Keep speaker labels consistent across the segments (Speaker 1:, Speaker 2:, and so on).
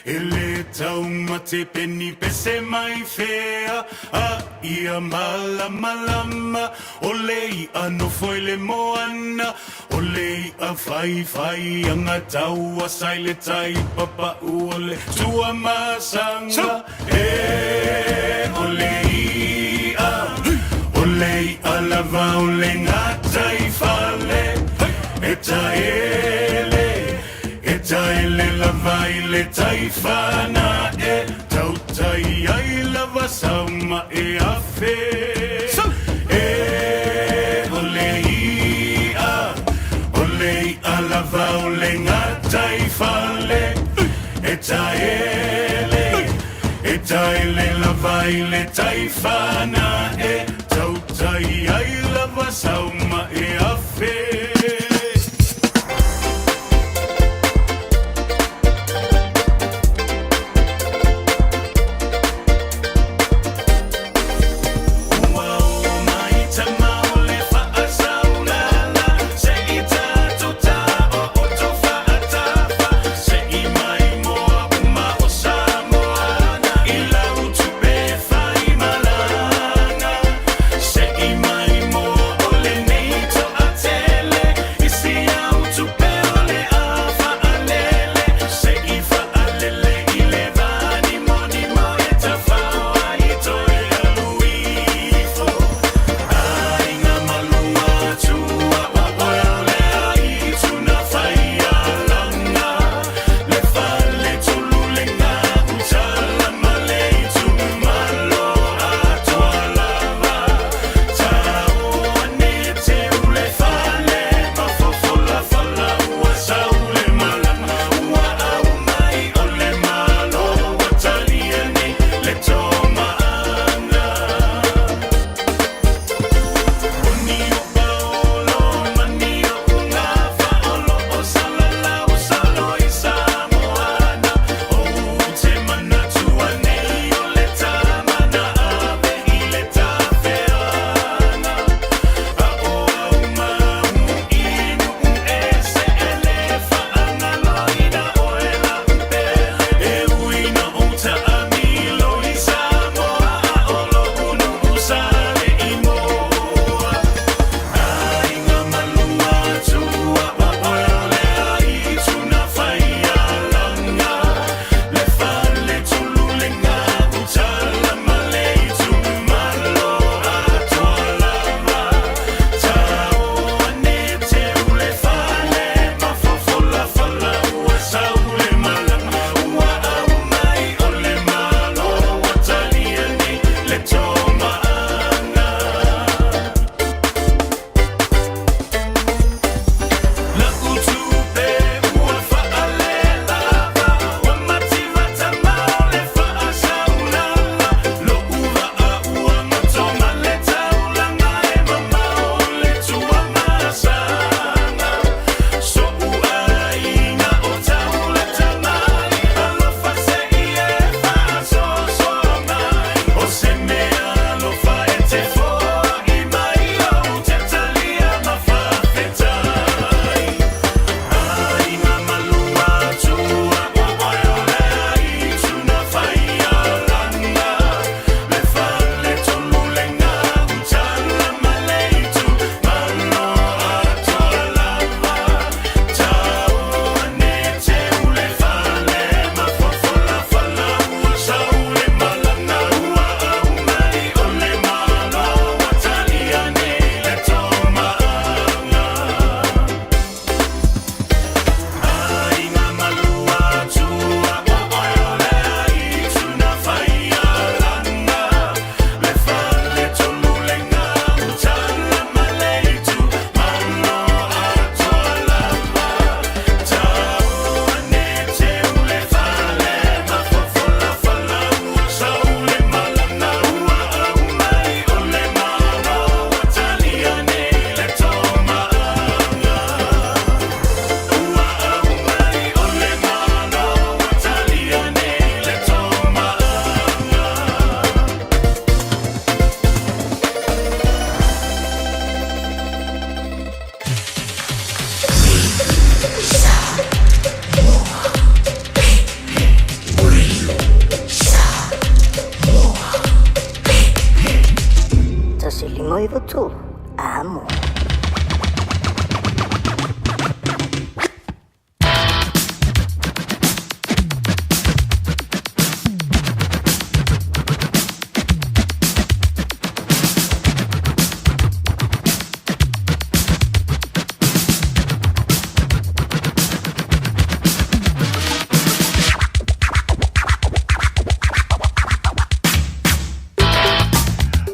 Speaker 1: E le taumate pe ni pese mai fea, a ia malamalama. O le i'a nofo i le moana, o le i'a faifai agatau sa i le tai papa'u o le Tuamasaga. E o le i'a, o le i'a lava o le gataifale, e taele, e taele lava i le taifana e tautai ai lava sau ma'e afe. E o le i'a, o le i'a lava o le gataifale, e taele, e taele lava i le taifana e tautai ai lava sau ma'e afe. Ua o mai tama o le faasaulala, se'i tatou taooto faatafa, se'i maimoa uma o Samoana i lau tupe faimalaga, se'i maimoa o lenei.
Speaker 2: 593 Amo.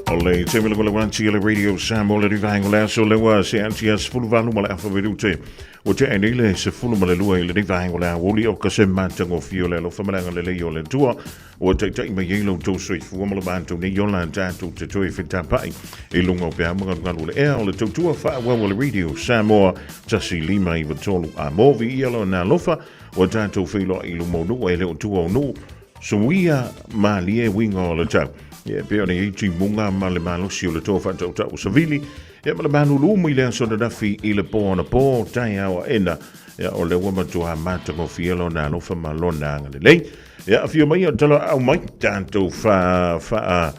Speaker 3: O le taimi le wala le Radio Samoa le rivaengo le aso lewa se anti as 18 ma le afa verute. Ua tea nei le 12 i lenei vaega o le aoauli o ka se matagofie o le alofa ma le agalelei o le Atua ua taitai mai ai lo outou soifua ma lo matou nei ola tatou te toe fetapa'i i luga o peau ma galugalu o le ea o le tautua faaauau a le Radio Samoa 1 5 9 3 a movi ia lona alofa ua tatou feiloai i luma o nuu e le o tua o nuu suia malie uiga o le tau. Ia pei ona i ai timuga ma le malosi o le toa faatautau savili Ia ma le malulu mai le aso ananafi i le pō anapo, taeao aena, ia o lea ua matua matagofie lona alofa ma lona agalelei. Ia afio mai o talo au mai, tatou fa, fa,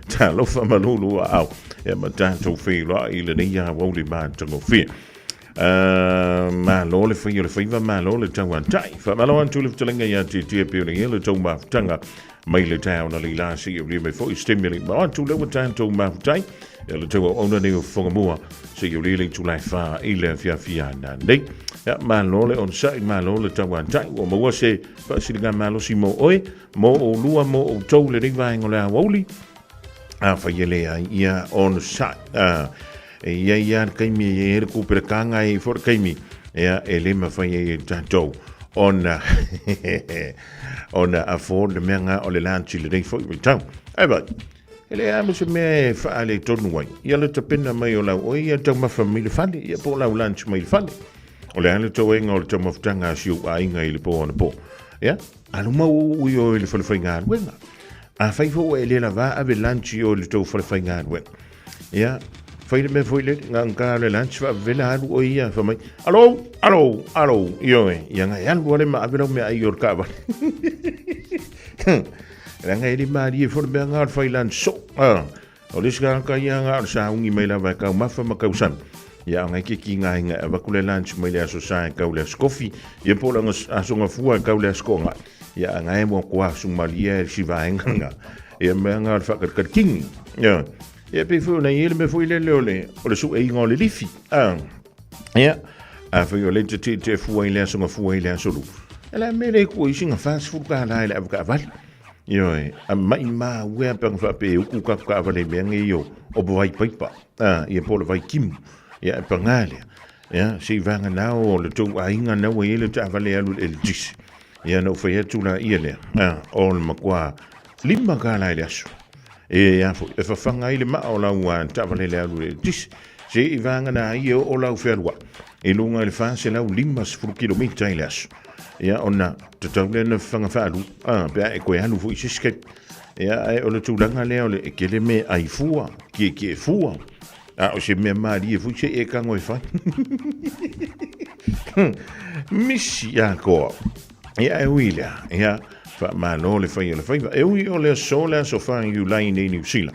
Speaker 3: talofa malulu aao, ia ma tatou feiloai i lenei aoauli matagofie. Malo le fai o le faiva, malo le tauatai. Faamalo atu le fetalaiga ia Tietie pei ona i ai le tou mafutaga mai le taeao na leila seia ulia mai foi se taimi e le i mao atu lea ua tatou mafutai. Ia le tau auauna nei o Fofogamua seia ulia le itula e 4 i le afiafi ana nei. Ia malo le onosai, malo le tauatai. Ua maua se faasiliga malosi mo oe, mo oulua, mo outou lenei vaega o le aoauli. Afai e leai, ia onosai. E i ai lava le taimi e i ai le kupelekaga e i ai foi le taimi ia, e le mafai ai e tatou ona ona afford le mea nga o le lunch i lenei foi vaitau. Ae vai, e leai lava ma se mea e faaletonu ai. Ia le tapena mai o lau oe ia taumafa mai le fale, ia po o lau lunch mai le fale. O le a le toega o le taumafataga a si ou aiga i le pō anapo. Ia, alu mau uu i o i le fale faigaluega. Afai foi ua e le lavā ave lunch i o i le tou fale faigaluega. Ia, fai le mea foi lele, gagata le lunch faavevela alu oe ia, fai mai, alo, alo, alo, ioe, ia ngai alu ale ma ave lau meaai i o le taavale. Leaga e le malie foi le mea nga o le fai lunch soo. Ah, o le isi tagata ia nga o le sauni mai lava e taumafa ma tausami. Ia ngai ke ki ngai ngai avaku le lunch mai le aso sa e tau le aso kofi, ia po o le aso gafua e tau le aso toaga. Ia ngai mo kua sumalia e si vaenga nga. Ia mea nga o le faakalikali Ia, ia pei foi ona i ai le mea foi lele o le, o le sueiga o le lifi. Ah, ia, afai o le te te te fua i le aso gafua i le aso lu. E la mea le kua isi nga 40 tālā i le avakaavale. Ioe, a mai mā ua pe nga whaape e uku kaku kaavale i mea nge o, o vai paipa. Ah, ia po le vai kimu. Ia, e pangalea. Ia, se i vanga nao o le tou aiga na ua i ai le taavale e alu i le eletise. Ia, na ou fai atu la ia lea, ah, o le matua $5 i le aso. E a foi, e fafaga ai le maa o lau taavale le alu i le eletise. Se i vanga na ai e oo lau fealuai i luga i le 450 kilomita i le aso. Ia, ona tatau lea ona fafaga faalua, ah, pe a e toe alu foi i se isi taimi. Ia, ae o le tulaga lea o le e tele mea e ai fua, tietie fua. A o se mea malie foi se i e tago e fai. Misi atoa. Ia e ui lea, ia, faamalo le fai o le faiva. E ui o le aso le aso 4 Iulai nei Niu Sila.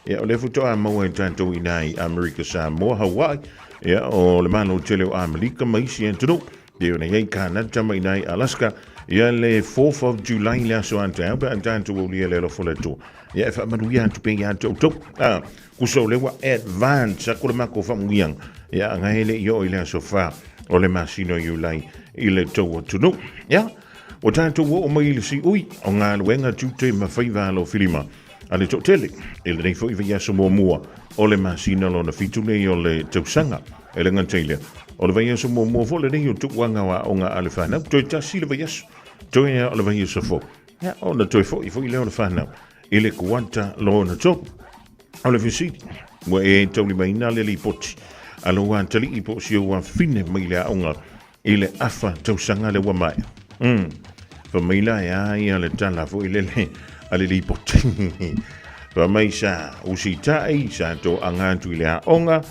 Speaker 3: Ia, o lea faatoa maua e tatou i inā i Amerika, Samoa, Hawaii, ia, o le Malo tele o Amerika ma isi atunuu. Pei ona i ai Kanata ma i inā i Alaska, ia le 4th of July le aso a taeao pe a tatou aulia le alofa o le Atua. Ia e faamanuia atu pea ia te outou. Ah, kusa o lea ua advance aku le matou faamanuiaga. Ia, ngai e le i oo i le aso 4 o le masina o Iulai i le tou atunuu. Ia, ua tatou oo mai i le siui o galuega tiute ma faiva alofilima a le toatele i lenei foi vaiaso muamua o le masina lona 7 nei o le tausaga. E le gata i lea, o le vaiaso muamua foi lenei o tuuaga o aoga a le fanau, toe tasi le vaiaso, toe a o le vaiaso fou. Ia, ona toe foi foi lea o le fanau i le kuata lona 3. O le fesili, ua e taulimaina le lipoti a lou atalii po o si ou afafine mai le aoga i le afa tausaga lea ua maea? Fai mai la e a ia le tala foi lele a le lipoti. Fai mai sa usitai, sa toaga atu i le aoga,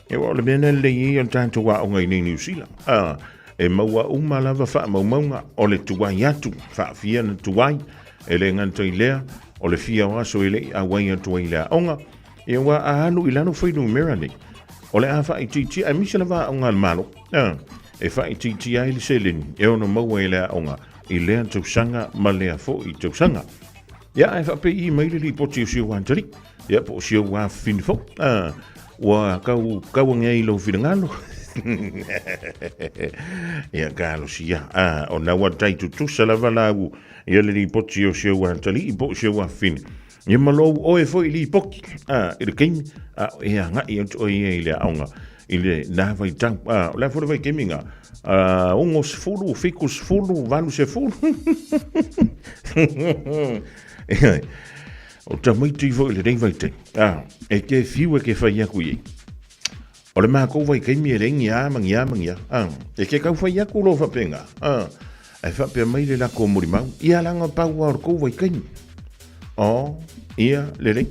Speaker 3: e ua o le mea na lelei ai o le tatou aoga i nei Niu Sila. Ah, e maua uma lava faamaumauga o le tuai atu, faafia na tuai, e le gata i lea, o le fia o aso e le i auai atu ai i le aoga. Ia aua a alu i lalo fuainumera nei, o le a faaitiitia, aemaise lava aoga a le Malo, a, e faaitiitia ai le seleni e ono maua e le aoga i lea tausaga ma lea foi tausaga. Ia, ae faapei mai le lipoti o si ou atalii, ia po o si ou afafine foi, a, ua tau tauagi ai i lou finagalo. Ia, talosia, a, ona ua tai tutusa lava lau, ia le lipoti o si ou atalii po o si ou afafine, Ia ma lou oe foi lipoti, a, i le taimi, a o e agai atu oe ia i le aoga i lena vaitau. A, o le a foi le vaitaimi lena? A, 60, 70, 80. O tamaiti foi i lenei vaitaimi, a, e te fiu e te fai atu i ai. O le matou vaitaimi e leai ni a ma ni a ma ni a. A, e te tau fai atu loa faapena, a, ae faapea mai le latou molimau, ia leaga pau lava o le tou vaitaimi. O, ia, lelei.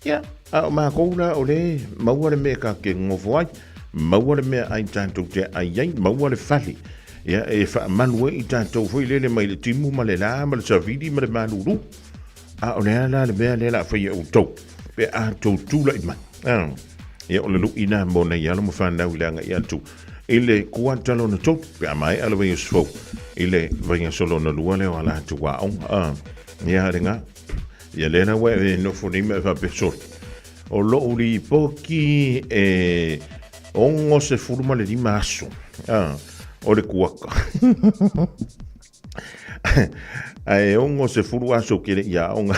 Speaker 3: Ia, a o matou la o lea e maua le mea tatou te nonofo ai, maua le meaai tatou te aai ai, maua le fale, ia, e faamalu ai i tatou foi lele mai le timu ma le la ma le savili ma le malulu. A o le a la le mea lea o le a faia e outou pe a outou tulai mai? A, ia o le lu'i lena mo nai alo ma fanau i le agai atu i le kuata lona tolu pe a maea le vaiaso fou i le vaiaso lona lua lea o a latou aoga. A, ia lena. Ia lea la ua e nofo nei ma e faapea sole. O lou lipoti e 65 aso. A, o le kuata. Ae 60 aso ke le i aoga.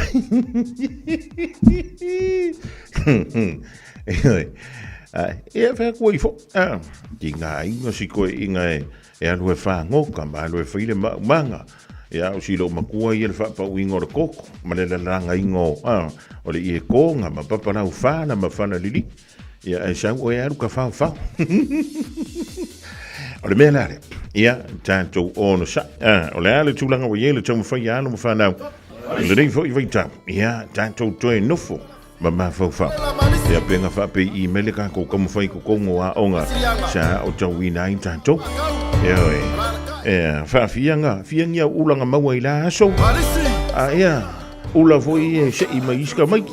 Speaker 3: Ia whea koe i fo. Ki ngā inga si koe inga e, e alu e whāngoka, ma alu e whaile maumanga. Ia o si lo makua ia le whaapau inga o le koko, ma le lalanga inga o, o le ie kōnga, ma papalau whāna, ma whana lili. Ia, e sau oe alu ka whao whao. O le mea la lea, ia, tātou ono sa. Ah, o le a le tulaga ua i ai le taumafai a alo ma whanau. I lenei foi vaitau, ia, tātou toe nofo ma mafaufau. Ia, pe nga whaapei i mele kākou taumafai totonu o aoga sa o tauina ai tātou. Ia, oe, ia, whaafianga, fiangia ulanga maua i la aso. A, ia, Ula foi e seʻi mai isi tamaiti.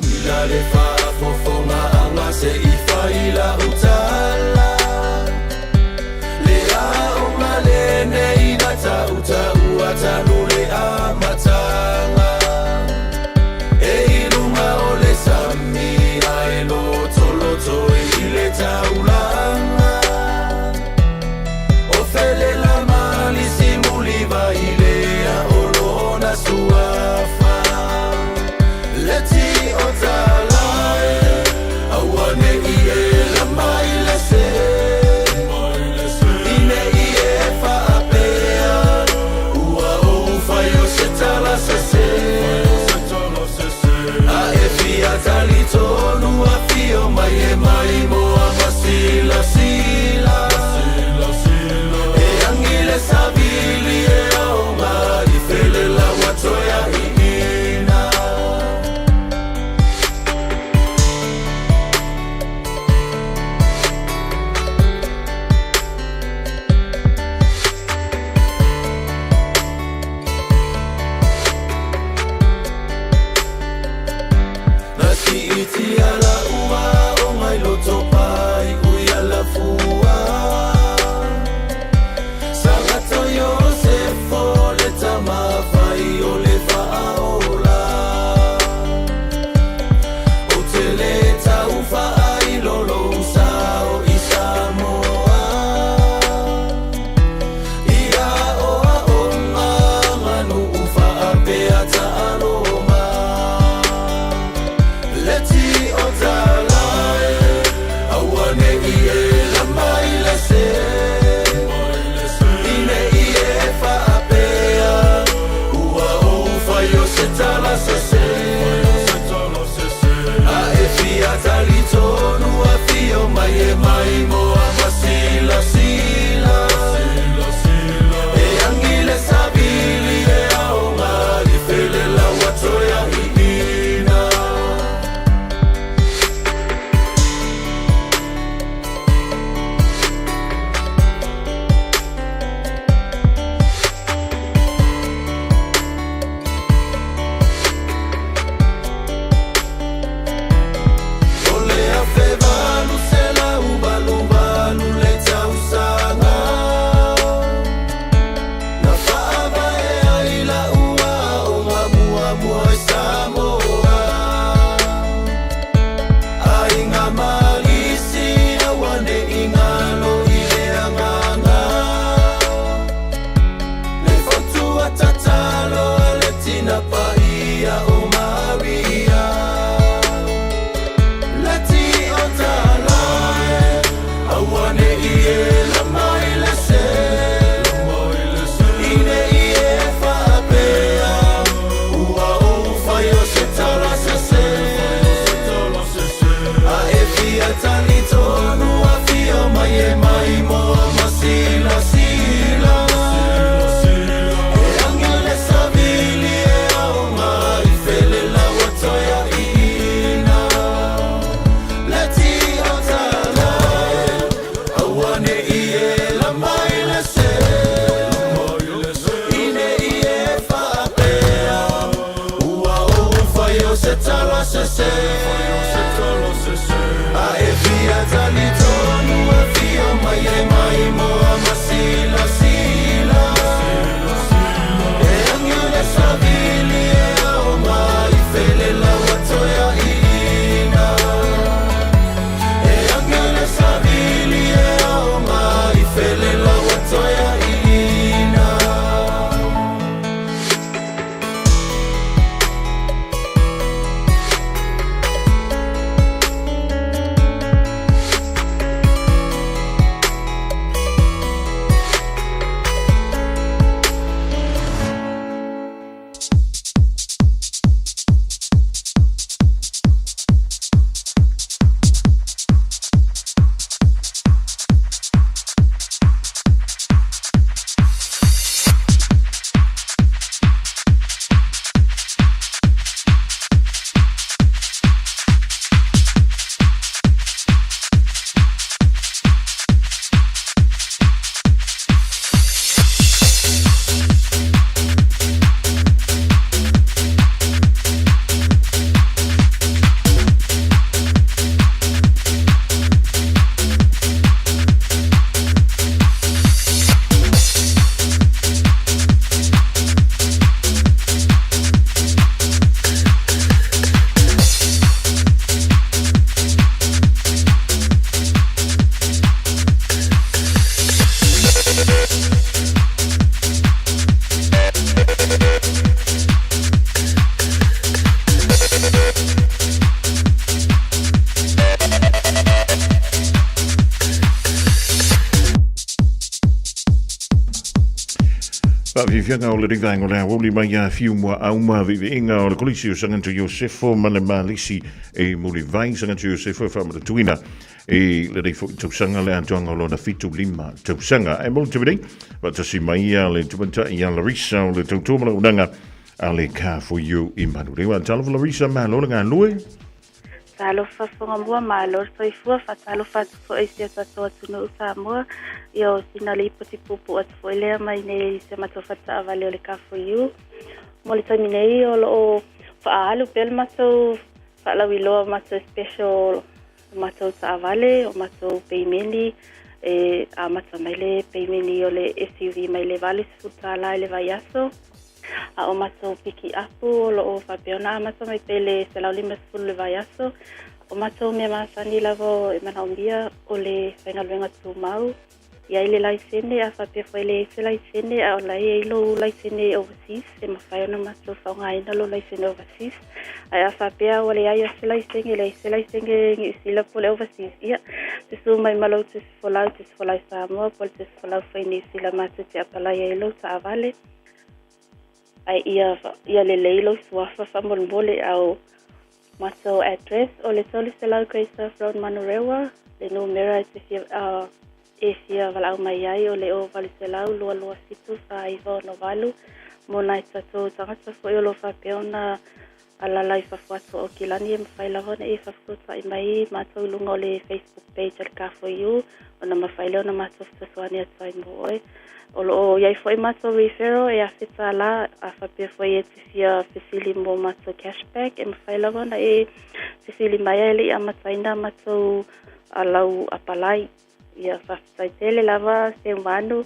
Speaker 1: sese A e fia talitonu afio mai e maimoa ma silasila E agi o le savili e ao mai fele lau toe aʻiina E agi o le savili e ao mai fele lau toe aʻiina. Faafiafiaga o le Rivaenga o le Aoauli mai ia Fiu Muaau ma Viviiga o le Kolisi o Saganto Iosefo ma le Malisi e Mulivai. Saganto Iosefo e faamanatuina i lenei foi tausaga le atoaga o lona 75 tausaga. Ae mo le taimi nei, faatasi mai ia le tamaitai ia Larissa o le tautua ma le auaunaga a le Car for You i Manurewa. Talofa Larissa, malo le galue.
Speaker 2: Talofa Fogamua, malo le soifua, faatalofa atu foi i si o tatou atunuu Samoa. Ia o sina lipoti puupuu atu foi lea mai nei i si a matou fale taavale o le Car for You. Mo le taimi nei o lo o faaalu pea le matou faalauiloa o matou special o matou taavale, o matou peimeni, e amata mai le peimeni o le SUV mai le $80 i le vaiaso. A o matou pikiapu o lo o faapea ona amata mai pea i le $150 i le vaiaso. O matou mea masani lava e manaomia o le faigaluega tumau, i ai le laisene, a faapea foi e leai se laisene a o la e i ai lou laisene overseas, e mafai ona matou faaaogaina lou laisene overseas. Ae a faapea ua leai lava se laisene, leai se laisene Niu Sila po o le overseas, ia, susu mai ma lou tusifolau, tusifolau Samoa po o le tusifolau foi Niu Sila matou te apalai ai lou taavale. Ae ia, ia lelei lou suafa faamolemole a o matou address o le 300 Great South Road Manurewa, le numera e te fia, e fia valaau mai ai o le 0800 227 4968 mo nai tatou tagata foi o lo o faapea ona alala i fafo atu o Aukilani e mafai lava ona e faafesootai mai matou i luga o le Facebook page a le Car4U ona mafai lea ona matou fesoasoani atu ai mo oe. O lo o i ai foi matou referral e $1,000 a faapea foi e te fia fesili mo matou cashback e mafai lava ona e fesili mai ae le i amataina matou lau apalai. Ia faafetai tele lava Seumanu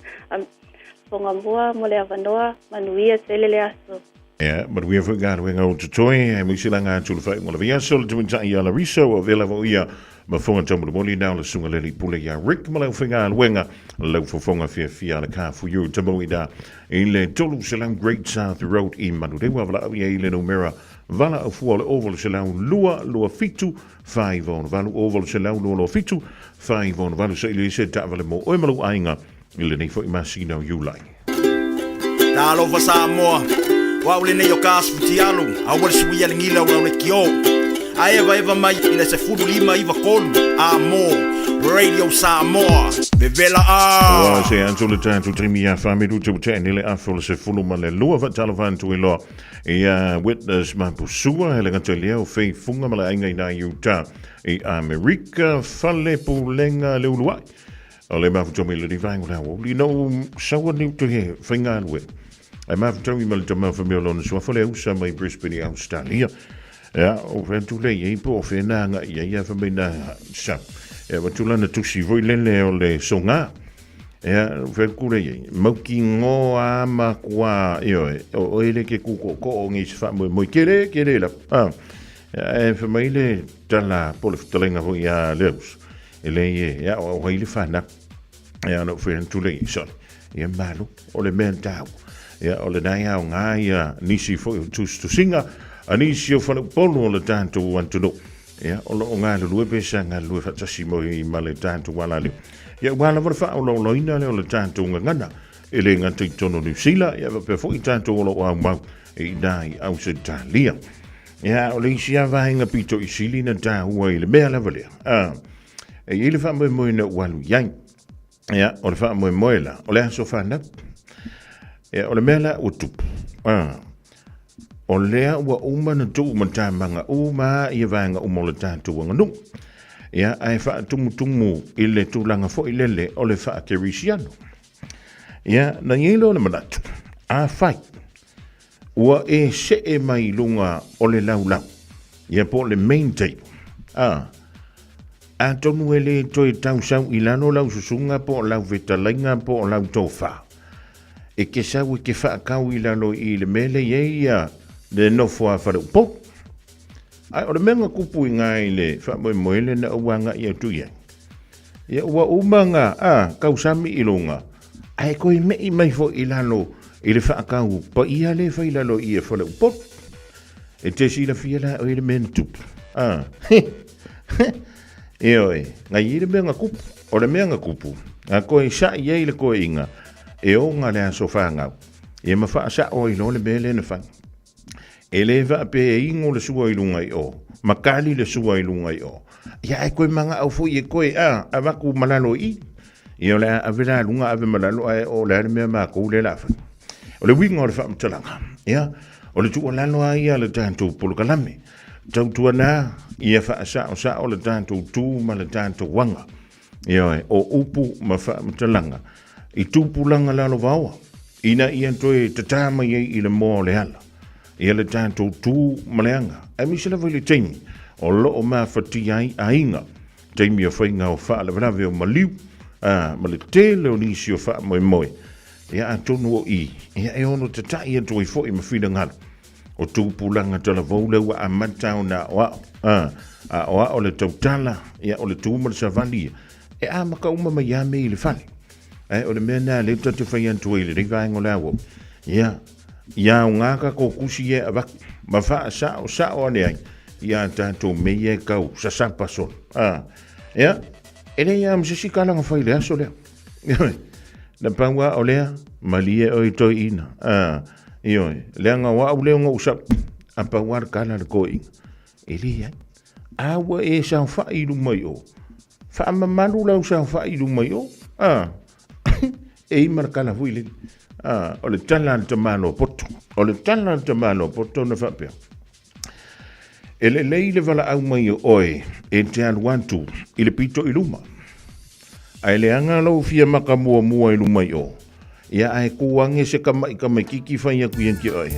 Speaker 2: Fogamua mo le avanoa, manuia tele le aso.
Speaker 3: Ia, manuia foi galuega o totoe, aemaise laga atu le faaiuga o le vaiaso, le tamaitai ia Larissa, ua avea lava o ia ma fofoga taumolimoli na o le susuga le alii pule ia Rick ma le aufaigaluega, lau fofoga fiafia a le Car4U tamau i ina i le 300 Great South Road i Manurewa, valaau i ai i le numera valaau fua o le 0800 227 498 0800 227 498 saili ai se taavale mo oe ma lou aiga i lenei foi masina o Iulai.
Speaker 4: Talofa Samoa, o au lenei o ka asu futialu, aua le suia le gila o lau lekiō. A evaeva mai i le 15 93 a mo Radio Samoa. Vevela a!
Speaker 3: Ua se atu le tatou taimi ia whamelu te ute nele afe o le 12 whatalofa atu i loa ia Witness Mapusua he le gata lea o fei funga ma le aiga i nā Utah i Amerika fale pulega le uluai o le mafuta mai le rivaenga o le aoauli no saua ni utu he whaingalue. Ai mafutau i ma le tama whamea lona suafa le ausa mai Brisbane i Australia. Ia, o fea atu lea i ai po o fea na agai i ai, ae fai mai na sa. Ia, avatu lana tusi foi lele o le soga. Ia, o fea atu lea i ai, mautinoa a matua, ioe, o oe le ke kūkoʻokoʻo nei se faamoemoe tele, tele lava. Ah. Ia, ae fai mai le tala po o le fetalaiga foi ia Leus, e leai e, ia, o ai le fanau. Ia, na ou fai atu lea i ai, sole, ia malo, o le mea taua. Ia, o lena e aoga ia nisi foi o tusitusiga, a nisi o faleupolu o le tatou atunuu. Ia, o lo o galulue pe sa galulue faatasi moi ma le tatou alaleo. Ia, ua lava le faaolaolaina lea o le tatou gagana, e le gata i totonu o Niu Sila, ia faapea foi tatou o lo o aumau i ina i Ausetalia. Ia, o le isi lava vaega pito i sili na taua i le mea lava lea. Ah, E i ai le faamoemoe na ou alu i ai. Ia, o le faamoemoe la, o le aso fanau. Ia, o le mea la ua tupu, ah, o lea ua uma na tuu matamaga uma ia vaega uma o le tatou aganuu. Ia, ae faatumutumu i le tulaga foi lele o le faakerisiano. Ia, na i ai lea o le manatu, afai ua e see mai i luga o le laulau, ia po o le main table, a, atonu e le toe tausau i lalo lau susuga po o lau fetalaiga po o lau tofa, e te sau e te faatau i lalo i le mea lea i ai ia le nofo a faleupolu. Ae o le mea na tupu i ina i le faamoemoe lea na ou agai atu i ai, ia ua uma na a, tausami i luga, ae toe me'i mai foi i lalo i le faatau paia lea e fai i lalo i i e Faleupolu. E te silafia la oe le mea na tupu. A, ioe, na i ai le mea na tupu. O le mea na tupu, na toe sa'i ai le toeaina e ona le aso fanau, ia ma faasa'o ai loa le mea lea na fai. E le faapea e inu le sua i luga i o, ma kali le sua i luga i o. Ia ae koe mana'o foi e koe a, avatu ma lalo i i. Ia o le a ave la luga ave ma lalo ae o le a le mea matou lea o le a fai. O le uiga o le faamatalaga, ia, o le tuualalo lava ia a le tatou polokalame, tautuana ia faasaosao le tatou tu ma le tatou aga. Ioe, o upu ma faamatalaga i tupulaga lalovaoa, ina ia toe tatā mai ai i le moa o le ala, ia le tatou tu ma le aga, aemaise lava i le taimi o lo o mafatia ai aiga, taimi o faiga o faalavelave o maliu, a, ma le tele o nisi o faamoemoe, ia atonu o i, ia e ono tata'i atu ai foi ma finagalo o tupulaga talavou lea ua amata ona aoao, a, aoao le tautala, ia o le tu ma le savali ia, e amata uma mai lava mea i le fale. Ae o le mea lena lea tatou te fai atu ai i lenei vaega o le aoao, ia, ia aoga tatou tusi ia e avatu ma faasaosao ane ai ia tatou mea ia e tau sasapa solo. A, ia, e leai lava ma se isi tala na fai i le aso lea. Na pau lava o lea, malie oe toeaina. A, ioe, leaga o au lea na ou sau, a pau lava le tala a le toeaina. E leai. A ua e saofai i luma i o, faamamalu lau saofai i luma i o. A, e i ma le tala foi lele. A, o le tala a le tamaloa poto. O le tala a le tamaloa poto na faapea. E lelei le valaau mai o oe e te alu atu i le pito i luma. Ae leaga lou fia maka muamua i luma i o. Ia ae ku age se kamaʻi tamaititi fai atu ia te oe.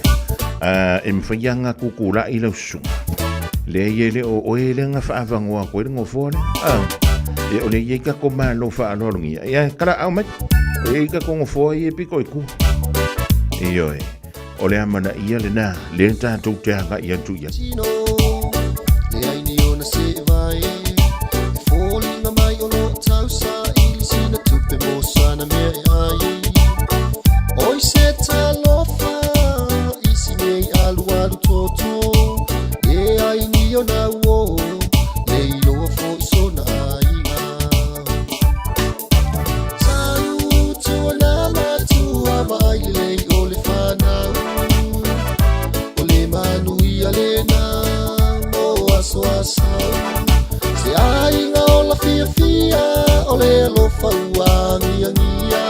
Speaker 3: A e mafai lava na tutulaʻi lau susuga. Leai e le o oe lea na faaavanoa atu ai le nofoa lea. A, ia o lea e i ai tatou malo faaaloalogia. Ia kalaau mai. O lea e i ai tatou nofoa ia e pito i tua. Ioe. O le amanaia lena, lea tatou te agai atu i ai.
Speaker 5: Tino, leai ni ona seʻevae E foliga mai o loo tausaili Sina tupe mo sana mea e ai Oi se talofa i si nei alualu toto Leai ni ona uo Le iloa foi sona aiga Tautuana matua vaai lelei o le fanau O le manuia lena mo aso a sau Se aiga ola fiafia o le alofa ua agiagia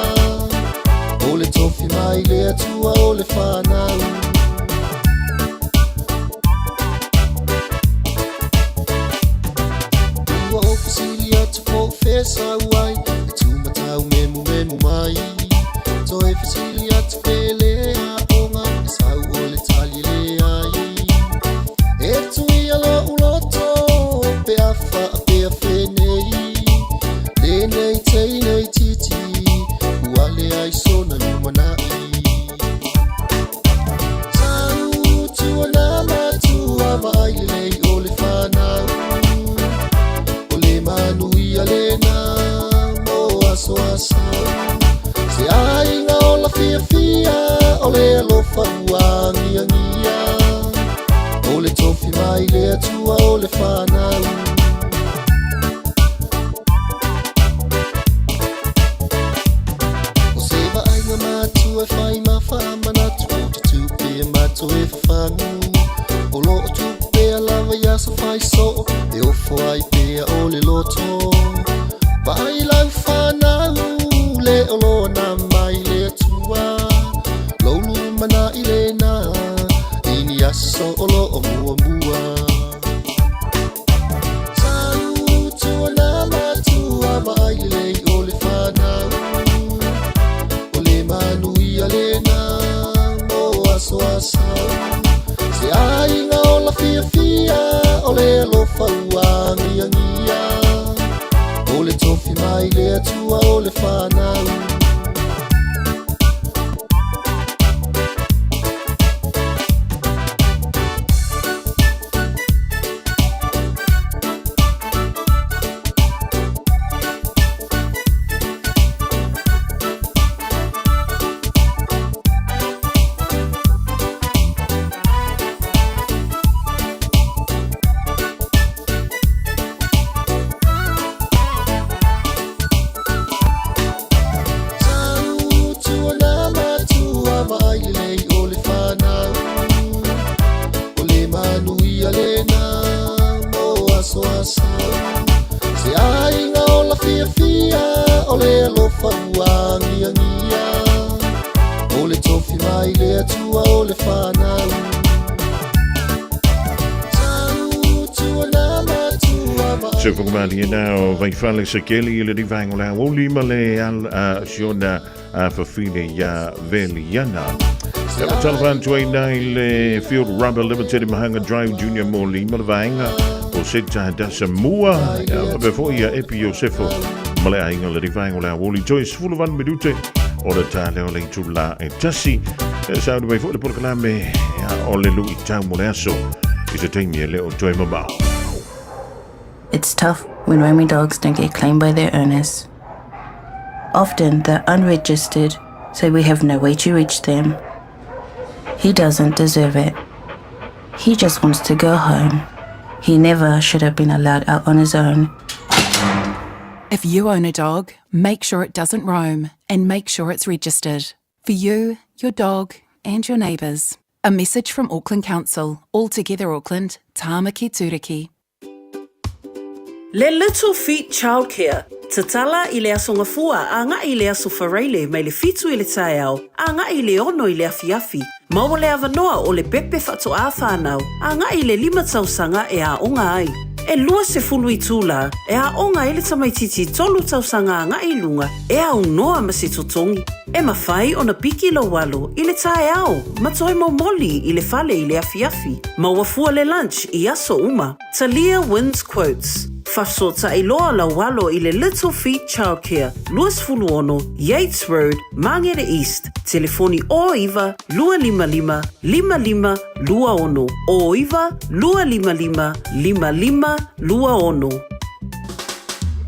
Speaker 5: O le tofi mai le Atua o le fanau Ua ou fesili atu po o fea sau ai E tūmatau memumemu mai Toe fesili atu pe le aoga E sau o le tali e leai E tui o le fanau. O se vaaiga matua e fai ma faamanatu o te tupe e matou e fafagu. O lo o tupu pea lava i aso fai soo e ofo ai pea o le loto. Vaai lau fanau le oloa na mai le Atua. Lou lumanai lena i ni aso o lo o muamua. Tautua na matua vaai lelei o le fanau. O le manuia lena mo aso a sau. Se aiga ola fiafia o le alofa ua agiagia. O le tofi mai le Atua o le fanau. Tautua na matua vaai lelei o le fanau. O le manuia lena mo aso a sau. Se aiga ola fiafia o le alofa ua agiagia. O le tofi mai le Atua o le fanau. Tautua na matua vaai.
Speaker 3: Se fokomalie na o Vaifale Sekeli i le rivaenga o le aoauli ma le siona fafine ia Veliana. Ia matala atu ai nei le Field Rubber Limited i Mahanga Drive Junior Moli ma le vaenga o Seta Dasa Mua ia faapea foi ia Epi Iosefo ma le aiga le rivaenga o le aoauli toe 18 minute o le taleo le itula e tasi. E sauni mai foi le polokalame ia, o le luitau mo le aso i se taimi e le o toe mamao.
Speaker 6: It's tough when roaming dogs don't get claimed by their owners. Often they're unregistered, so we have no way to reach them. He doesn't deserve it. He just wants to go home. He never should have been allowed out on his own.
Speaker 7: If you own a dog, make sure it doesn't roam and make sure it's registered. For you, your dog, and your neighbours. A message from Auckland Council, All Together Auckland, Tāmaki Tūriki.
Speaker 8: Le Little Feet Childcare, Tatala i le Aso Gafua agai i le Aso Faraile mai le 7 i le taeao agai i le 6 i le afiafi, maua le avanoa o le pepe faatoā whānau agai i le 5 tausaga e aoga ai. E 20 itulā e aoga ai le tamaitiiti 3 tausaga agai i luga e aunoa ma se totogi. E mafai ona piki lou alo i le taeao ma toe momoli i le fale i le afiafi. Maua fua le lunch i aso uma. Talia wins quotes. Fafesootai loa lau alo i le Little Feet Childcare, 26 Yates Road, Mangere East, telefoni 09 255 5526, 09 255 5526.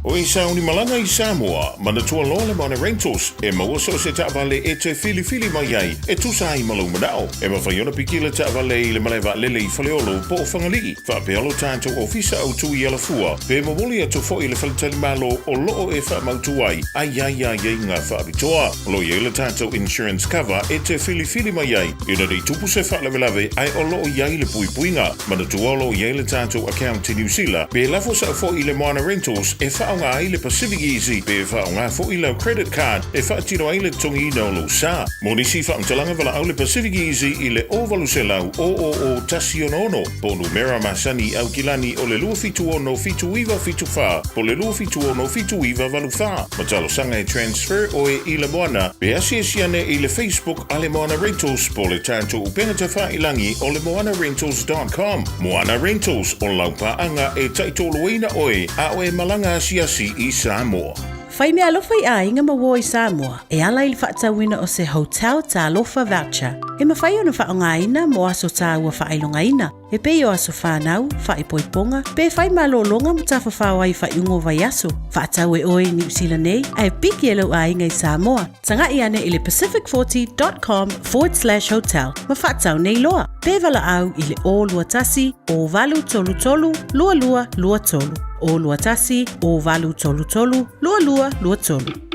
Speaker 3: O i sauni malaga i Samoa, manatua loa le Moana Rentals e maua so o se taavale e te filifili mai ai e tusa ai ma lou manao. E mafai ona piki le taavale i le malae vaalele i Faleolo po o Fagalii, faapea lo tatou ofisa autu i Alafua, pe momoli atu foi i le faletalimalo o loo e faamautu ai a i ai aiaiga faapitoa. O lo o i ai le tatou insurance cover e te filifili mai ai ina nei tupu se faalavelave ae o lo o i ai le puipuiga. Manatua o lo o i ai le tatou account i Niu Sila, pe lafo sao foi i le Moana Rentals e faaaoga ai le Pacific Easy pe faaaoga foi lau credit card e faatino ai le totogiina o lou sa. Mo nisi faamatalaga valaau le Pacific Easy i le 0800 000 166 po o numera masani i Aukilani o le 276 7974 po o le 276 7984. Ma talosaga e transfer oe i le Moana pe asiasi ane i le Facebook a le Moana Rentals po o le tatou upega tafailagi o le moanarentals.com. Moana Rentals, o lau paaga e taitoloina oe a o e malaga asiasi i Samoa.
Speaker 8: Fai meaalofa i aiga ma uo i Samoa e ala i le faatauina o se Hotel Talofa Voucher e mafai ona faaaogaina mo aso tāua faailogaina e pei o aso whānau, faaipoipoga, pe fai malōlōga ma tafafao ai i faaiuga o vaiaso. Faatau e oe i Niu Sila nei, ae piki e lou aiga i Samoa. Taga'i ane i le pacific40.com forward slash hotel ma faatau nei loa. Pe valaau i le 021 0833 2223. 021 0833 2223.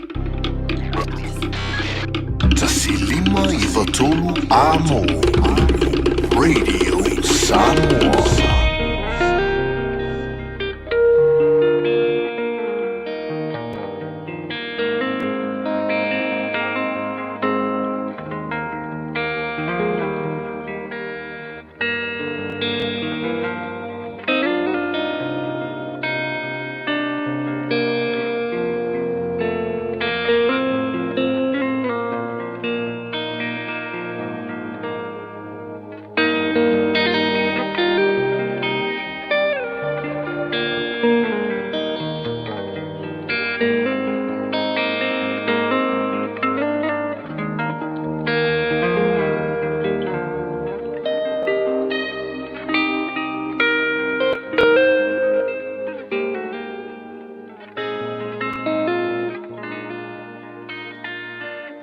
Speaker 9: 1593 Amo Radio Samoa.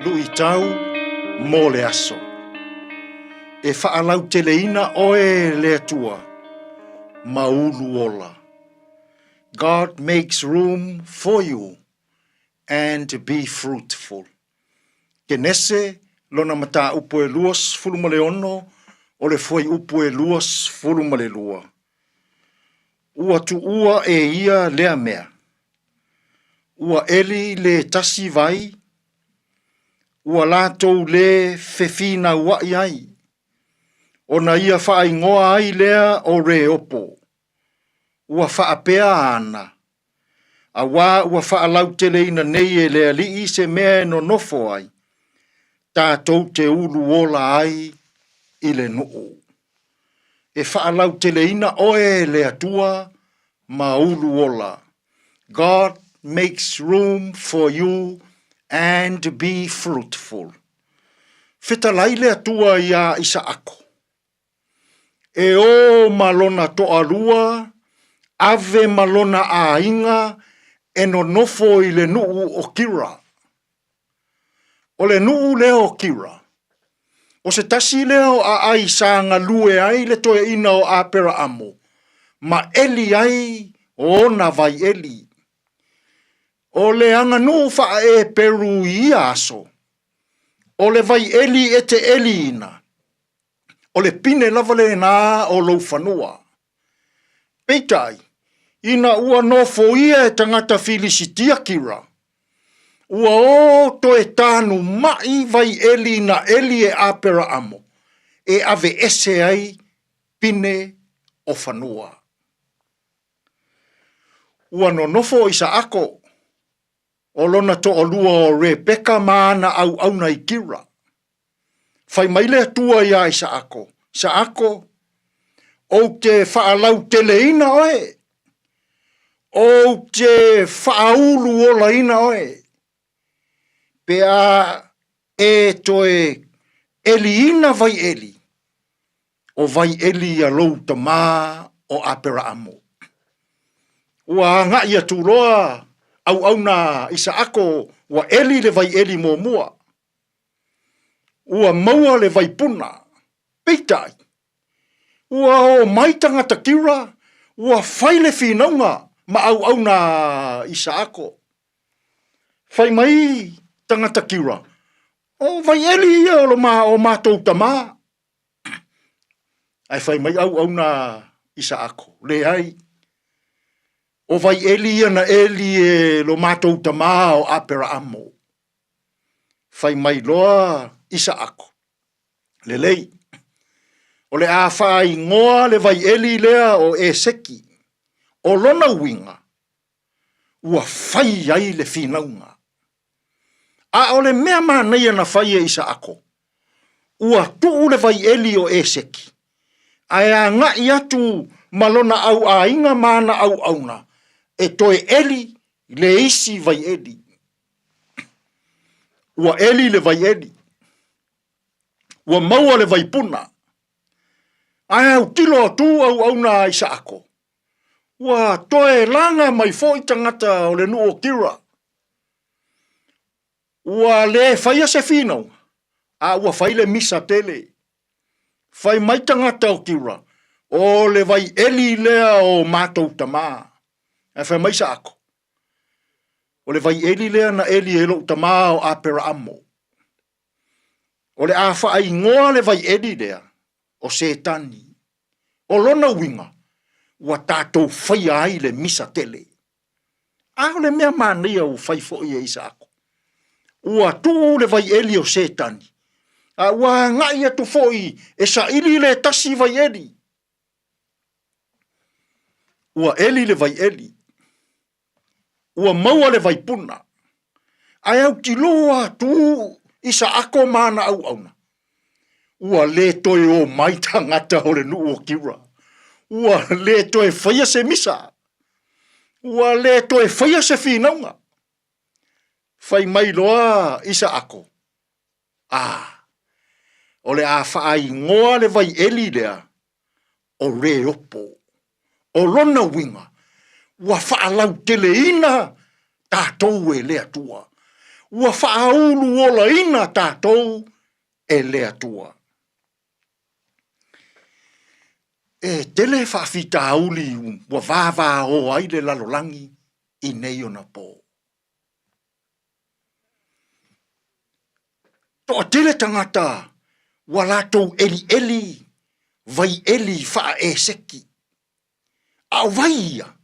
Speaker 10: Luitau mo le aso. E faalauteleina oe e le Atua ma ulu ola. God makes room for you and be fruitful. Kenese lona mataupu e 26 o le fuaiupu e 22. Ua tuua e ia lea mea. Ua ʻeli le tasi vai, ua latou lē fefinauaʻi ai, ona ia faaigoa ai lea o Reopo. Ua faapea ana, Auā ua faalauteleina nei e le Alii se mea e nonofo ai, tatou te ulu ola ai i le nuu. E faalauteleina oe e le Atua ma ulu ola. God makes room for you and be fruitful. Fetalai le Atua iā Isaako. E ō ma lona toalua, ave ma lona aiga e nonofo i le nuu o Kira. O le nuu lea o Kira, o se tasi lea o aai sa galue ai le toeaina o Aperaamo ma ʻeli ai ona vai ʻeli. O le aganuu faa-Eperu i ia aso, o le vai ʻeli e te ʻeliina, O le pine lava lena o lou fanua. Peitai, ina ua nofoia e tagata Filisitia Kira, ua o toe tanu maʻi vai ʻeli na ʻeli e ʻAperaamo e aveese ai pine o fanua. Ua nonofo ʻo Isaʻako, ʻo lona toʻalua o Rebeka ma ana ʻauʻauna i Kira. Fai mai le Atua iā Isaʻako, Isaʻako, ou te faalauteleina oe, ou te faauluolaina oe, pe a e toe ʻeliina vai ʻeli, ʻo vai ʻeli ia lou tamā ʻo ʻAperaamo. Ua agaʻi atu loa ʻauʻauna Isaʻako ua ʻeli le vai ʻeli muamua. Ua maua le vai puna, peitai, ua ō mai tagata Kira, ua fai le finauga ma ʻauʻauna Isaʻako. Fai mai tagata Kira, ʻO vai ʻeli ia o lo ma o matou tamā. Ae fai mai ʻauʻauna Isaʻako, Leai, ʻo vai ʻeli ia na ʻeli e lo matou tamā o ʻAperaamo. Fai mai loa Isaʻako, Lelei, o le a faaigoa le vai ʻeli lea o ʻEseki, ʻo lona uiga, ua fai ai le finauga. A ʻo le mea manaia na fai e Isaʻako, ua tuʻu le vai ʻeli o ʻEseki, a e agaʻi atu ma lona ʻauʻāiga ma ana ʻauʻauna e toe ʻeli le isi vai ʻeli. Ua eli le vai eli. Ua maua le vaipuna. Ae autilo atu auauna a Isaako, ua toe laga mai foi tagata o le nuu o Kira. Ua le faia se finauga, a ua fai le misa tele. Fai mai tagata o Kira, O le vai eli lea o matou tamā. Ae fai mai Isaako, O le vai eli lea na eli e lou tamā o Aperaamo. O le a faaigoa le vai eli lea, o Setani. O lona uiga, ua tatou faia ai le misa tele. A o le mea manaia ua fai foi e Isaako. Ua tuu le vai eli o Setani, a ua agai atu foi e saili le tasi vai eli. Ua eli le vai eli. Ua maua le vaipuna. Ae autiloa atu Isaako ma ana auauna, ua le toe o mai tagata o le nuu o Kira. Ua le toe faia se misa. Ua le toe faia se finauga. Fai mai loa Isaako, A, o le a faaigoa le vai eli lea o Reopo. O lona uiga, ua faalauteleina tatou e le Atua. Ua faauluolaina tatou e le Atua. E tele faafitauli ua vavao ai le lalolagi i nei ona po. Toatele tagata ua latou elieli vai eli faaeseki, a o vai ia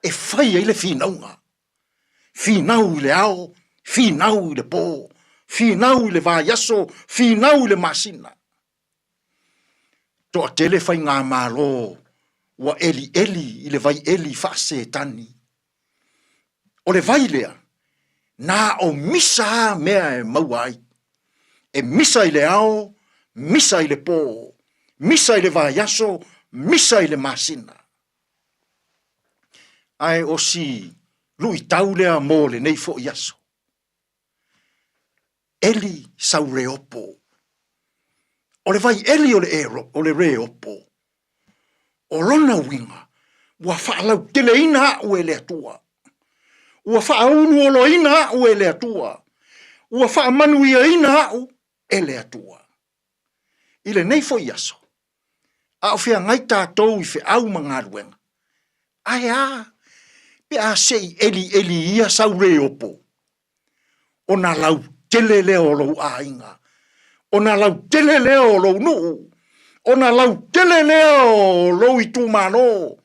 Speaker 10: e fai ai le finauga, finau i le ao, finau i le po, finau i le vaiaso, finau i le masina. Toatele faigamalo ua elieli i le vai eli faasetani. O le vai lea, na o misa a mea e maua ai. E misa i le ao, misa i le po, misa i le vaiaso, misa i le masina. Ae o si luitau lea mo lenei foi aso. Eli Saureopo. O le vai eli o le, o le Reopo, o lona uiga, ua faalauteleina a'u e le Atua. Ua faauluoloina a'u e le Atua. Ua faamanuiaina a'u e le Atua. I lenei foi aso, a o feagai tatou i feau ma galuega, ae a pe a se i elieli ia sau reopo, ona lautele lea o lou aiga, ona lautele lea o lou nuu, ona lautele lea o lou itumalo,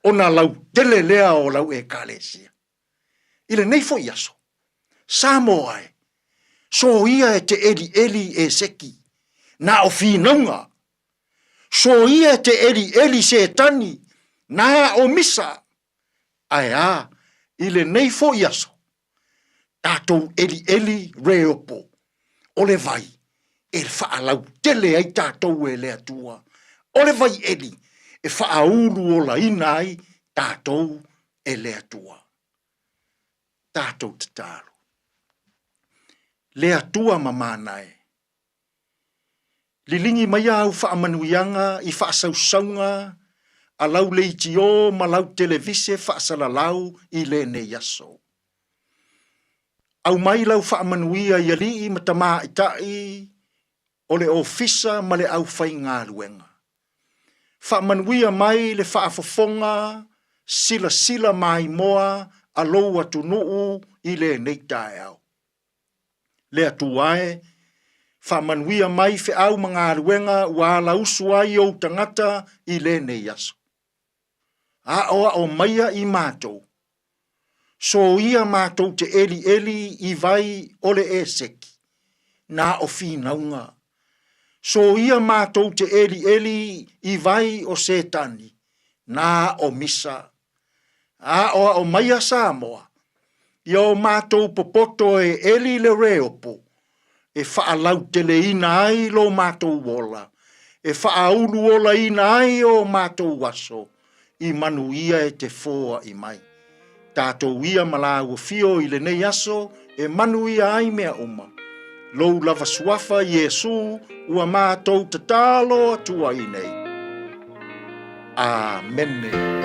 Speaker 10: ona lautele lea o lau ekalesia. I lenei foi aso, Samoa e, soia e te elieli e seki, na o finauga, soia e te elieli Setani, na o misa, ae a, i lenei foi aso, tatou elieli reopo o le vai e faalautele ai tatou e le Atua, o le vai eli e faauluolaina ai tatou e le Atua. Tatou tatalo. Le Atua mamana e, Liligi mai au faamanuiaga i faasausauga a lau leitio ma lau televise faasalalau i lenei aso. Aumai lau faamanuia i alii ma tamaitai o le ofisa ma le aufaigaluega. Faamanuia mai le faafofoga silasila maimoa a lou atunuu i lenei taeao. Le Atua e, faamanuia mai feau ma galuega ua alausu ai ou tagata i lenei aso. Aoao maia i matou. Soia matou te elieli i vai o le Eseki, na o finauga. Soia matou te elieli i vai o Setani, na o Misa. Aoao maia Samoa, ia o matou popoto e eli le reopo, e faalauteleina ai lo matou ola, e faauluolaina ai o matou aso, i manuia e te foaʻi mai. Tatou ia ma lāua fio i lenei aso e manuia ai mea uma. Lou lava suafa Iesu ua matou tatalo atu ai nei. Amene.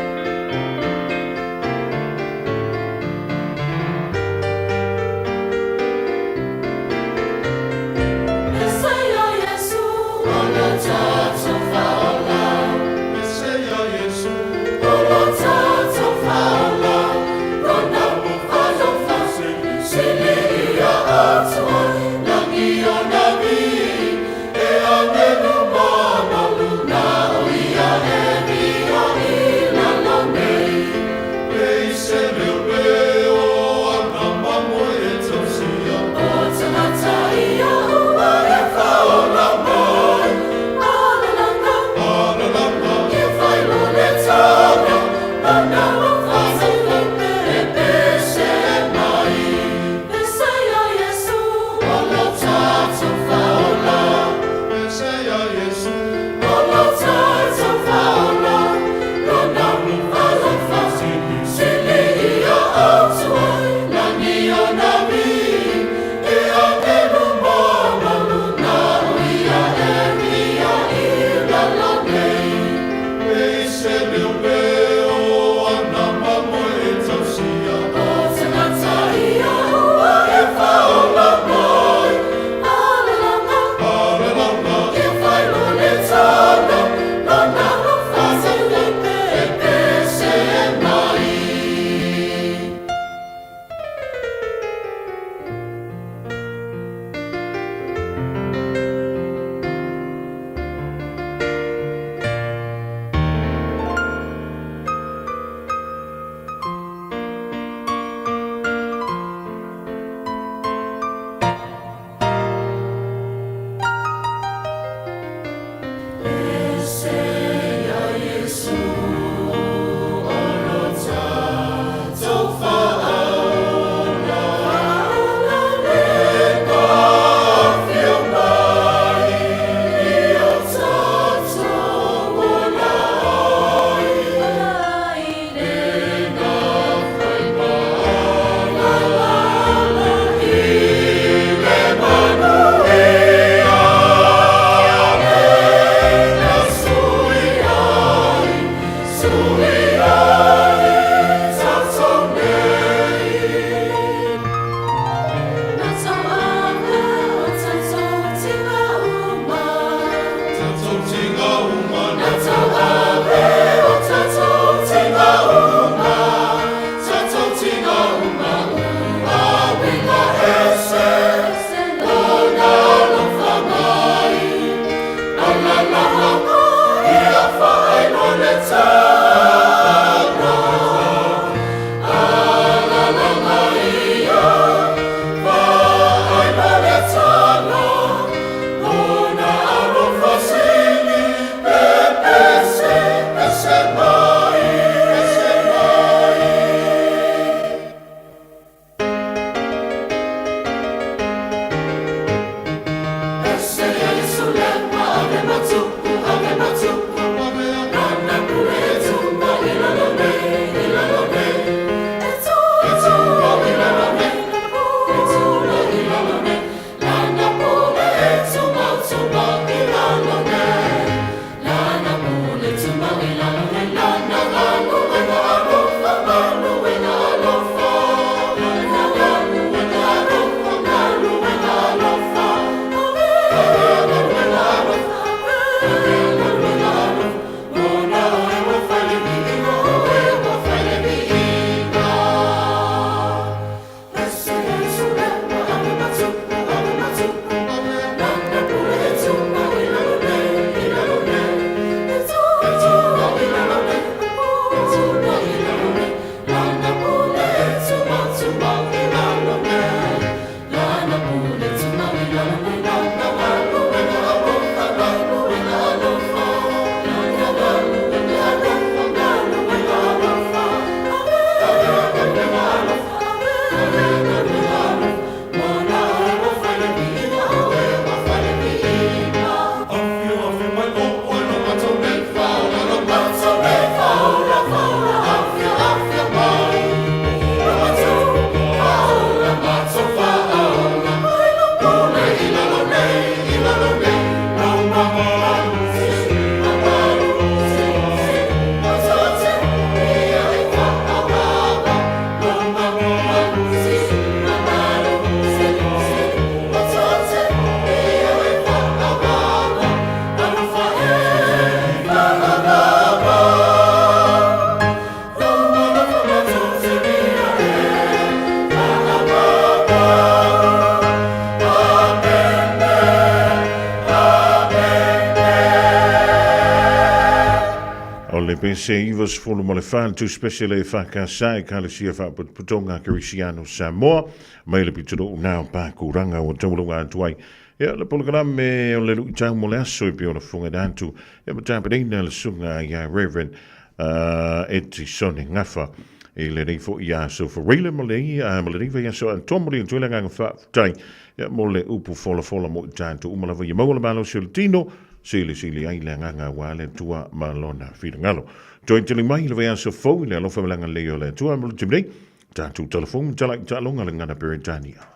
Speaker 3: le pese 94 le Tusi Pese le EFKS, Ekalesia Faapotopotoga Kerisiano Samoa, mai le pitonuu na o Pakuranga ua tauluga atu ai ia le polokalame o le luitau mo le aso e pei ona fofoga atu ia ma tapenaina le susuga ia Reverend Etisone Gafa i lenei foi aso Fereile ma le ma lenei vaiaso atoa. Momoli atu ai le agaga faafetai ia mo le upu folafola mo i tatou uma lava ia maua le malosi o le tino silisili ai le agaga aua le Atua ma lona finagalo. Toe tali mai i le vaiaso fou i le alofa ma le agalelei o le Atua. Mo le taimi nei, tatou telefoni ma talai taaloga le gagana Peretania.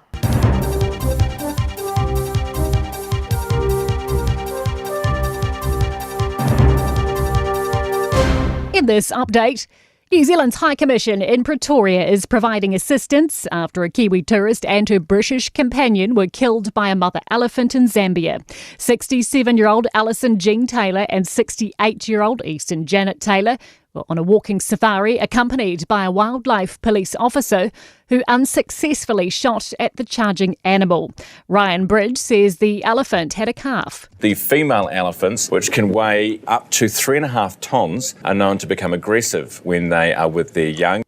Speaker 7: In this update, New Zealand's High Commission in Pretoria is providing assistance after a Kiwi tourist and her British companion were killed by a mother elephant in Zambia. 67 year old Alison Jean Taylor and 68 year old Easton Janet Taylor were on a walking safari accompanied by a wildlife police officer who unsuccessfully shot at the charging animal. Ryan Bridge says the elephant had a calf.
Speaker 11: The female elephants, which can weigh up to 3.5 tons, are known to become aggressive when they are with their young.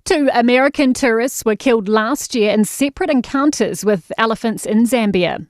Speaker 7: Two American tourists were killed last year in separate encounters with elephants in Zambia.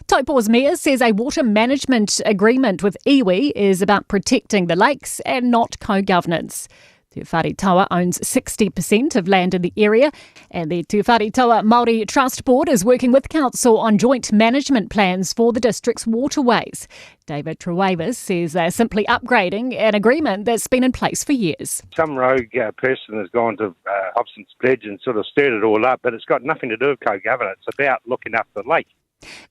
Speaker 7: Taupo's mayor says a water management agreement with iwi is about protecting the lakes and not co-governance. Te Wharitoa owns 60% of land in the area, and the Te Wharitoa Māori Trust Board is working with council on joint management plans for the district's waterways. David Trewavas says they're simply upgrading an agreement that's been in place for years.
Speaker 12: Some rogue person has gone to Hobson's Pledge and sort of stirred it all up, but it's got nothing to do with co-governance. It's about looking after the lake.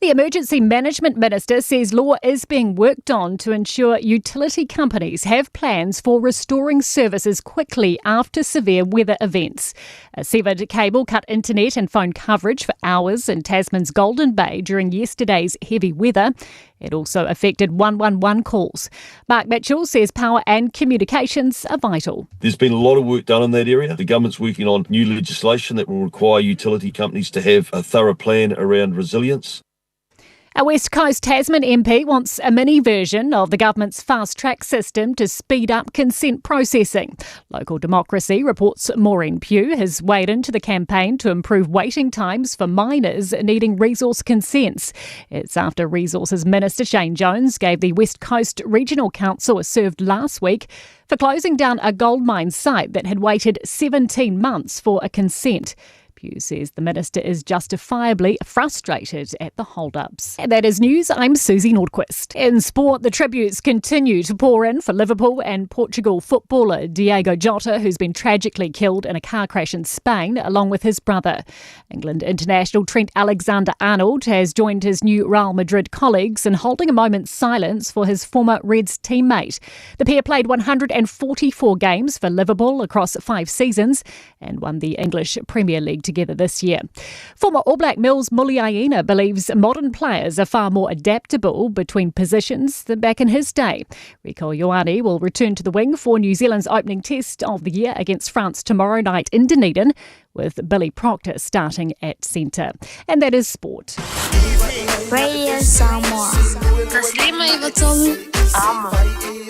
Speaker 7: The Emergency Management Minister says law is being worked on to ensure utility companies have plans for restoring services quickly after severe weather events. A severed cable cut internet and phone coverage for hours in Tasman's Golden Bay during yesterday's heavy weather. It also affected 111 calls. Mark Mitchell says power and communications are vital.
Speaker 13: There's been a lot of work done in that area. The government's working on new legislation that will require utility companies to have a thorough plan around resilience.
Speaker 7: A West Coast Tasman MP wants a mini version of the government's fast track system to speed up consent processing. Local Democracy reports Maureen Pugh has weighed into the campaign to improve waiting times for miners needing resource consents. It's after Resources Minister Shane Jones gave the West Coast Regional Council a served last week for closing down a gold mine site that had waited 17 months for a consent. Pugh says the minister is justifiably frustrated at the hold-ups. And that is news. I'm Susie Nordquist. In sport, the tributes continue to pour in for Liverpool and Portugal footballer Diego Jota, who's been tragically killed in a car crash in Spain, along with his brother. England international Trent Alexander-Arnold has joined his new Real Madrid colleagues in holding a moment's silence for his former Reds teammate. The pair played 144 games for Liverpool across 5 seasons and won the English Premier League together this year. Former All Black Mills Muliaina believes modern players are far more adaptable between positions than back in his day. Rieko Ioane will return to the wing for New Zealand's opening test of the year against France tomorrow night in Dunedin, with Billy Proctor starting at centre. And that is sport.
Speaker 14: Radio Samoa. Amo.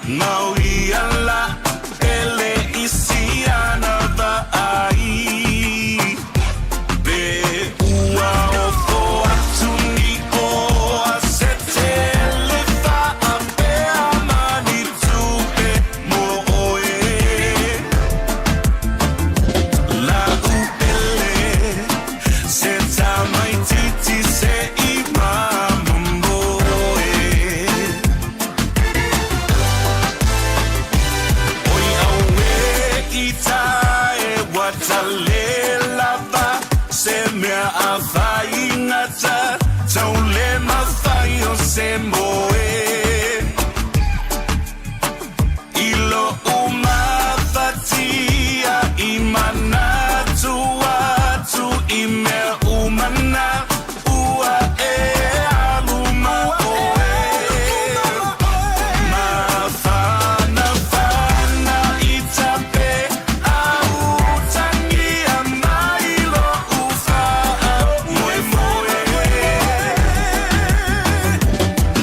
Speaker 1: Ngau ia la pele i si ana vaai. Pe ua ofo atu ni oa se tele faapea ma ni tupe mo oe. La'u pele se tamaititi se i mamomoe. Oi auē i tae ua tale lava se mea a faigata tau le mafai o se moe. I lo'u mafatia i manatu atu i mea uma na ua e alu ma oe. Mafanafana i tape au utagia mai lo'u faamoemoe.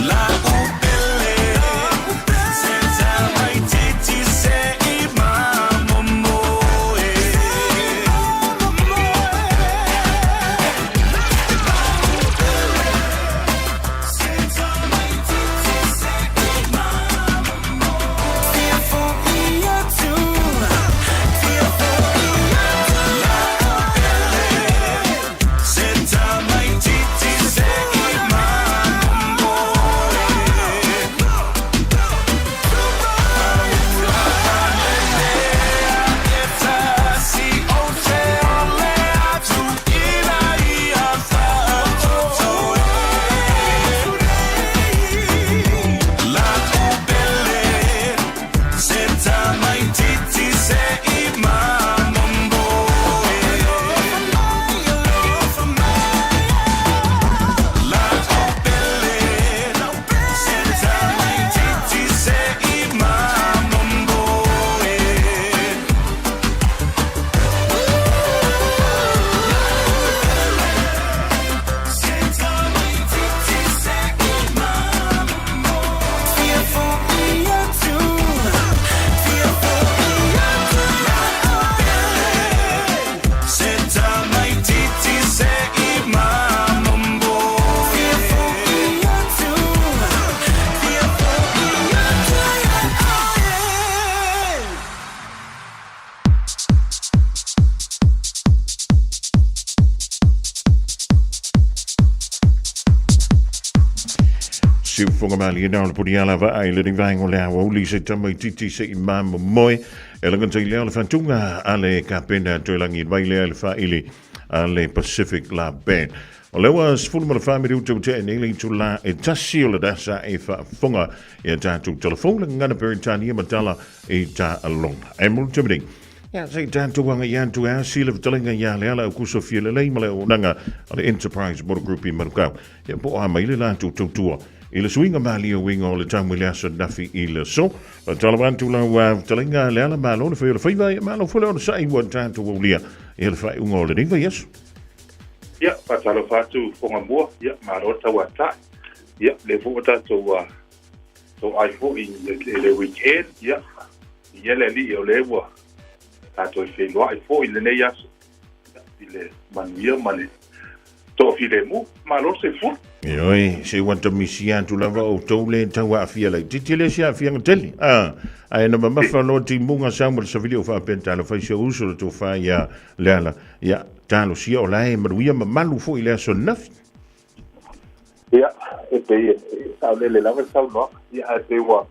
Speaker 1: La'u pele se tamaititi se i mamomoe. Se tamaititi se i mamomoe. E tasi o te ole atu ina ia faatotoe. La'u pele se tamaititi se i mamomoe. La'u pele se tamaititi se i mamomoe. Se tamaititi se i mamomoe.
Speaker 3: Siufoga malie na o le puni ala vaa i lenei vaega o le aoauli se tamaititi se i mamomoe e lagata i lea o le faatuga a le kapena Toelagi mai lea i le faaili a le Pacific La Band. O lea ua 14 minute ua tea nei le itulā e 1 o le dasa e faafofoga i a tatou telefoni le gagana Peretania ma tala i taaloga. E mo le taimi nei, ia se i tatou agai atu e asi le fetalaiga ia Leala Aukuso Fialelei ma le auaunaga a le Enterprise Motor Group i Manukau. Ia po o a mai le latou tautua i le suiga malie o uiga o le tau mai le aso nafi i le aso. Faatalofa atu lau fetalaiga Leala, malo le fai o le faiva, ia malo foi le onosai ua tatou aulia i le faaiuga o lenei vaiaso.
Speaker 15: Ia, faatalofa atu Fogamua, ia, malo le tauatai. Ia, lea foi ua tatou toai foi i le weekend, ia, ia le alii o lea ua tatou e feiloai foi i lenei aso, ia, i le manuia ma le toafilemu. Malo le soifua.
Speaker 3: Ioe, se ua tamisi atu lava outou le tau aafia laitiiti le isi aafiaga tele. A, ae na mamafa loa timuga sau ma le savili o faapea talofa i si ou uso le tofa ia Leala. Ia, talosia o la e manuia ma malu foi i le aso ananafi.
Speaker 15: Ia, e pei e saolele lava le saunoaga, ia, ae pei ua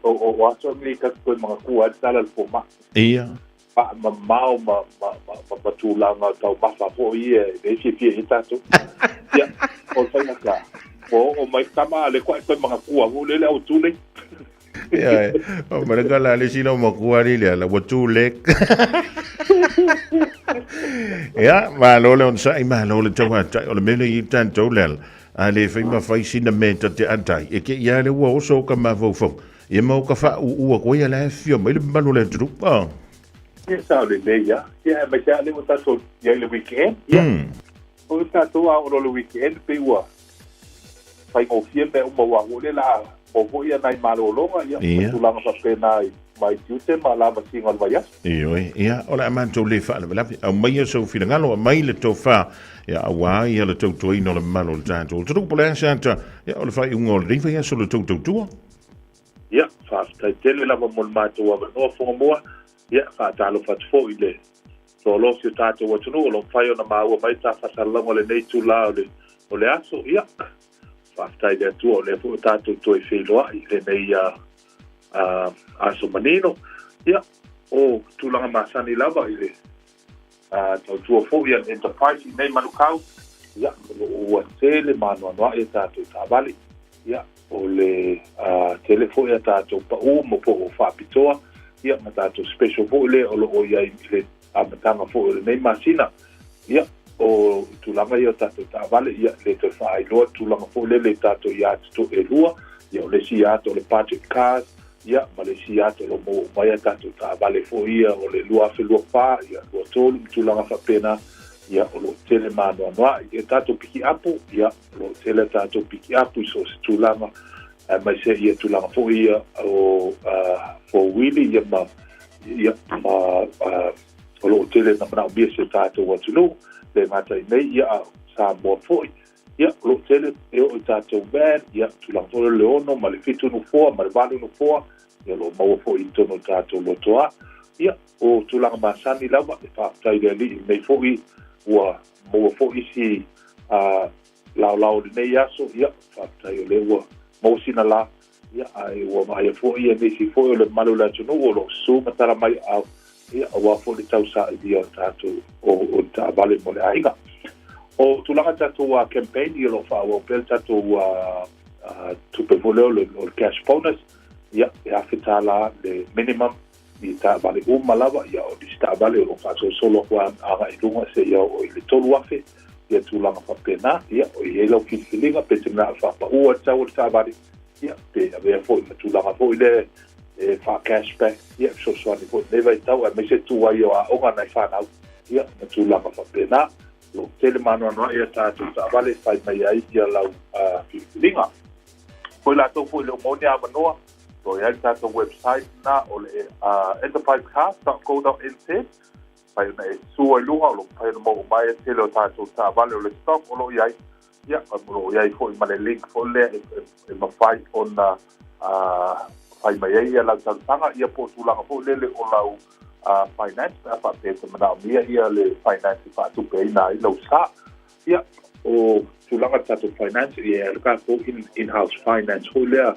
Speaker 15: o, o aso nei tatou toe manatua ai le tala a le fomai.
Speaker 3: Ia.
Speaker 15: Faamamao ma, ma, ma, ma, ma tulaga taumafa foi ia e le fiafia i ai tatou. Ia, o le faigata, ua oo mai le tama a le koa e toe manatua foi lele au too late.
Speaker 3: Ia, o mare la le sila o makua li le ala, ua too late. Ia, malo le onosai, malo le tauatai, o le mea lea i tatou le ala, a le fai ma fai sina mea ta te atai, e ke ia le ua oso o ka mafaufau, ia ma o ka faauu atu ai a la e afio mai le mamalu o le atunuu. Oh.
Speaker 15: Ia, sao lelei lava. Ia, aemaise lava lea ua tatou i ai i le weekend. Ia, o tatou a oo loa i le weekend, pei ua faigofie mea uma aua foi lea o le a. maua foi ia nai malologa, ia, ma tulaga faapena i mai tiute ma lavasiga o le vaiaso.
Speaker 3: Ioe, ia, o le a matou le faalavelave, aumaia sou finagalo, aumai le tofa, ia, aua ia le tautuaina o le mamalu o le tatou atunuu. Po o le a se ata, ia, o le faaiuga o lenei vaiaso le tou tautua.
Speaker 15: Ia, faafetai tele lava mo le matou avanoa Fogamua. Ia, faatalofa atu foi i le toalofi o tatou atunuu o lo o mafai ona maua mai ta faasalalauga i lenei itula o le, o le aso. Ia, faafetai i le Atua o lea foi ua tatou toe feiloai i lenei uh, aso manino. Ia, o tulaga masani lava i le uh, tautua foi a le Enterprise i nei Manukau. Ia, o lo o ua tele maanoanoaʻi a tatou taavale. Ia, o le uh, tele foi a tatou paʻū ma po o faapitoa, ia, ma tatou special foi lea o lo o i ai i le amataga foi o lenei masina. Ia, o tulaga ia o tatou taavale, ia, le toe faailoa tulaga foi lele i tatou iā toelua, ia, o le isi iā o le budget cars, ia, ma le isi iā o lo o maua uma ai a tatou taavale foi ia o le 2024, ia, 23 ma tulaga faapena, ia, o lo o tele maanoanoaʻi. Ia, tatou pikiapu, ia, O lo o tele a tatou pikiapu i so o se tulaga, aemaise ia tulaga foi ia o four-wheelie ia ma, ia, ma o lo o tele na manaomia si o tatou atunuu, le gata i nei, ia a o Samoa foi. Ia, o lo o tele e oo i tatou van, ia, tulaga foi o le 6 ma le 7 nofoa ma le 8 nofoa, ia o lo o maua foi i totonu o tatou lotoa. Ia, o tulaga masani lava, e faafetai i le Alii i lenei foi ua maua foi isi laolao o lenei aso, ia, faafetai o lea ua maua sina la, ia, ae ua vaaia foi ia nisi foi o le mamalu o le atunuu o lo o susu ma tala mai aao, ia, aua foi le tausailia o tatou o ni taavale mo le aiga. O tulaga tatou campaign, ia o lo o faaauau pea le tatou tupe foi lea o le cash bonus, ia, e $1,000 le minimum i taavale uma lava, ia o nisi taavale o lo o faasolosolo atu agai i luga seia oo i le 3,000, ia tulaga faapena, ia o i ai lau filifiliga pe te manao e faapaua le tau o le taavale, ia pe avea foi ma tulaga foi lea e faa-cashback, ia e fesoasoani foi i lenei vaitau aemaise tu ai o aoga a nai fanau, ia ma tulaga faapena. O lo o tele maanoanoaʻi a tatou taavale e fai mai ai ia lau filifiliga. Mo i latou foi e le o maua ni avanoa, O i ai le tatou website na o le enterprisecars.co.nz mafai ona e sua i luga, o lo o mafai ona maua uma ai le tele o tatou taavale o le stock o lo o i ai. Ia, o lo o i ai foi ma le link foi lea e mafai ona fai mai ai ia lau talosaga, ia po o tulaga foi lele o lau finance, pe a faapea e te manaomia ia le finance e faatupeina ai lau sa. Ia, o tulaga tatou finance, ia e tatou in-house finance foi lea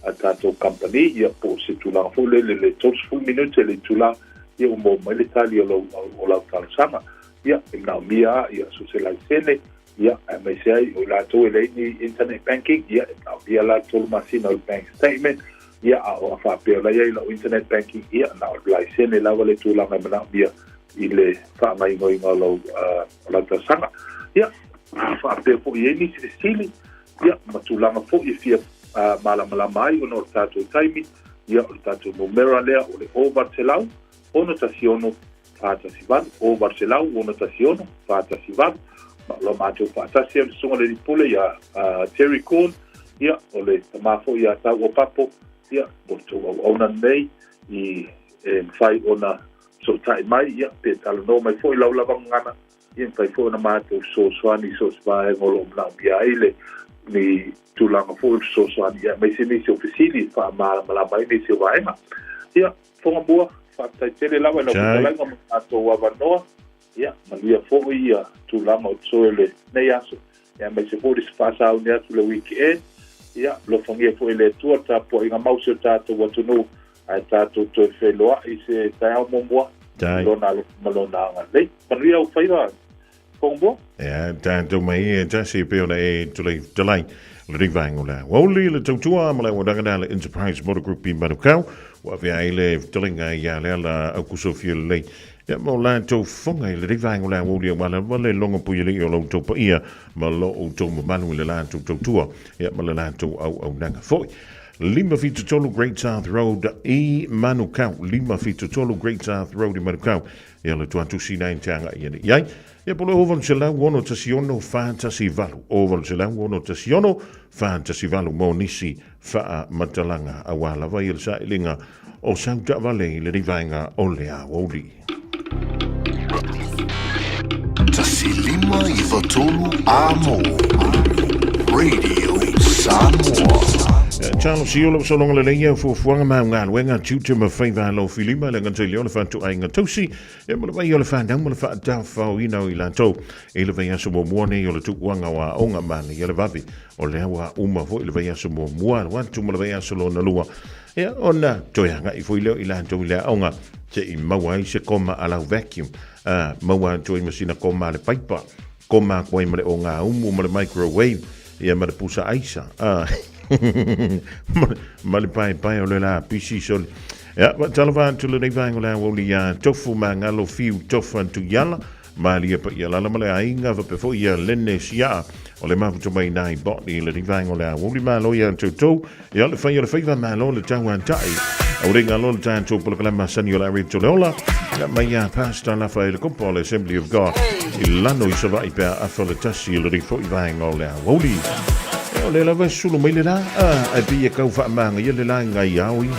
Speaker 15: a tatou company, ia po o se tulaga foi lele le 30 minute le itula, ia ua maua mai le tali o lau, o lau talosaga. Ia, e manaomia ia so se laisene, ia, aemaise ai o i latou e leai ni internet banking, ia, e manaomia la le 3 masina o le bank statement, ia, a o a faapea o la i ai lau internet banking, ia, na o le laisene lava le tulaga e manaomia i le faagaoioiga o lau o lau talosaga. Ia, a faapea foi e i ai nisi fesili, ia, ma tulaga foi e fia malamalama ai ona o le tatou taimi, ia, o le tatou numera lea o le 0800 616 418, 0800 616 418, ma o lo matou faatasi ai le Susuga i le Alii Pule ia Terry Corn, ia, o le tama foi ia Tau Opapo, ia, mo le tou auauna lenei i e mafai ona fesootai mai, ia, pe talanoa mai foi lau lava gagana, ia, mafai foi ona matou fesoasoani i so o se vaega o lo o manaomia ai le ni tulaga foi o le fesoasoani, ia, aemaise nisi o fesili e faamalamalama ai nisi o vaega. Ia, Foga Mua, faafetai tele lava i lau fetalaiga mo le matou avanoa, ia, manuia foi ia tulaga o totoe o lenei aso, ia, aemaise foi le faasauni atu i le weekend, ia, alofagia foi e le Atua le tapuaiga mau o si o tatou atunuu, ae tatou toe feiloai i se taeao muamua i Lona alofa ma Lona agalelei. Manuia ou faiva, Fogamua.
Speaker 3: Ia, tatou mai e tasi e pei ona e tulei fetalai le vaega o le aoauli le tautua ma le auaunaga le Enterprise Motor Group i Manukau ua avea ai le fetalaiga ia Leala Aukusofia lelei ia mo latou fofoga i lenei vaega o le aoauli aua lava le logo puialii o lo outou paia ma lo outou mamalu i le latou tautua ia ma le latou auaunaga foi. 573 Great South Road i Manukau. 573 Great South Road i Manukau. Ia le tuatusi nei te anga i ane iai. Ia po le 0800 616 418. 0800 616 418 mo nisi faamatalaga auā lava ia le sailiga o sau taavale i lenei vaega o le aoauli.
Speaker 9: 1 5 93 Amo Radio Samoa.
Speaker 3: Charles Sio lau sologa lelei au fuafuaga ma au galuega, tiute ma faiva alofilima, le gata i lea o le fatuaiga tausi e ma le vai o le fanau ma le faatafaoina o i latou i le vaiaso muamua nei o le tuuaga o aoga manaia le vave o lea ua uma foi le vaiaso muamua alu atu ma le vaiaso lona lua ia ona toe agai foi lea o i latou i le aoga se i maua ai se koma a lau vacuum a maua atu ai ma sina koma a le paipa koma aku ai ma le ogaumu ma le microwave ia ma le pusa aisa a ma le paepae o le lapisi sole. Ia, faatalofa atu lenei vaega o le aoauli iā Tofu Magalo Fiu Tofa Tuiala, Malia Paialala ma le aiga faapea foi ia Lene Siaa o le mafuta mai nai Botany i lenei vaega o le aoauli. Malo iā toutou, ia le fai o le faiva, malo le tauatai. Aulega loa le tatou polokalama masani o le Ari Toleola, ia mai iā Pastor Lafaele Kopa o le Assembly of God i lano i Savaii pe a afa le tasi i lenei foi vaega o le aoauli. Ia, o lea lava e sulu mai le la, ae pei e tau faamagaia le la i ngai ao ia.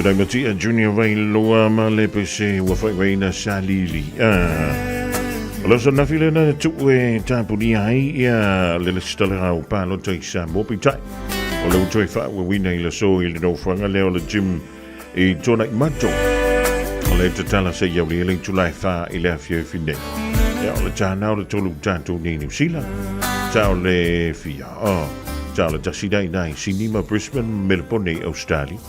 Speaker 3: Tuanaimatia Junior Vailoa ma le pese ua faaigoaina Salili. O le aso ananafi lea na tuu e tapunia ai ia le lesitalaga o palota i Samoa peitai. O le ua toe faaauauina i le aso i le nofoaga lea o le gym i Tuanaimato. O le tatala seia aulia le itula e 4 i le afiafi nei. Ia, o le tāna o le tolu tatou nei Niu Sila. Ta o le fia. Oh, ta o le tasi dai nai Sydney ma Brisbane, Melbourne i Australia.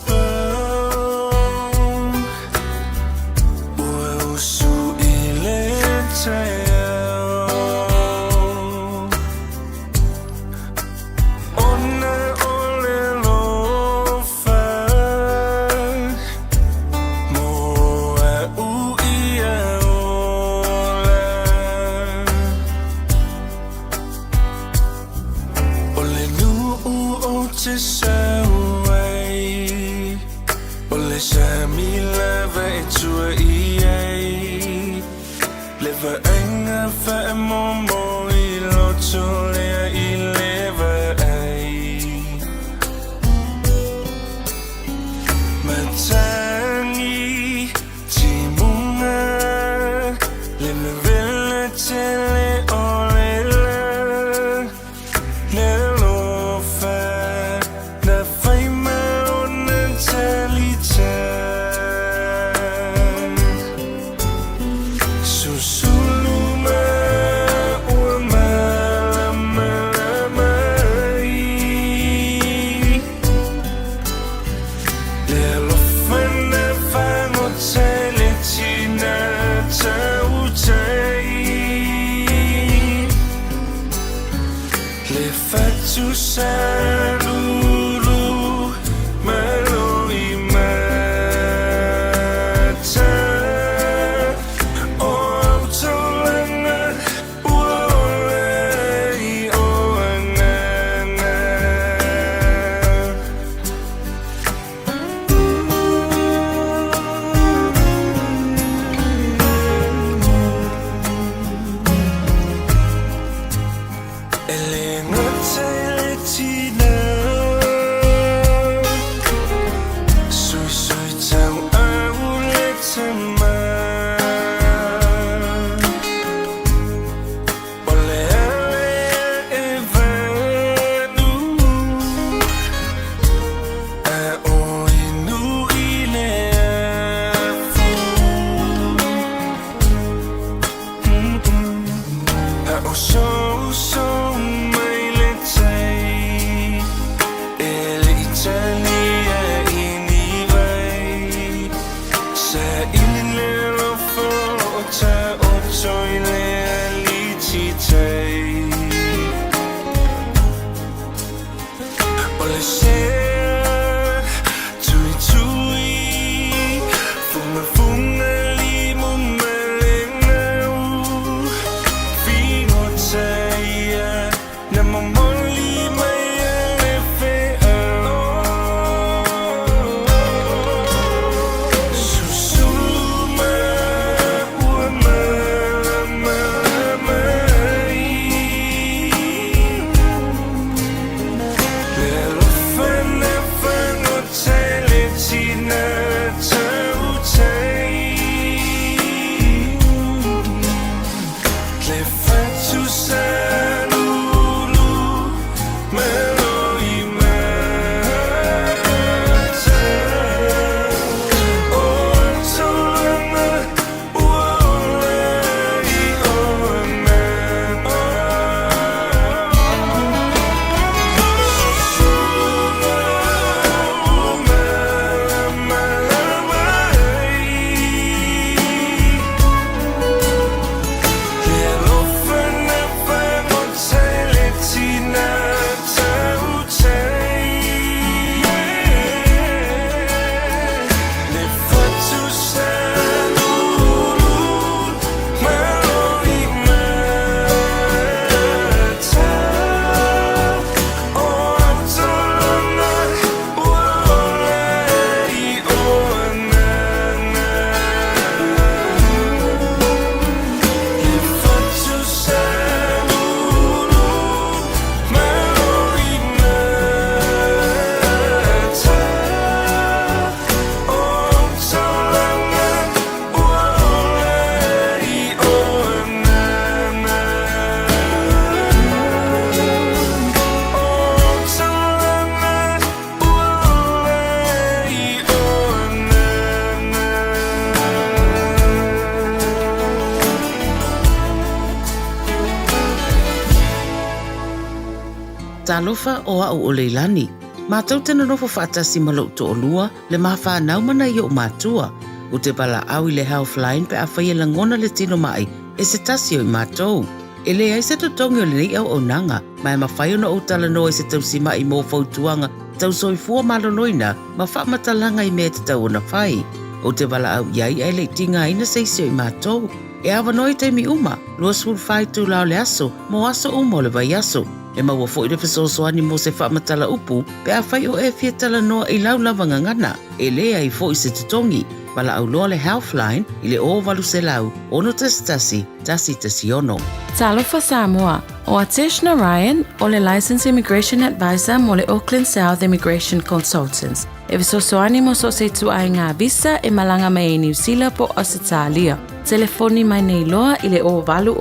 Speaker 16: Talofa o a'u o Leilani. Matou te nonofo faatasi ma lo'u to'olua, le ma fanau ma nai o'u matua. Ou te valaau i le Healthline pe afai e lagona le tino ma'i e se tasi o i matou. E leai se totogi o lenei auaunaga, ma e mafai ona ou talanoa i se tausima'i mo fautuaga tau soifua maloloina ma faamatalaga i mea e tatau ona fai. Ou te valaau i ai ae le i tigaina se isi o i matou. E avanoa i taimi uma, 24 itula o le aso, mo aso uma o le vaiaso. E maua foi le fesoasoani mo se faamatala upu pe afai o e fia talanoa i lau lava gagana. E leai foi se totogi. Valaau loa le Healthline i le 0800 611 116.
Speaker 6: Talofa Samoa, o Atesh Narayan o le Licensed Immigration Advisor mo le Auckland South Immigration Consultants. E fesoasoani mo so o se ituaiga visa e malaga mai ai Niu Sila po o Ausetalia. Telefoni mai nei loa i le 0800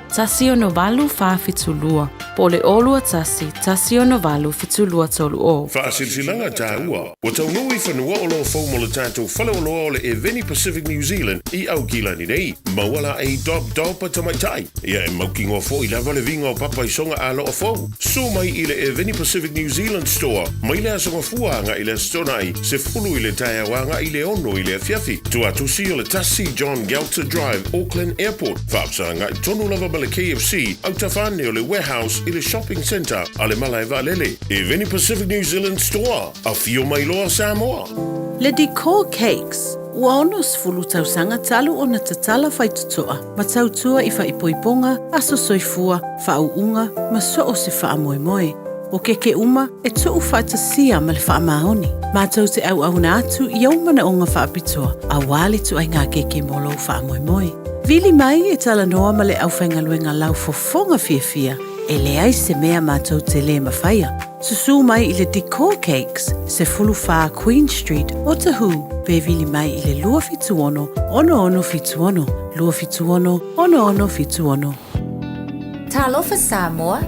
Speaker 6: 168 472 po o le 021 168 7230.
Speaker 3: Faasilasilaga taua, Ua taunuu i fanua o lo o fou mo le tatou faleoloa o le Eveni Pacific New Zealand i Aukilani nei. Maua la ei Dob Dob a tamaitai. Ia e mautinoa foi lava le viga o papa i soga aloa fou. Susu mai i le Eveni Pacific New Zealand Store mai le Aso Gafua agai i le Aso Toonai, 10 i le taeao agai i le 6 i le afiafi. Tuatusi o le 1 John Gelter Drive, Auckland Airport. Faafesagai tonu lava ma le KFC, autafa ane o le Warehouse i le Shopping Centre a le Malae Vaalele. Eveni Pacific New Zealand Store. Afio mai loa Samoa!
Speaker 8: Le Decor Cakes, ua 60 tausaga talu ona tatala faitotoa ma tautua i faaipoipoga, aso soifua, faauuga ma so o se faamoemoe. O keke uma e tuu faatasia ma le faamaoni. Matou te auauna atu i ou manaoga faapitoa aua le ituaiga keke mo lou faamoemoe. Vili mai e talanoa ma le aufaigaluega laufofoga fiafia, e leai se mea matou te le mafaia. Susu mai i le Decor Cakes, 14 Queen Street, Otahuhu, pe vili mai i le 276 6676, 276 6676.
Speaker 17: Talofa Samoa,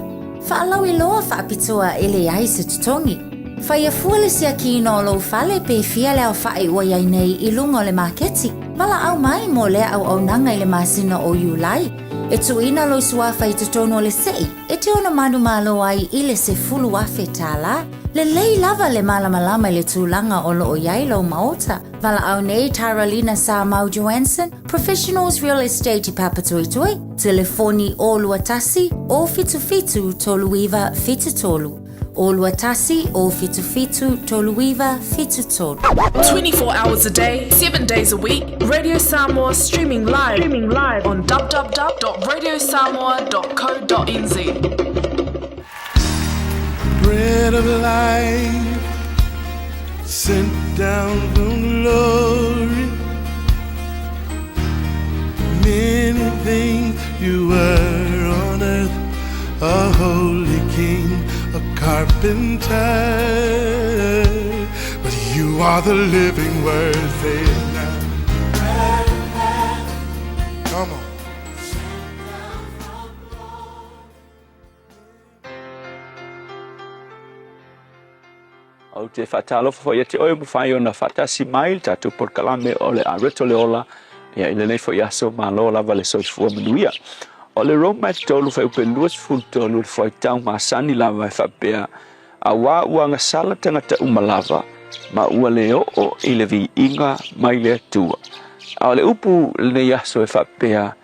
Speaker 17: faalauiloa faapitoa e leai se totogi. Faia fua le siakiina o lou fale pe fia le aofa'i ua i ai nei i luga o le maketi. Valaau mai mo lea auaunaga i le masina o Iulai. E tuuina lou suafa i totonu o le se'i e te ono manumalo ai i le $10,000. Lelei lava le malamalama i le tulaga o lo o i ai lou maota. Valaau nei Tara Lina Samau Johansson, Professionals Real Estate i Papatoetoe, telefoni 021 077 3973. 021 077 3973.
Speaker 18: 24 hours a day, 7 days a week, Radio Samoa streaming live, streaming live on www.radiosamoa.co.nz.
Speaker 1: Bread of life sent down from glory. Many things you were on earth, a holy king, a carpenter. But you are the living word, say it now. Come on.
Speaker 19: Ou te faatalofa foi ia te oe ua mafai ona faatasi mai i le tatou polokalame o le Areto le Ola ia i lenei foi aso malo lava le soifua manuia. O le Roma e 3 fuaiupe 23 le fuaitau masani lava e faapea, Auā ua agasala tagata uma lava, ma ua le oo i le viiga mai le Atua. A o le upu lenei aso e faapea,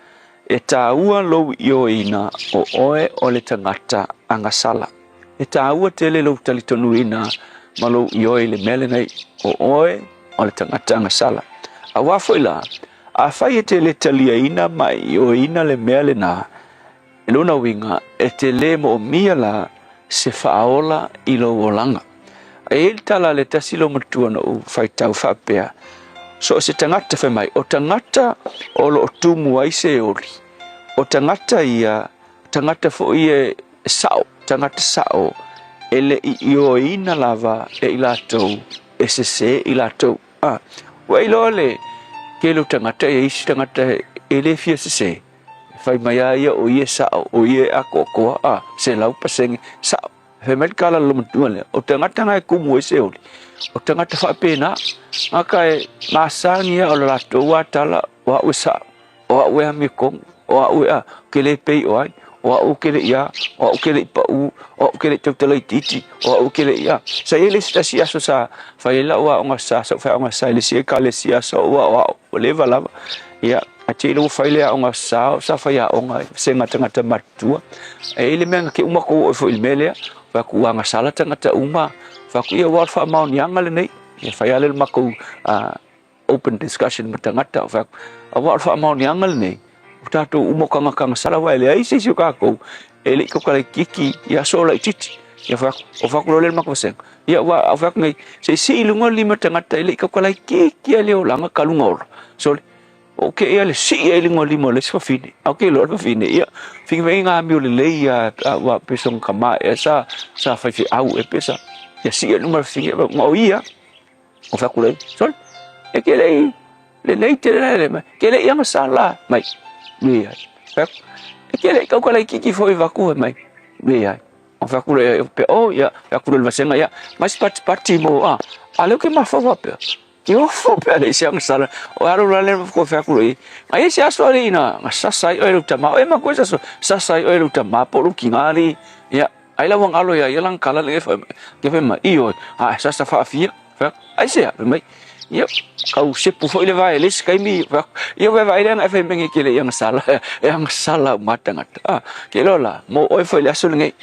Speaker 19: E tāua lou ioeina o oe o le tagata agasala. E tāua tele lou talitonuina ma lou ioe i le mea lenei, o oe o le tagata agasala. Auā foi la, afai e te le taliaina ma e ioeina le mea lenā, I lona uiga, e te lē moomia la se faaola i lou olaga. E i ai le tala a le tasi loumatua na ou faitau faapea, So o se tagata fai mai, o tagata o lo o tumu ai se oli, o tagata ia, tagata foi e sao, tagata sao, e le i ioeina lava e i latou, e sesē i latou. A, ua iloa le tele o tagata, e i ai isi tagata e le fia sesē. E fai mai a ia o ia e sao, o ia e atoatoa, a, 100% sao. Fai mai le tala a le matua lea, o tagata na e kumu ai se oli, o tagata faapena, gata e masani ia o le latou a tala, o au e sao, o au e amiotonu, o au e a, ou te le pei o ai, o au ke le ia, o au ke le i paʻū, o au ke le i tautala itiiti, o au ke le i a. Sa i ai le isi tasi aso sa fai ai lau aoga sa, sa'u faiaoga sa i le isi ekalesia sa ou aoao, ua leva lava. Ia, ae te i ua fai le aoga sa, sa fai aoga i vasega tagata matutua. E i ai le mea na te uma kou oo foi i le mea lea, fai atu ua agasala tagata uma, fai atu, ia aua o le faamaoniaga lenei. Ia fai lava lea o le matou open discussion ma tagata, fai atu, aua o le faamaoniaga lenei, o tatou uma o tagata agasala, aua e leai se isi o tatou e le i tautala itiiti i aso laitiiti. Ia fai atu, o fai atu loa lea i le matou vasega, ia aua a fai atu nei, se i sii i luga le lima tagata e le i tautala itiiti lava i le olaga talu ona ola. Sole, o ke ia le sii ai i luga o le lima o le isi fafine, a o ke iloa le fafine, ia, figi mai ngā amio lelei a, a ua pe songa kama ea sa, sa faifeau ea pe sa, ia sii ai i luga le fafine, ma o ia, o fai atu lea, sole, e ke lei, lelei tele la le mai, ke lei agasala mai, leai, fai atu, e ke lei tautala itiiti foi vaku mai, leai. O fai atu lea, pe o, ia, fai atu lea i le vasega, ia, mai se patipati mo, a, a lea ou te mafaufau faapea, Ke ofo pe a leai se agasala, o alo la lea ko fai atu loa i ai, a i ai se aso alii na sasa ai oe e lou tama, o e matua se aso sasa ai oe e lou tama po o lou tina alii, ia, ai la ua galo ia ia lana tala lea ke fai mai, ioe, a e sasa faafia, fai atu, aisea, fai mai, ia, tau sepu foi le vae i le isi taimi, fai atu, ia vaevae lea na e fai mai nei e te le i agasala, e agasala uma lava tagata, a, ke iloa la, mo oe foi i le aso lenei,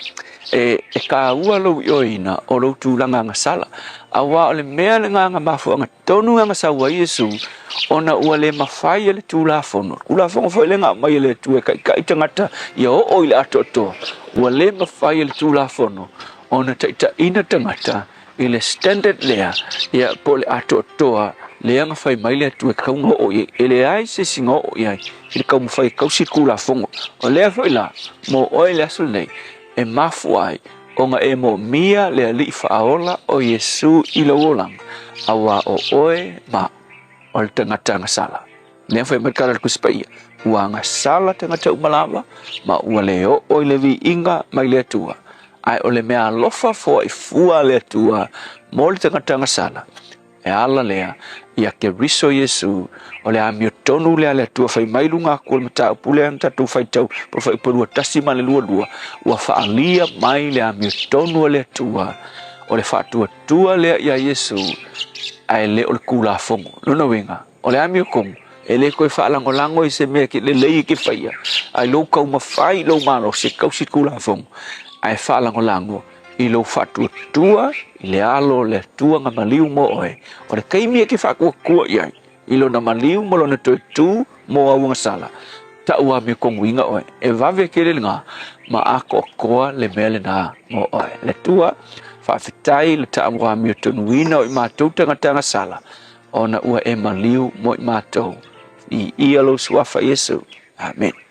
Speaker 19: E, e kāua lou ioeina o lou tulaga agasala, auā o le mea lena na mafuaaga tonu e agasau ai Iesu, ona ua le mafai e le Tulafono, le Tulafono foi lea na aumai e le Atua e taitai tagata ia oo i le atoatoa, ua le mafai e le Tulafono ona taitaiina tagata i le standard lea, ia, po o le atoatoa lea na fai mai le Atua e tatau ona oo i ai. E leai se isi na oo i ai i le taumafai e tausi le Tulafono. O lea foi la, mo oe i le aso lenei, e mafua ai ona e moomia le Alii Faaola o Iesu i lou olaga, auā o oe ma o le tagata agasala. Lea fai mai le tala a le Tusi Paia, ua agasala tagata uma lava, ma ua le oo i le viiga mai le Atua. Ae o le mea alofa foai fua a le Atua mo le tagata agasala, E ala lea ia Keriso Iesu, o le amiotonu lea a le Atua fai mai luga atu o le mataupu lea na tatou faitau po o le fuaiupu 21 ma le 22, ua faaalia mai le amiotonu a le Atua, o le faatuatua lea iā Iesu, ae le o le Tulafono. Lona uiga, o le amiotonu, e le toe faalagolago i se mea lelei e te faia, ae lou taumafai i lou malosi e tausi le Tulafono, ae faalagolago i lou faatuatua i le alo o le Atua na maliu mo oe, o le taimi e te faatuatua i ai i lona maliu ma lona toe tu mo auagasala, taʻu amiotonuina oe, e vave tele lena ma atoatoa le mea lena mo oe. Le Atua, faafetai le taʻu amiotonuina o i matou tagata agasala, ona ua e maliu mo i matou. Viia lou suafa Iesu. Amene.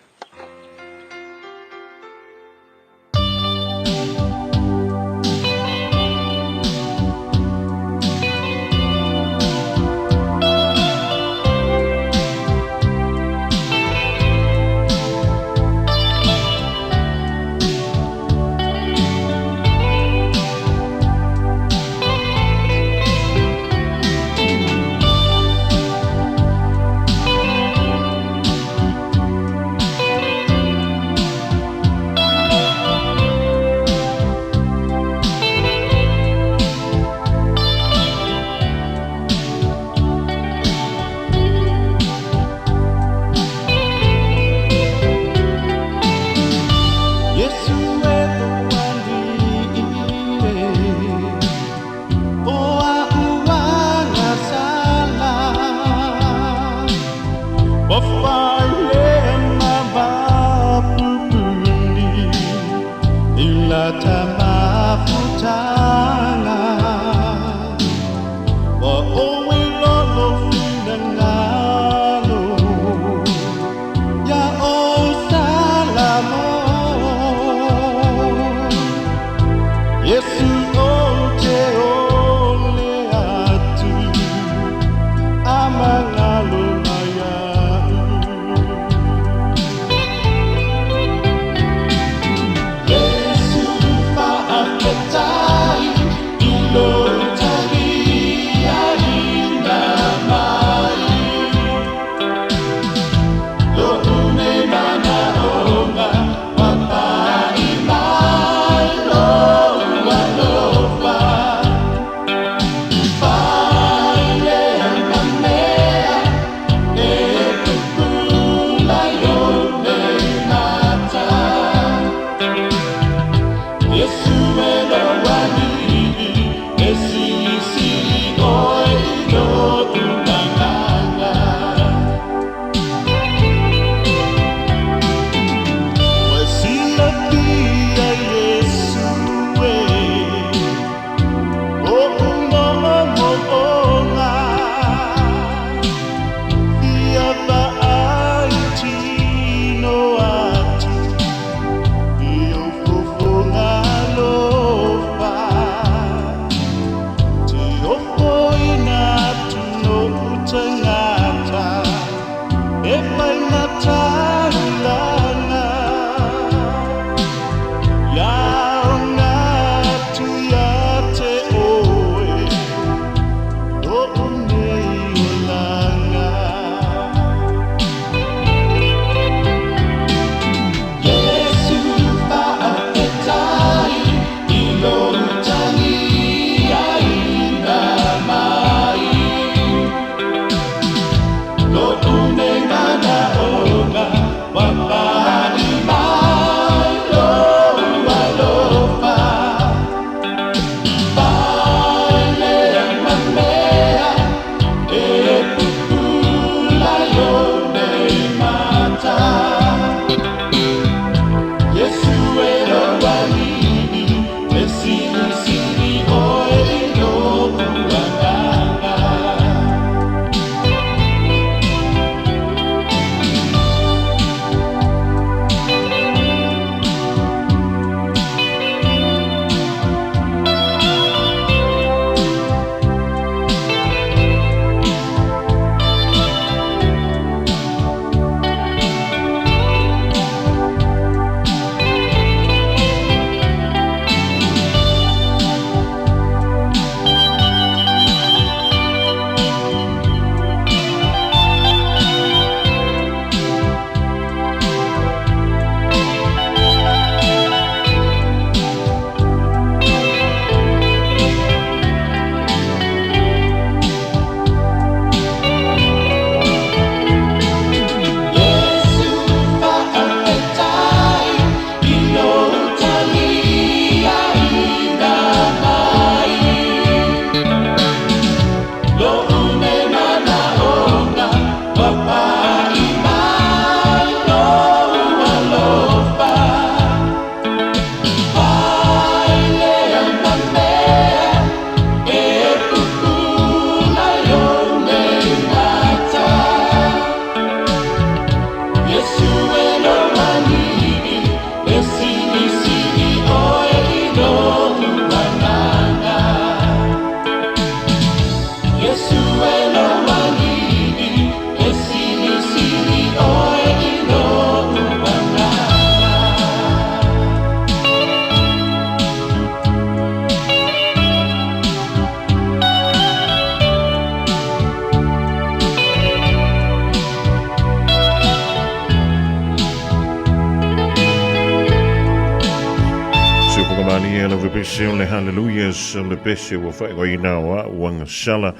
Speaker 3: lava pese o le Hallelujahs, o le pese ua faaigoaina o a'u agasala.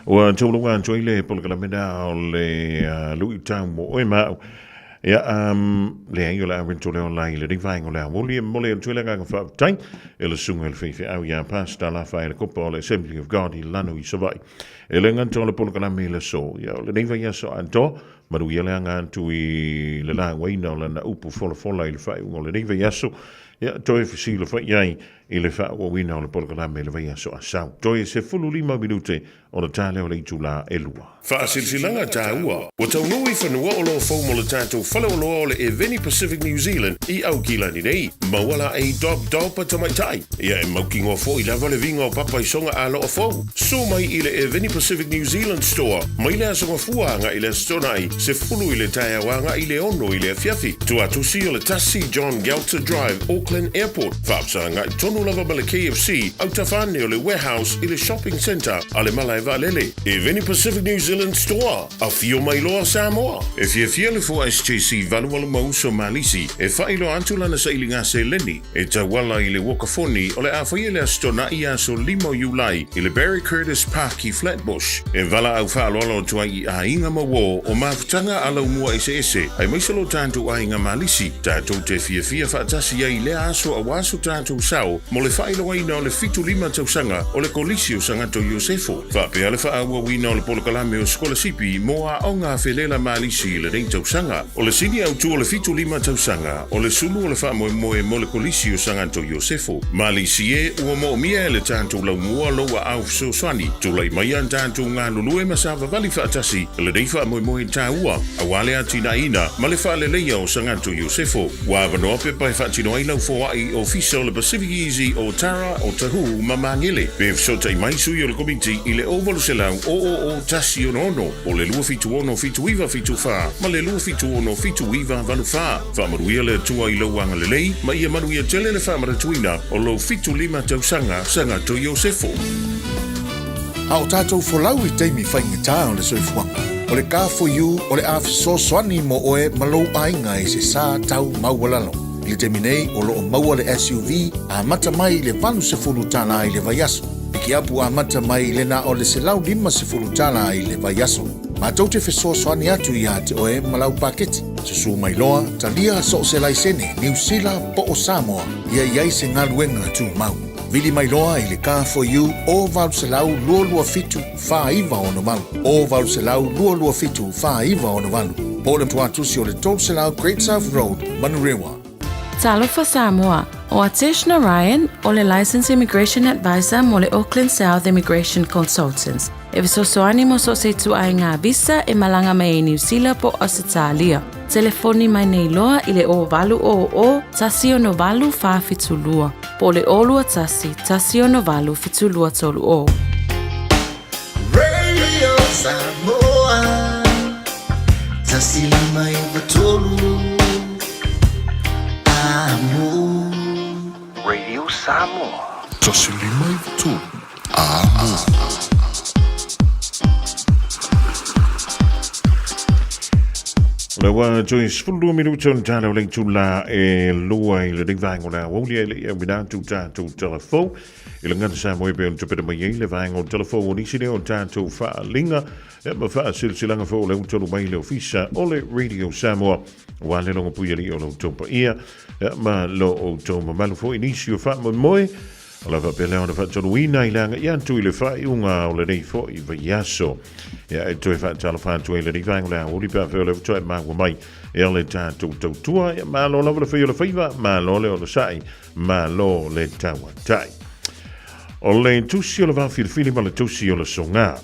Speaker 3: Ua tauluga atu ai le polokalame lea o le luitau mo oe ma a'u. Ia, um, leai o le a rento lea o la i lenei vaega o le aoauli e momoli atu ai le agaga faafetai i le susuga i le faifeau iā Pastor Lafaele Kopa o le Assembly of God i Lano i Savaii. E le gata o le polokalame i le aso, ia o lenei vaiaso atoa, manuia le aga atu i le lauaina o lana upu folafola i le faaiuga o lenei vaiaso, Ia, toe fesilafai ai i le faaauauina o le polokalame i le vaiaso a sau. Toe 15 minute ona ta lea o le itulā e lua. Faasilasilaga taua, ua taunuu i fanua o lo o fou mo le tatou faleoloa o le Eveni Pacific New Zealand i Aukilani nei. Maua la ei dob dob a tamaitai. Ia e mautinoa foi lava le viga o papa i soga aloa fou. Susu mai i le Eveni Pacific New Zealand Store mai le Aso Gafua agai i le Aso Toonai, 10 i le taeao agai i le 6 i le afiafi. Tuatusi o le 1 John Gelter Drive, Auckland Airport. Faafesagai tonu lava ma le KFC, autafa ane o le Warehouse i le Shopping Centre a le Malae Vaalele. Eveni Pacific New Zealand Store. Afio mai loa Samoa! E fiafia le Fua SJC 88 ma uso Malisi e faailoa atu lana sailiga seleni e tauala i le uakafoni o le a faia le Aso Toonai aso 5 o Iulai i le Barry Curtis Park i Flatbush. E valaau faaaloalo atu ai i aiga ma uo o mafutaga a laumua eseese aemaise lo tatou aiga Malisi tatou te fiafia faatasi ai i lea aso aua so tatou sao mo le faailoaina o le 75 tausaga o le Kolisi o Sagato Iosefo. Faapea le faaauauina o le polokalame o sikolasipi mo aoga felela Malisi i lenei tausaga. O le sini autu o le 75 tausaga o le sulu o le faamoemoe mo le Kolisi o Sagato Iosefo. Malisi e, ua moomia e le tatou laumua lou aao fesoasoani. Tulai mai a tatou galulue ma savavali faatasi i lenei faamoemoe taua aua le atinaeina ma le faaleleia o Sagato Iosefo. Ua avanoa pepa e faatino ai lau foai i Ofisa o le Pacific Easy o Tara, o Tahu ma Magele. Pe fesootai mai sui o le Komiti i le 0800 000 166 o le 276 7974 ma le 276 7984. Faamanuia le Atua i lou agalelei ma ia manuia tele le faamanatuina o lou 75 tausaga Sagato Iosefo.
Speaker 10: A o tatou folau i taimi faigata o le soifuaga, o le Car4U o le a fesoasoani mo oe ma lou aiga i se sa tau maualalo. I le taimi nei, o lo o maua le SUV amata mai i le $80 i le vaiaso. Pikiapu amata mai i le na o le $150 i le vaiaso. Matou te fesoasoani atu iā te oe ma lau paketi. Susu mai loa, talia so o se laisene, Niu Sila po o Samoa, ia i ai se galuega tumau. Vili mai loa i le Car4U o 800 227 4968, o 800 227 4968, po o le tuatusi o le 300 Great South Road, Manurewa.
Speaker 6: Talofa Samoa, o Atesh Narayan o le Licensed Immigration Advisor mo le Auckland South Immigration Consultants e fesoasoani mo so o se ituaiga visa e malaga mai ai Niu Sila po o Ausetalia. Telefoni mai nei loa i le 0800 168 472 po o le 021 168 7230.
Speaker 5: Radio Samoa 153 Amo.
Speaker 9: Radio Samoa. 153 Amo.
Speaker 3: O le ua toe 12 minuta o le tala o le itula e lua i lenei vaega o le aoauli e le i auina atu tatou telefou i le gata Samoa e pei ona tupena mai ai le vaega o telefou o nisi lea o tatou faaaliga e ma faasilasilaga foi o le ua mai le ofisa o le Radio Samoa aua le logopui alii o lo outou paia ma lo outou mamalu foi nisi o faamoemoe O le a faapea lea ona faatonuina i le agai atu i le faaiuga o lenei foi vaiaso. Ia, e toe faatalofa atu ai lenei vaega o le aoauli pe afai o lea ua toe maua mai e le tatou tautua. Ia, malo lava le fai o le faiva, malo le onosai, malo le tauatai. O le tusi o le vaofilifili ma le tusi o le soga.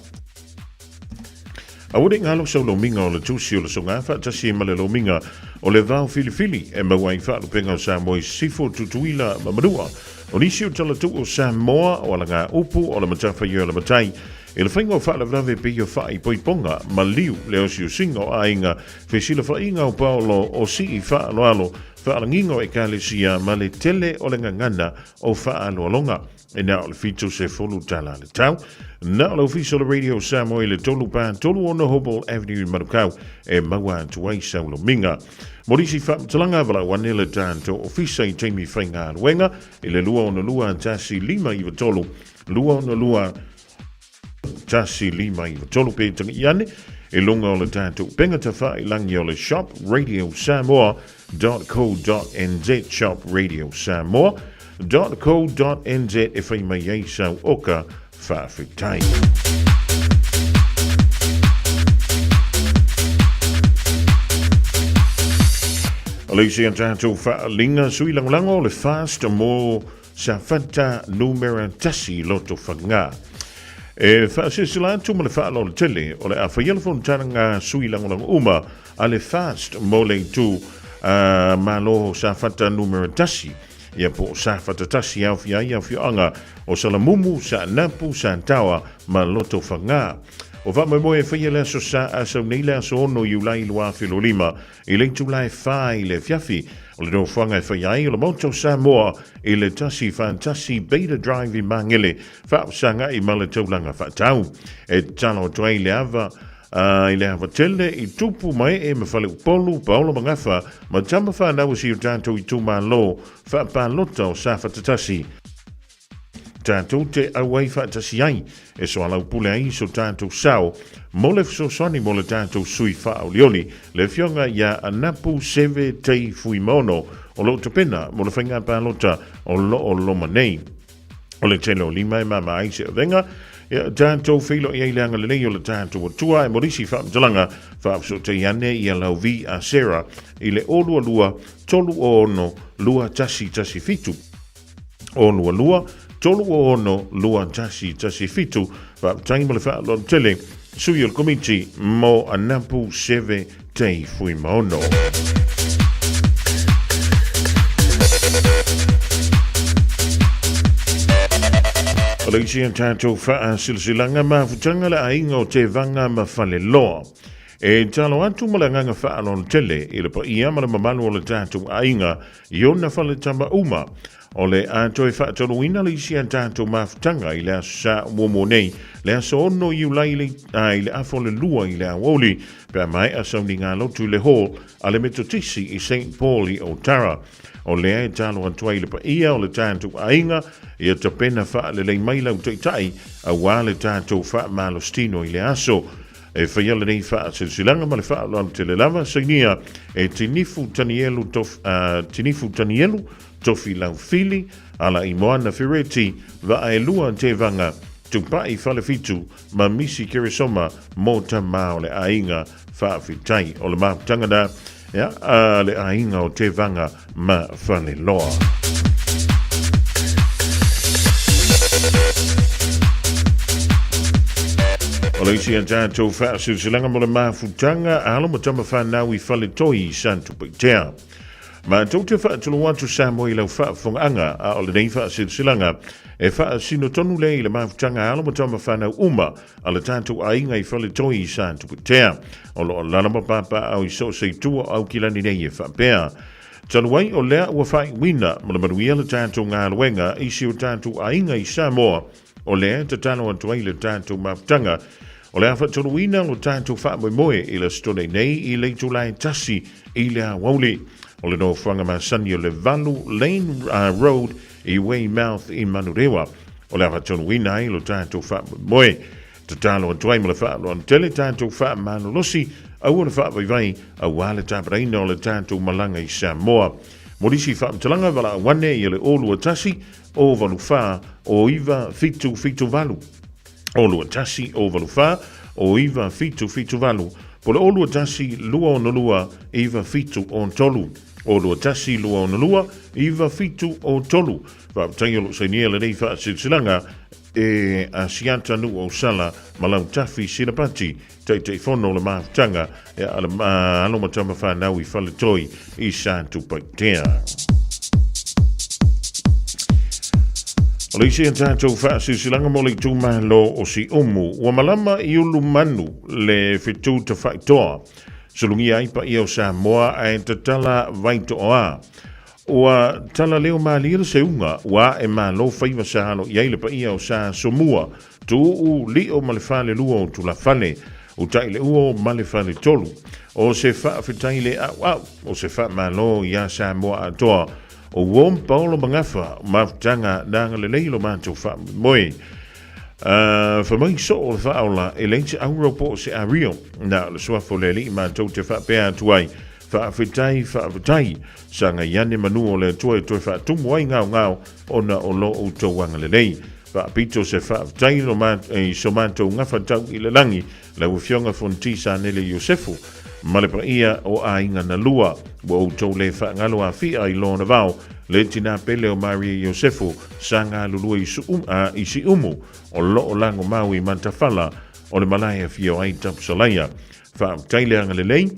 Speaker 3: Aua ne i galo sau lomiga o le tusi o le soga faatasi ai ma le lomiga o le vaofilifili e maua ai faalupega o Samoa i Sisifo, Tutuila ma Manua. O nisi o talatuu o Samoa o alagaupu o le matafaioi o le matai i le faiga o faalavelave pei o faaipoipoga, maliu, le osiosiga o aiga, fesilafaiga o paolo o sii faaaloalo. faalagiga o Ekalesia ma le tele o le gagana o faaaloaloga. E na o le 70 tala le tau. Na o le ofisa o le Radio Samoa i le 3 pa 36 Hoball Avenue i Manukau e maua atu ai sau lomiga. Mo nisi faamatalaga, valaau ane le tatou ofisa i taimi faigaluega i le 262 1593 262 1593 pe tangi ane i luga o le tatou upega tafailangi o le shopradiosamoa.co.nz shopradiosamoa.co.nz e fai mai ai sau oka faafetai. O le isi a tatou faaaliga sui lagolago o le FAST mo Safata numera 1 Lotofaga. E faasilasila atu ma le faaaloalo tele o le a faia le fonotaga sui lagolago uma a le FAST mo le itu Malo Safata numera 1, ia po o Safata 1 e aofia ai afioaga o Salamumu, Saanapu, Sataoa ma Lotofaga. O faamoemoe e faia le aso Sa a sau nei le aso 6 Iulai 2025 I le itula e 4 i le afiafi, o le nofoaga e faia ai o le Maota o Samoa i le 141 Beta Drive i Magele, faafesagai ma le taulaga faatau. E tatalo atu ai le ava i le ava tele i tupu ma ee ma Faleupolu, Paolo Magafa ma tama fanau o si o tatou itumalo faapalota o Safata 1. Tatou te auai faatasi ai e soalaupule ai so tatou sao mo le fesoasoani mo le tatou sui faaolioli, le Afioga ia Anapu Seve Tei Fuimaono, o lo o tapena mo le faiga palota o lo o loma nei. O le tele o lima e mama ai se avega, ia tatou feiloai ai le agalelei o le tatou Atua e mo nisi faamatalaga faafesootei ane ia lau V a Sarah i le 022 306 2117. O 22 36 2117. Faafetai mo le faaaloalo tele, sui o le Komiti mo Anapu Seve Tei Fuimaono. O le isi a tatou faasilasilaga mafutaga le aiga o Tevaga ma Faleloa. E talo atu ma le agaga faaaloalo tele i le paia ma le mamalu o le tatou aiga I ona faletama uma, o le a toe faatoluina le isi a tatou mafutaga i le aso Sa muamua nei, le aso 6 Iulai i le, a, i le afa o le 2 i le aoauli, pe a maea sauniga lotu i le Hall a le Metotisi i Saint Paul i Otara. O lea e talo atu ai le paia o le tatou aiga ia tapena faalelei mai lau taitai aua le tatou faamalositino i le aso. E faia lenei faasilasilaga ma le faaaloalo tele lava, sainia e Tinifu Tanielu Tof, Tinifu Tanielu, Tofi Laufili, Alaimoana Fereti, Vaaelua Tevaga, Tupai Falefitu ma Misi Keresoma mo Tama o le Aiga Faafetai. O le mafutaga na, ia, a le aiga o Tevaga ma Faleloa. O le isi a tatou faasilasilaga mo le mafutaga alo ma tama whanau i Faletoi i Satupaitea. Matou te faatulou atu Samoa i lau faafofogaaga, a o lenei faasilasilaga e faasino tonu lea i le mafutaga alo ma tama whanau uma a le tatou aiga i Faletoi i Satupaitea. O lo o lala ma papaao i so o se itu o Aukilani nei e faapea. Talu ai o lea ua faaiuina ma le manuia le tatou galuega i si o tatou aiga i Samoa, o lea e tatalo atu ai le tatou mafutaga, o le a faatoluina lo tatou faamoemoe i le Aso Toonai nei i le itula e 1 i le aoauli. O le nofoaga masani o le 8 Lane Road i Weymouth i Manurewa, o le a faatoluina ai lo tatou faamoemoe. Tatalo atu ai ma le faaaloalo tele tatou faamalolosi, aua le faavaivai aua le tapenaina o le tatou malaga i Samoa. Mo nisi faamatalaga, valaau ane ia le 021 084 0977 021 084 0977 po o le 021 262 9703 021 262 9703. Faafetai o lo o sainia lenei faasilasilaga e Asiata Nuuausala ma Lautafi Silapati, Taitaifono o le Mafutaga e Alo ma Tama Whanau i Faletoi i Satupaitea. O le isi a tatou faasilasilaga mo le itumalo o Siumu, ua malama i Ulumanu le fetu tafaitoa. Sulugia ai paia o Samoa ae tatala Vaitoʻoā. Ua tala leo malie le seuga ua aʻe malo faiva sa alo i ai le paia o Sa Somua, Tuuu, Lio ma le falelua o Tulafale, Utaileuo ma le faletolu. O se faafetai le ʻauʻau, o se faamalo iā Samoa atoa, o uo ma Paolo Magafa, mafutaga na agalelei lo matou faamoemoe. Fai mai soo le faaola, e leai se auro po o se ario, na o le suafa o le Alii matou te faapea atu ai, Faafetai, faafetai. Sagai ane manu o le Atua e toe faatumu ai gaogao ona o lo outou agalelei. Faapito se faafetai lo ma, i so matou gafa tau i le lagi, lau Afioga Fonoti Sanele Iosefu, ma le paia o aiga na lua, ua outou le faagalo afia i lona vao, le tina pele o Maria Iosefu, sa galulue i, su, a, i Siumu, o loo lago mau i Matafala, o le malae afio ai Tapusalaia. Faafetai le agalelei.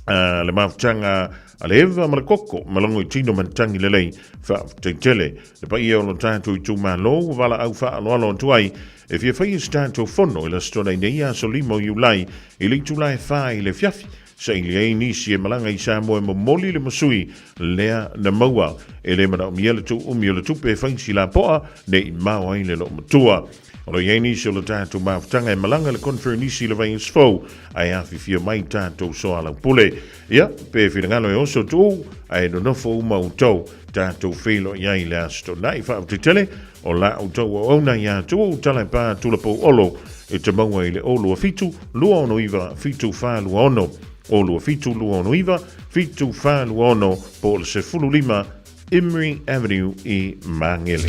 Speaker 3: Le mafutaga a le eva ma le koko ma logo i tino ma le tangi lelei faafetai tele. Le paia o lo tatou itumalo ua valaau faaaloalo atu ai e fia faia se tatou fono i le Aso Toonai nei aso 5 o Iulai i le itula e 4 i le afiafi. Saili ai nisi e malaga i Samoa e momoli le masui lea na maua. E le manaomia le tuuumi o le tupe e fai si lapoa ne i mao ai le loomatua. O lo o i ai nisi o le tatou mafutaga e malaga i le Conferenisi i le vaiaso fou, ae afifio mai tatou soalaupule. Ia, pe finagalo e oso tuu, ae nonofo uma outou, tatou feiloai ai i le Aso Toonai. Faafetai tele o la outou auauna iā Tuuu Talaepā Tulapou Olo e te maua i le 027 269 7426, 027 269 7426 po o le 15 Imrie Avenue i Māngere.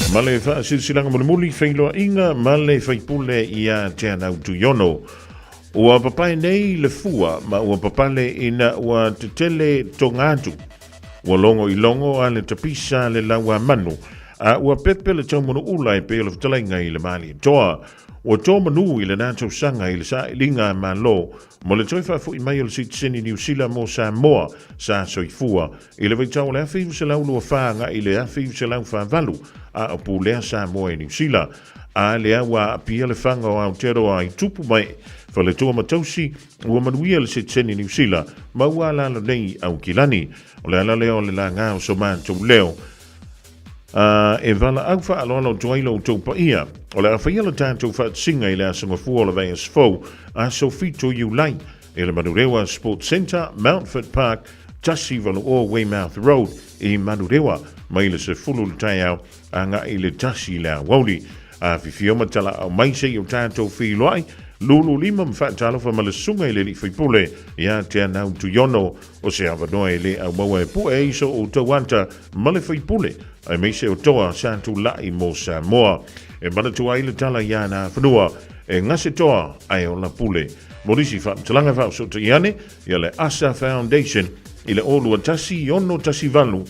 Speaker 3: Ma le faasilasilaga mulimuli, feiloaiga ma le faipule iā Teanau Tuiono. Ua papae nei le fua ma ua papale ina ua tetele toga atu. Ua logo i logo a le tapisa le lauamanu, a ua pepe le taumanuula e pei o le fetalaiga i le Malietoa. Ua to manu i lena tausaga i le sailiga a Malo mo le toe faafoi mai o le sitiseni Niu Sila mo Samoa sa soifua i le vaitau o le 1924 agai i le 1948 a o pulea Samoa e Niu Sila, a lea ua aapia le faga o Aotearoa i tupu mai faletua ma tausi ua manuia le sitiseni Niu Sila ma ua alalo nei i Aukilani. O le ala lea o le laga o so matou leo A e valaau faaaloalo atu ai lo outou paia, o le a faia le tatou faatasiga i le Aso Gafua o le Vaiaso Fou, aso 7 Iulai, i le Manurewa Sports Centre, Mountfort Park, 180 Weymouth Road i Manurewa, mai le 10 i le taeao agai i le 1 i le aoauli. Afifio ma talaau mai se i o tatou feiloai, lulu lima ma faatalofa ma le susuga i le alii faipule ia Teanau Tuiono. O se avanoa e le aumaua e pue ai so outou ata ma le faipule, aemaise o toa sa tulai mo Samoa. E manatua ai le tala iā Nafanua, e gase toa ae ola pule. Mo nisi faamatalaga faaosootai ane ia le Asa Foundation i le 021 618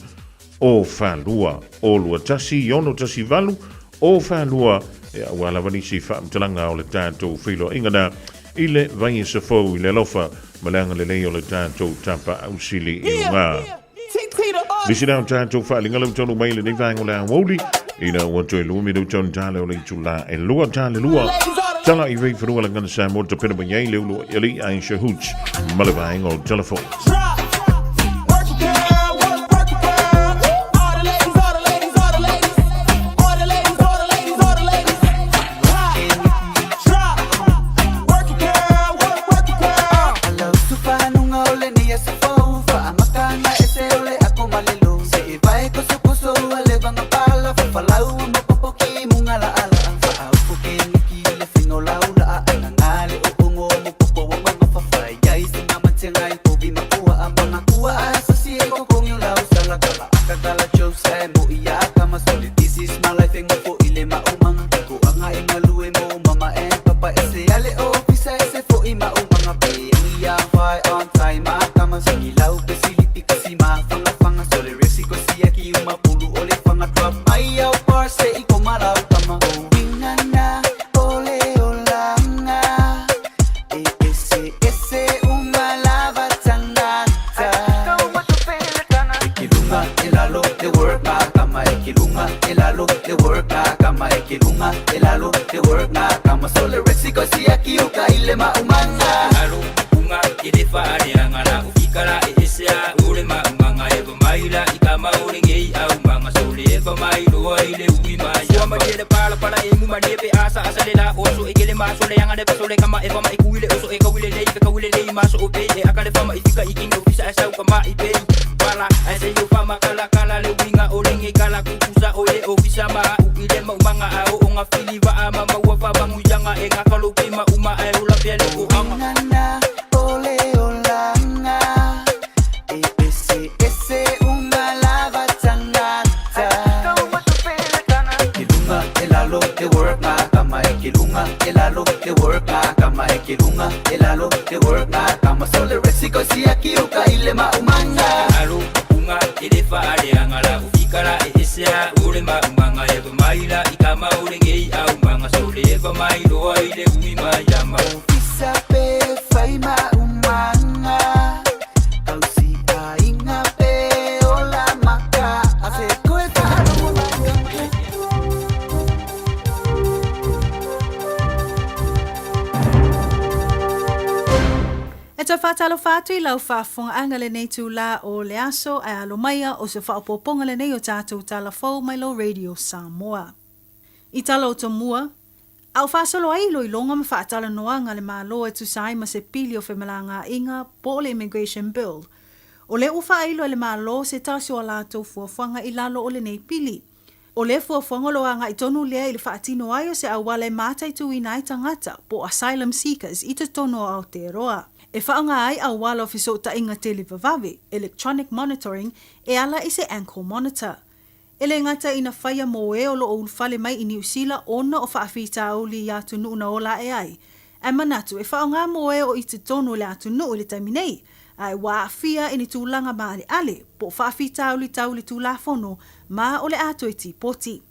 Speaker 3: 042, 021 618 042, e aua lava nisi faamatalaga o le tatou feiloaiga na i le vaiaso fou i le alofa ma le agalelei o le tatou Tapaau Sili i luga. Nisi na o tatou faaaliga lau taunuu mai i lenei vaega o le aoauli ina ua toe 2 minuta ona tale o le itula e 2 tale 2. Tala i Ray Whanua Lagana Samoa tapena mai ai le ulu i alii Aisha Hooch ma le vaega o Telefon.
Speaker 20: kama e ke luga e lalo e work ngā kama so le rexi ko siaki o ka ile maumanga.
Speaker 21: Alo unga i le faaleaga la ufika la e ese a ule maumanga e vamaila i kama o le gei aumanga so le e vamailoa i le ui mai ama le pala pala e muma le pe asa asa le la oso e kele maso le anga le paso le kama e fama e kuile oso e kawile le e kawile le maso o pe e akale fama i fika i kinga ofisa e sau kama i pe pala ai se yo fama kala kala le winga o le nge kala kukusa o le ofisa ma u i le maumanga a o nga fili va ama maua fa manguyanga e nga kalo ke ma uma ai o la pele o anga.
Speaker 20: Nana, ole olanga, e ese ese uma lava tangata. Kilunga elalo e work nga kama e kilunga elalo e work nga kama e kilunga elalo e work nga kama so le rexi ko siaki o ka ile maumanga.
Speaker 21: Alo unga i le faaleaga la ufika la e ese a ule maumanga e vamaila i kama o le gei aumanga so le e vamailoa i le ui mai ama.
Speaker 20: Ofisa pe fai maumanga, tausi aiga pe ola maka, ase koe whaalogo maka.
Speaker 22: E toe faatalofa atu i lau faafofogaaga lenei itulā o le aso ae alo maia o se faaopoopoga lenei o tatou tala fou mai lou Radio Samoa. I tala o tomua, a o faasolo ai iloiloga ma faatalanoaga a le Malo e tusa ai ma se pili o femalagaaiga po o le Immigration Bill. O lea ua faailo e le Malo se tasi o a latou fuafuaga i lalo o lenei pili. O lea fuafuaga o lo o agai tonu lea i le faatino ai o se auala e mataituina ai tagata, po o asylum seekers, i totonu o Aotearoa. E faaaoga ai auala o fesootaiga televavave, electronic monitoring, e ala i se ankle monitor. E le gata ina faia mō e o lo o ulufale mai i Niu Sila ona o faafitauli i atunuu na ola ae ai, ae manatu e faaaoga mō e o i totonu o le atunuu i le taimi nei, ae ua aafia i ni tulaga maaleale po o faafitauli tau i le Tulafono ma o le a toe tipoti.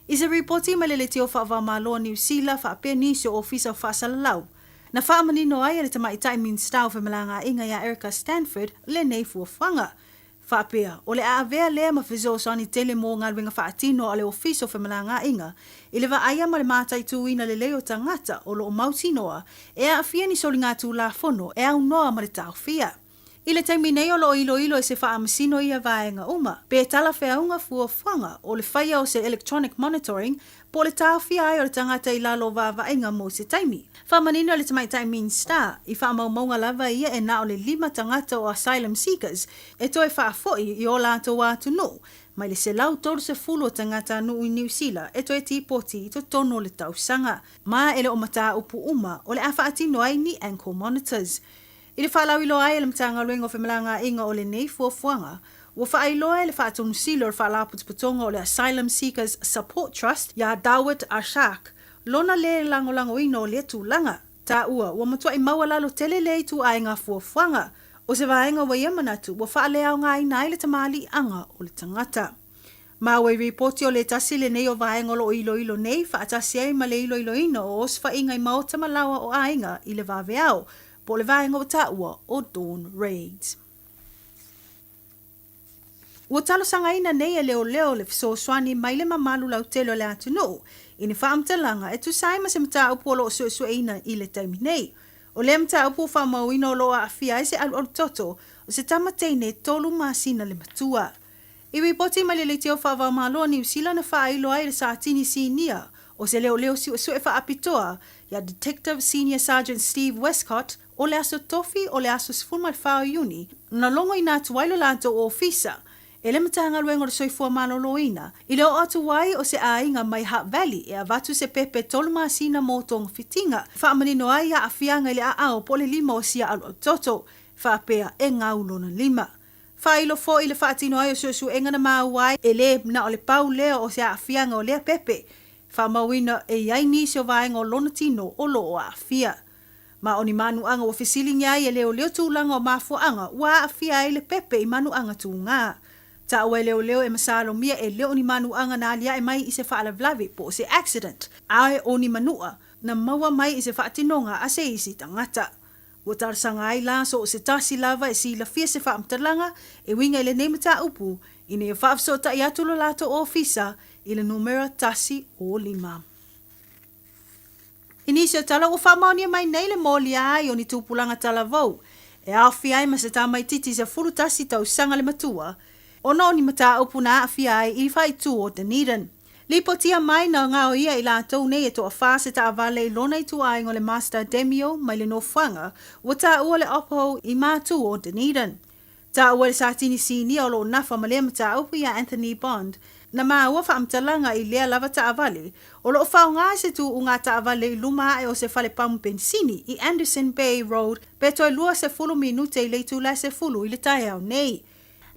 Speaker 22: I se ripoti mai le Leitio Faavaomalo o Niu Sila faapea nisi o Ofisa o Faasalalau, na faamanino ai e le Tamaitai Minisita o Femalagaaiga ia Erica Stanford lenei fuafuaga. Faapea, o le a avea lea ma fesoasoani tele mō galuega faatino a le Ofisa o Femalagaaiga i le vaaia ma le mataituina lelei o tagata o lo o mautinoa e aafia ni soligatulafono e aunoa ma le taofia. I le taimi nei o lo o iloilo e se faamasino ia vaega uma, pe talafeauga fuafuaga o le faia o se electronic monitoring po o le taofia ai o le tagata i lalo o vaavaaiga mo se taimi. Faamanino le Tamaitai Minista, i faamaumauga lava ia e na o le lima tagata o asylum seekers e toe faafoi i o latou atunuu, mai le 130 o tagatanuu i Niu Sila e toe tipoti i totonu o le tausaga. Ma e le o mataupu uma o le a faatino ai ni ankle monitors. I le faalauiloa ai e le Matagaluega o Femalagaaiga o lenei fuafuaga, ua faailoa e le Faatonusili o le Faalapotopotoga o le Asylum Seekers Support Trust iā Dawit Arshak lona lē lagolagoina o lea tulaga. Taua, ua matuai maualalo tele lea ituaiga fuafuaga. O se vaega ua ia manatu ua faaleaogaina ai le tamaliiaga o le tagata. Ma ua i ripoti o le tasi lenei o vaega o lo o iloilo nei faatasi ai ma le iloiloina o osofaiga i maota ma laoa o aiga i le vaveao, po o le vaega ua taua o Dawn Raids. Ua talosagaina nei e leoleo le fesoasoani mai le mamalu lautele o le atunuu i ni faamatalaga e tusa ai ma se mataupu o lo o suesueina i le taimi nei. O lea mataupu ua faamauina o lo o aafia ai se alualu toto o se tama teine tolu masina le matua. I ripoti mai le Leitio Faavaomalo a Niu Sila na faailoa ai le Satini Sinia o se leoleo suesue faapitoa iā Detective Senior Sergeant Steve Westcott o le aso tofi o le aso 14 o Iuni na logoina atu ai lo latou ofisa e le Matagaluega o le Soifua Maloloina i le oo atu ai o se aiga mai Hutt Valley e avatu se pepe tolu masina mo togafitiga faamanino ai aafiaga i le aao po o le lima o sia alualutoto faapea e gau lona lima. Faailo foi le faatino ai o suesuega na maua ai e lē na o le pau lea o se aafiaga o lea pepe, faamauina e i ai nisi o vaega o lona tino o lo o aafia. Ma o ni manuaga ua fesiligia ai e leoleo tulaga o mafuaaga ua aafia ai le pepe i manuaga tugā. Taua e leoleo e masalomia e le o ni manuaga na aliae mai i se faalavelave po o se accident, ae o ni manua na maua mai i se faatinoga a se isi tagata. Ua talosaga ai la so o se tasi lava e silafia se faamatalaga e uiga i lenei mataupu, ina ia faafesootai atu lo latou ofisa i le numera 105. I nisi o tala ua faamaonia mai nei le molia ai o ni tupulaga talavou e aofia ai ma se tamaitiiti 11 tausaga le matua, ona o ni mataupu na aafia ai i faaitu o Dunedin. Lipotia mai na gaoia i latou nei e toafa se taavale i lona ituaiga o le Mazda Demio mai le nofoaga ua taua le Oppo i matu o Dunedin. Taua e le Satini Sinia o lo o nafa ma lea mataupu ia Anthony Bond, na maua faamatalaga i lea lava taavale o lo o faaaoga i se tuuga taavale i luma ae o se fale pamu penisini i Anderson Bay Road pe toe 20 minute i le itula e 10 i le taeao nei.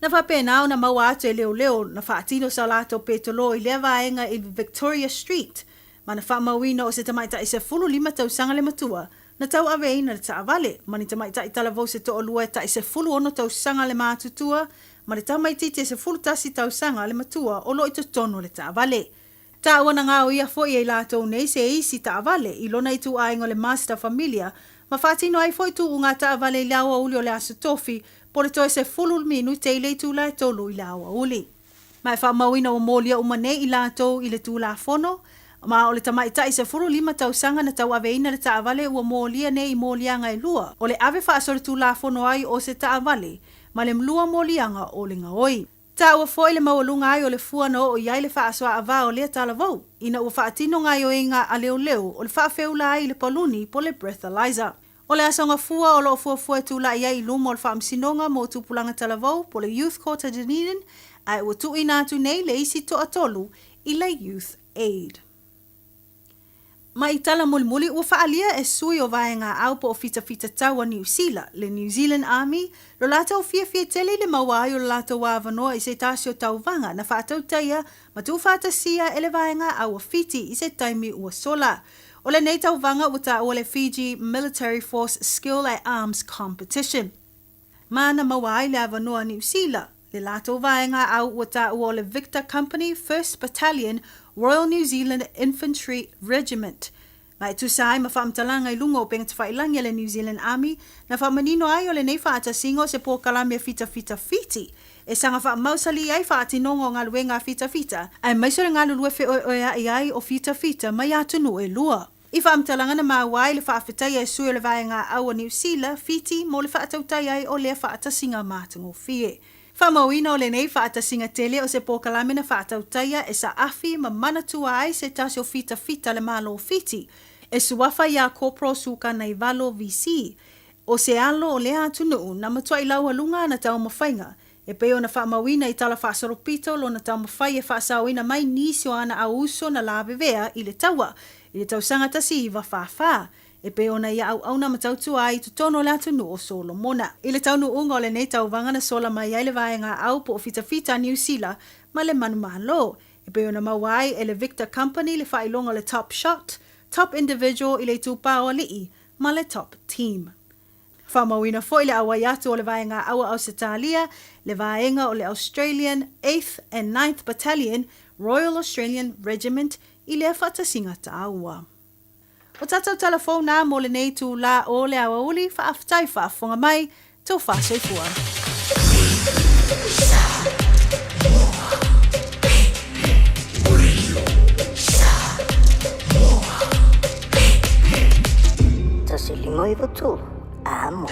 Speaker 22: Na faapena ona maua atu e leoleo na faatino sa latou petolo i lea vaega i Victoria Street ma na faamauina o se tamaitai 15 tausaga le matua na tauaveina le taavale ma ni tamaitai talavou se toalua e tai 16 tausaga le matutua ma le tamaitiiti e 11 tausaga le matua o lo o i totonu o le taavale. Taua na gaoia foi e i latou nei se isi taavale i lona ituaiga o le Mazda Familia ma faatino ai foi tuuga taavale i le aoauli o le Aso Tofi po o le toe 10 minute i le itula e 3 i le aoauli. Ma e faamauina ua molia uma nei i latou i le Tulafono, ma o le tamaitai 15 tausaga na tauaveina le taavale ua molia nei i moliaga e lua, o le ave faasolitulafono ai o se taavale ma le mlua moliaga o le gaoi. Taua foi le maualuga ai o le fua na oo i ai le faasoaavā o lea talavou, ina ua faatino gaoioiga a leoleo o le faafeula ai i le paluni po le breathalyzer. O le aso gafua o lo o fuafua e tulai ai i luma o le Faamasinoga mo Tupulaga Talavou po le Youth Court a Dunedin, ae ua tuuina atu nei le isi toatolu i le Youth Aid. Ma i tala mulimuli ua faaalia e sui o vaega au po o fitafita tau a Niu Sila, le New Zealand Army, lo latou fiafia tele i le maua ai o le latou avanoa i se tasi o tauvaga na faatautaia ma tuufaatasia e le vaega au a Fiti i se taimi ua sola. O lenei tauvaga ua taua le Fiji Military Force Skill at Arms Competition. Ma na maua ai le avanoa a Niu Sila, le latou vaega au ua taua o le Victor Company First Battalion Royal New Zealand Infantry Regiment. Ma e tusa ai ma faamatalaga i luga o upegatafailagi a le New Zealand Army, na faamanino ai o lenei faatasiga o se polokalame a fitafita Fiti e saga faamausalī ai faatinoga o galuega a fitafita, aemaise o le galulue feoeoeaʻi ai o fitafita mai atunuu e lua. I faamatalaga na maua ai le faafetaia e sui o le Vaega Au a Niu Sila, Fiti, mo le faatautai ai o lea faatasiga matagofie. Faamauina o lenei faatasiga tele o se polokalame na faatautaia e saafi ma manatua ai se tasi o fitafita le Malo o Fiti, e suafa iā Corporal Sukanaivalo VC, o se alo o lea atunuu na matuai laualuga ana taumafaiga e pei ona faamauina i tala faasolopito lona taumafai e faasaoina mai nisi o ana auuso na lavevea i le taua i le tausaga 1944 e pei ona ia auauna ma tautua ai i totonu o le atunuu o Solomona. I le taunuuga o lenei tauvaga na sola mai ai le vaega au po o fitafita a Niu Sila ma le manumalo e pei ona maua ai e le Victor Company le faailoga o le Top Shot, Top Individual i le itupa o alii ma le Top Team. Faamauina foi le auai atu o le Vaega Aua Ausetalia, le vaega o le Australian Eighth and Ninth Battalion, Royal Australian Regiment i lea faatasiga taua. O tātou tala fou nā mō lenei itulā o le aoauli, faafetai faafofoga mai, tō whāsoifua.
Speaker 2: 153 Amo.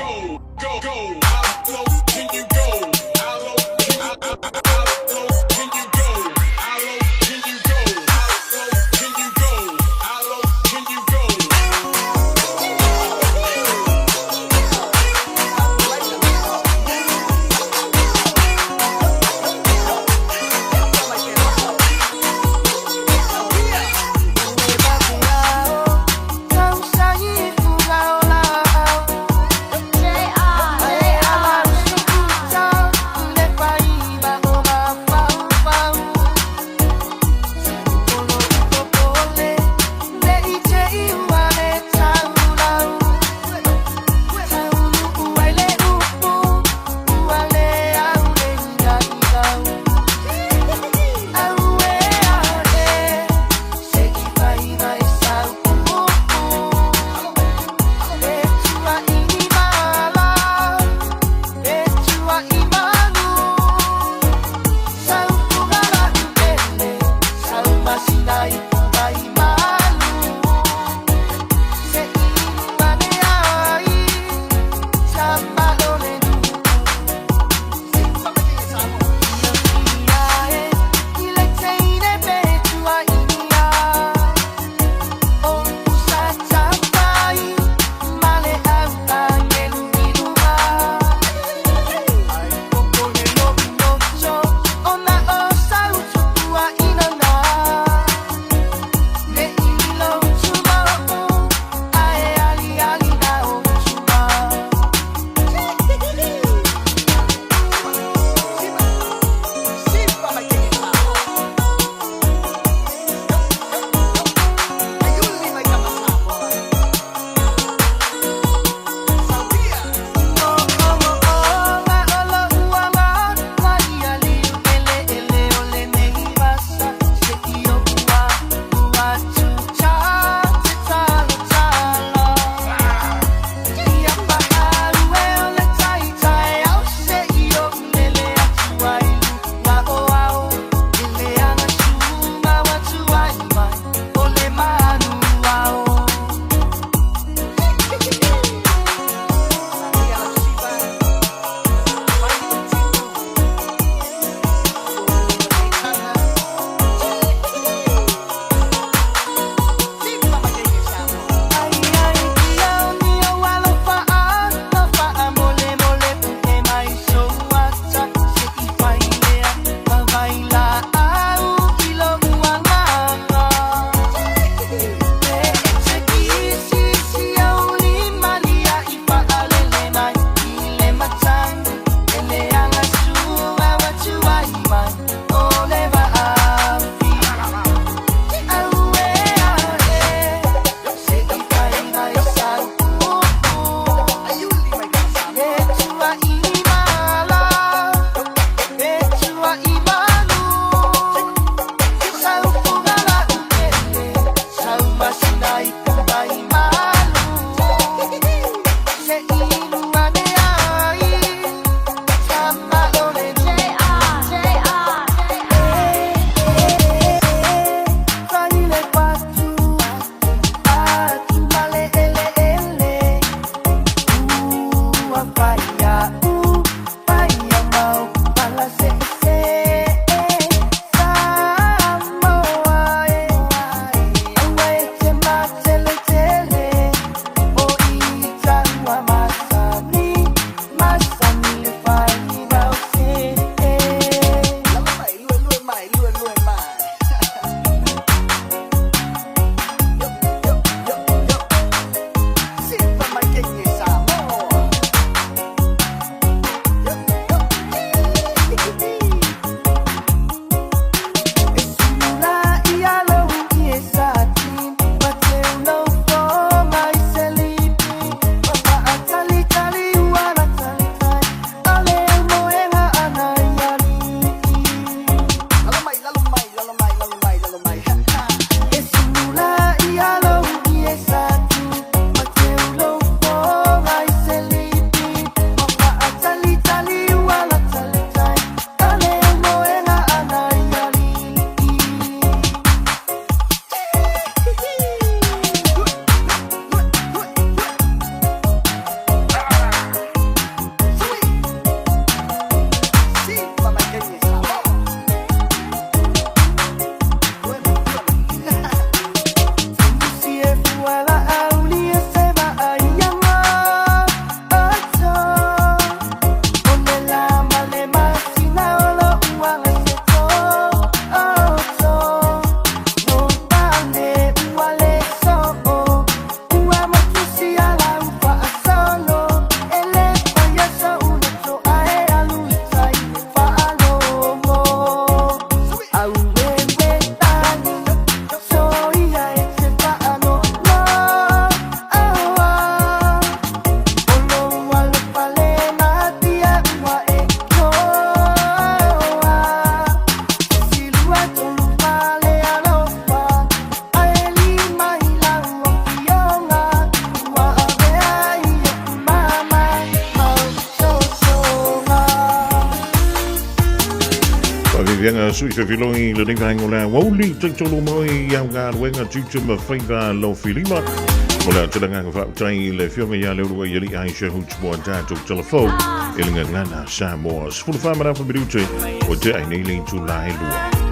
Speaker 3: sui fefiloi i lenei vaega o le aoauli, taitolu mai i au galuega tiute ma faiva alofilima. O le atelagaga faafetai i le Afioga ia Leuluaialii Aisha Hoots mo a tatou talafou i le gagana Samoa. 14 ma le afa minute ua tea ai nei le itula e 2.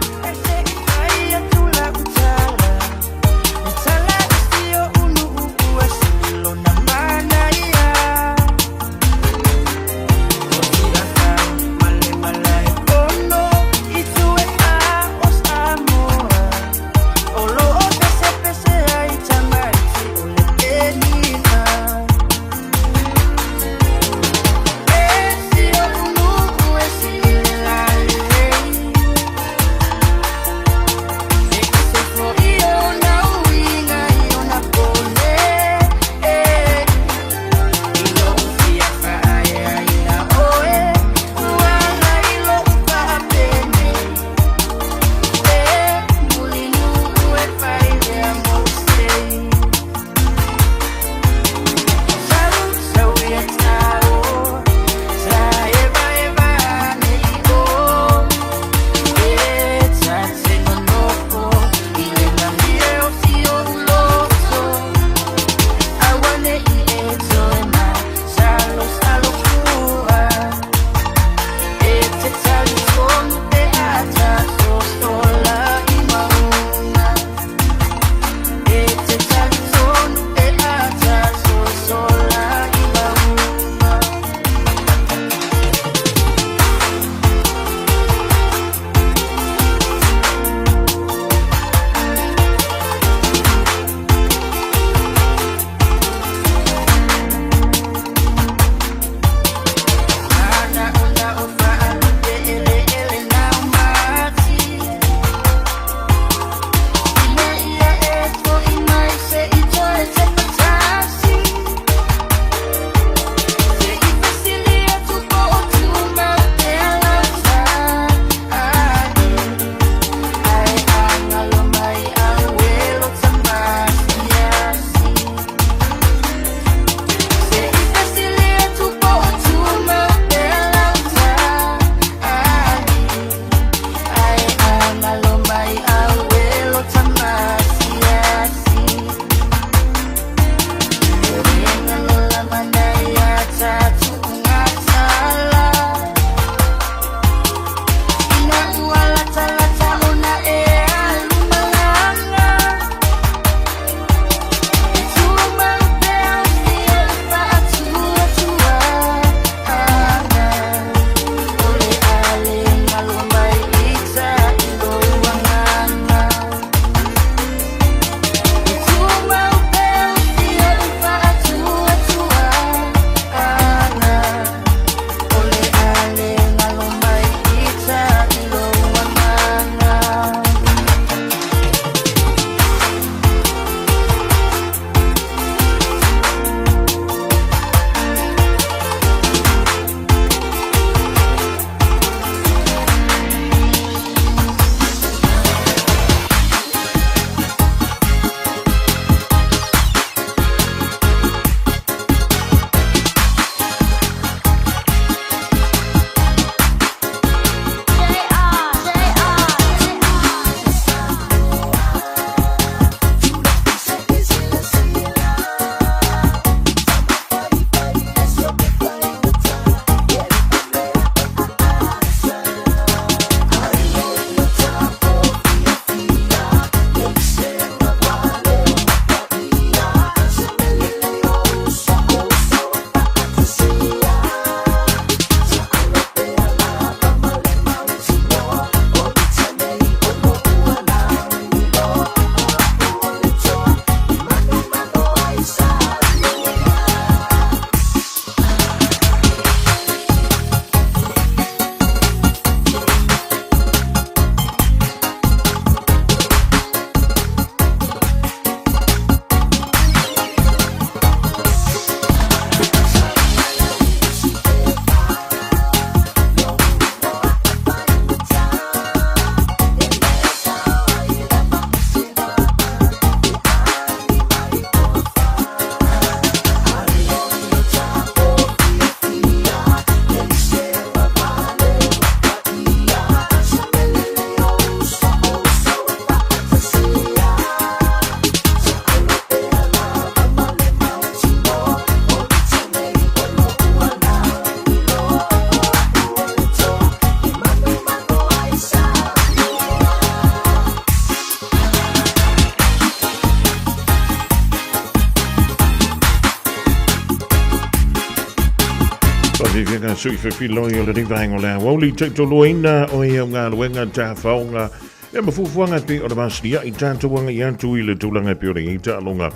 Speaker 3: ka sui fefiloi o lenei vaega o le aoauli taitoluaina o ia galuega tafaoga e mafuafuaga e pei o le masilia'i tatou agai atu i le tulaga e pei ona i ai taaloga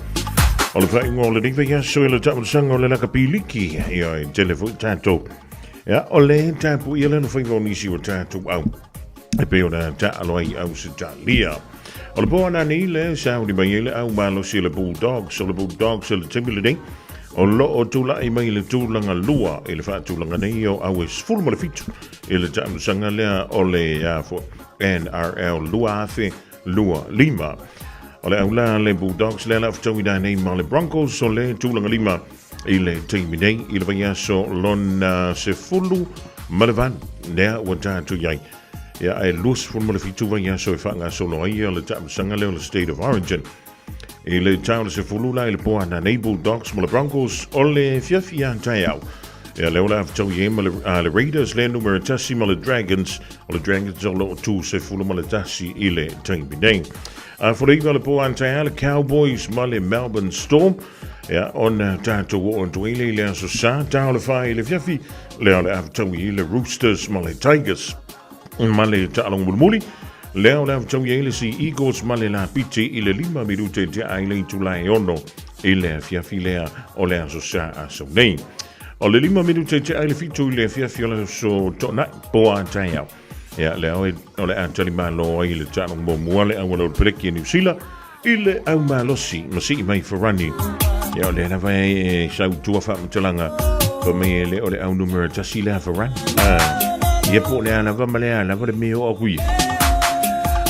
Speaker 3: o le faaiuga o lenei vaiaso i le taamilosaga o le lakapi liki. Ia e tele foi tatou ia o le tapuia le alofaiva o nisi o tatou au e pei ona taalo ai i Ausetalia. O le po ananei le sauni mai ai le au malosi o le Bulldogs, o le Bulldogs i le taimi lenei, o lo o tulai mai i le tulaga lua i le faatulaga nei o au e 17 i le taamilosaga lea o le NRL 2025. O le au la le Bulldogs lea la fetauina nei ma le Broncos o le tulaga lima i le taimi nei i le vaiaso lona 18 lea ua tatou i ai. Ia, ae 27 vaiaso e faagasolo ai le taamilosaga lea o le State of Origin. I le tau le 10 la i le po ananei Bulldogs ma le Broncos o le fiafi a taeao. Ia lea o le a fetau i ai ma le, le Raiders lea numera tasi ma le Dragons. O le Dragons o lo o tu 11 i le taimi nei. A foleiva le po a taeao le Cowboys ma le Melbourne Storm. Ia, ona tatou oo atu ai lea i le aso Sa, ta o le 4 i le afiafi, lea o le a fetaui ai le Roosters ma le Tigers. Ma le taaloga mulimuli, lea o le a fetaui ai le Sea Eagles ma le Lapiti i le 5 minute i tea ai le itula e 6 i le afiafi lea o le aso Sa aso nei. O le 5 minute i tea ai le 7 i le afiafi o le aso Toonai, po a taeao. Ia, lea o le a talimalo ai le taaloga muamua le auala o le peleki a Niu Sila i le au malosi ma sii mai Farani. Ia, o lea lava e sautua faamatalaga fa mai e le o le au numera tasi lea Farani. Ah, ia po o le a lava ma le a lava le mea o aku ia.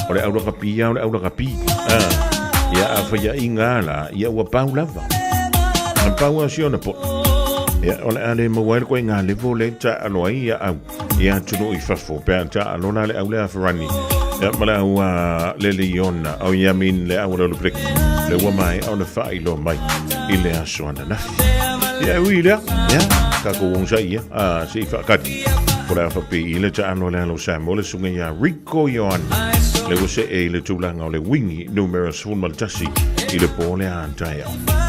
Speaker 3: O le au lakapi ia, o le au lakapi. Ah, ia a faiaʻiga la, ia ua pau lava. A pau a si ona po. Ia, o le a le maua ai le koe ngā levo le taalo ai ia au. I atunuu i fafo pe a taalo la le au lea Farani ia ma le au a le Leona au ia min le au le Olympic le ua mai ona faailoa mai i le aso ananafi. Ia ui lea ia tatou onosai ia a se i faakati po le a faapei i le taalo le alo Samoa le susuga ia Rico Ioane le ua see i le tulaga o le wingi numera 11 i le po lea a taeao.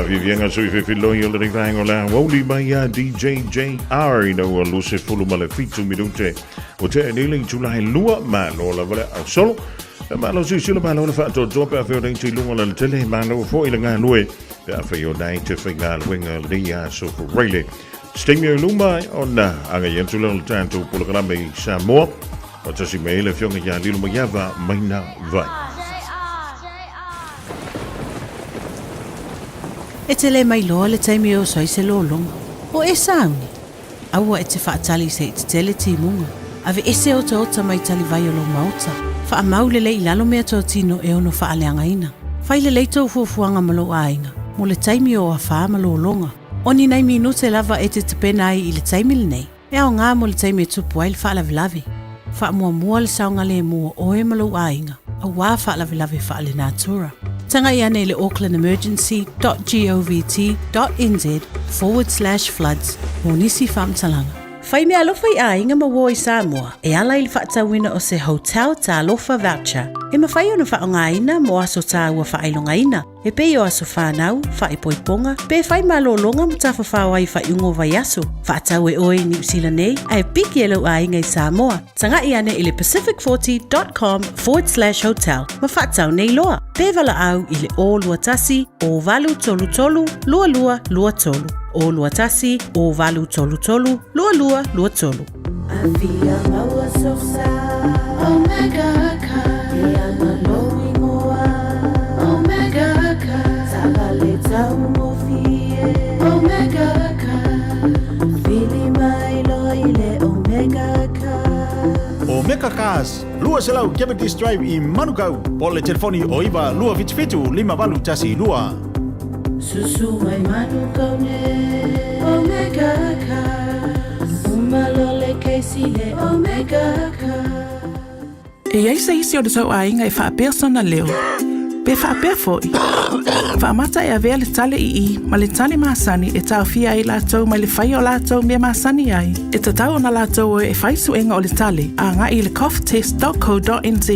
Speaker 3: Faafiafiaga sui fefiloi o lenei vaega o le aoauli mai ia DJ JR ina ua 27 minute o tea nei le itula e 2. Malo lava le ausolo. Malo silasila, malo le faatoatoa pe afai o nei te i luga o le alatele, malo foi le galue pe afai o nei te faigaluega lenei aso Friday. Se taimi o i luma ona agai atu lea o le tatou polokalame i Samoa. Faatasi mai ai le Afioga ia Lilomaiava Maina Vai.
Speaker 16: E te le mailoa le taimi e oso ai se lologa. O e sauni? Aua e te faatali se i tetele timuga. Aveese otaota mai talivai o lou maota. Faamau lelei i lalo mea totino e ono faaleagaina. Fai lelei tou fuafuaga ma lou aiga mo le taimi o afā ma lologa. O ni nai minute lava e te tapena ai i le taimi lenei, e aoga mo le taimi e tupu ai le faalavelave. Faamuamua le saogalemu o oe ma lou aiga, auā faalavelave faalenatura. Tagai ane i le aucklandemergency dot govt dot nz forward slash floods mo nisi faamatalaga. Fai meaalofa i aiga ma uo i Samoa e ala i le faatauina o se Hotel Talofa Voucher e mafai ona faaaogaina mo aso tāua faailogaina, E pei o aso whānau, whaepoiponga, pe whai malōlōga ma tafafao ai whaiuga o vaiaso. Faatau e oe i Niu Sila nei, ae piki e lou aiga i Samoa. Taga'i ane i le pacific40.com forward slash hotel ma faatau nei loa. Pe valaau i le 021 0833 2223. 021 0833 2223. Afia maua sosa Omega Car Ia ma lou ingoa Omega Car Taavale taugofie Omega Car Vili mai loa i le Omega Car.
Speaker 2: Omega Cars, 200 Cavendish Drive i Manukau, po o le telefoni o 9 277 5812.
Speaker 16: Susu mai Manukau nei Omega Cars Uma loa le kesi le Omega Cars.
Speaker 18: E i ai se isi o le tou aiga e faapea sona leo, pe faapea foi. Faamata e avea le tale ii ma le tale masani e taofia ai latou mai le faia o latou mea masani ai. E tatau ona latou o e fai suega o le tale agai i le coughtest.co.nz.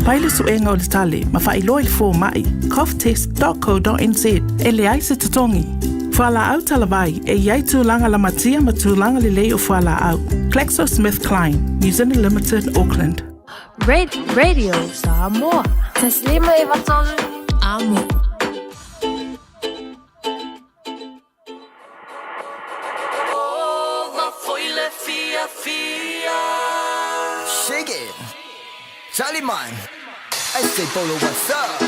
Speaker 18: Fai le suega o le tale ma faailoa i le fomai, coughtest.co.nz, e leai se totogi. Fualaau talavai, e i ai tulaga lamatia ma tulaga lelei o fualaau. GlaxoSmithKline, New Zealand Limited, Auckland.
Speaker 14: Radio Samoa. Taslima 93 Amo.
Speaker 20: Shake it. Charlie man. I say Polo, what's up?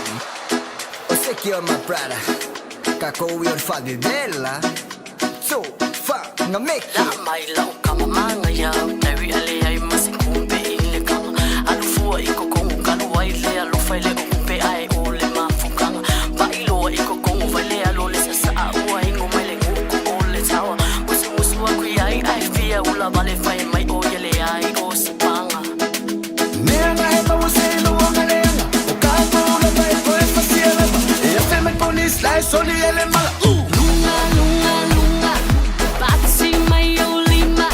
Speaker 20: O secure my brother. Kako i o fadidela. So, fa, nga make
Speaker 4: La mai lau kama manga ia Tawi ale ai ma se kumpe i le kanga Alu fua i kokongo kalu ai le alofa i le okumpe ai o le mafukanga Pailoa i kokongo vai le alo le sasaa ua ingo mai le nguku o le tawa Musu musu aku iai ai fia ula vale fai mai o ia le ai o se panga.
Speaker 20: Mea nga he maua se loa leanga O ka kula mai koe fasia lava E afe mai polis la e soli ele mala.
Speaker 4: Lunga, lunga, lunga, Patsi mai o lima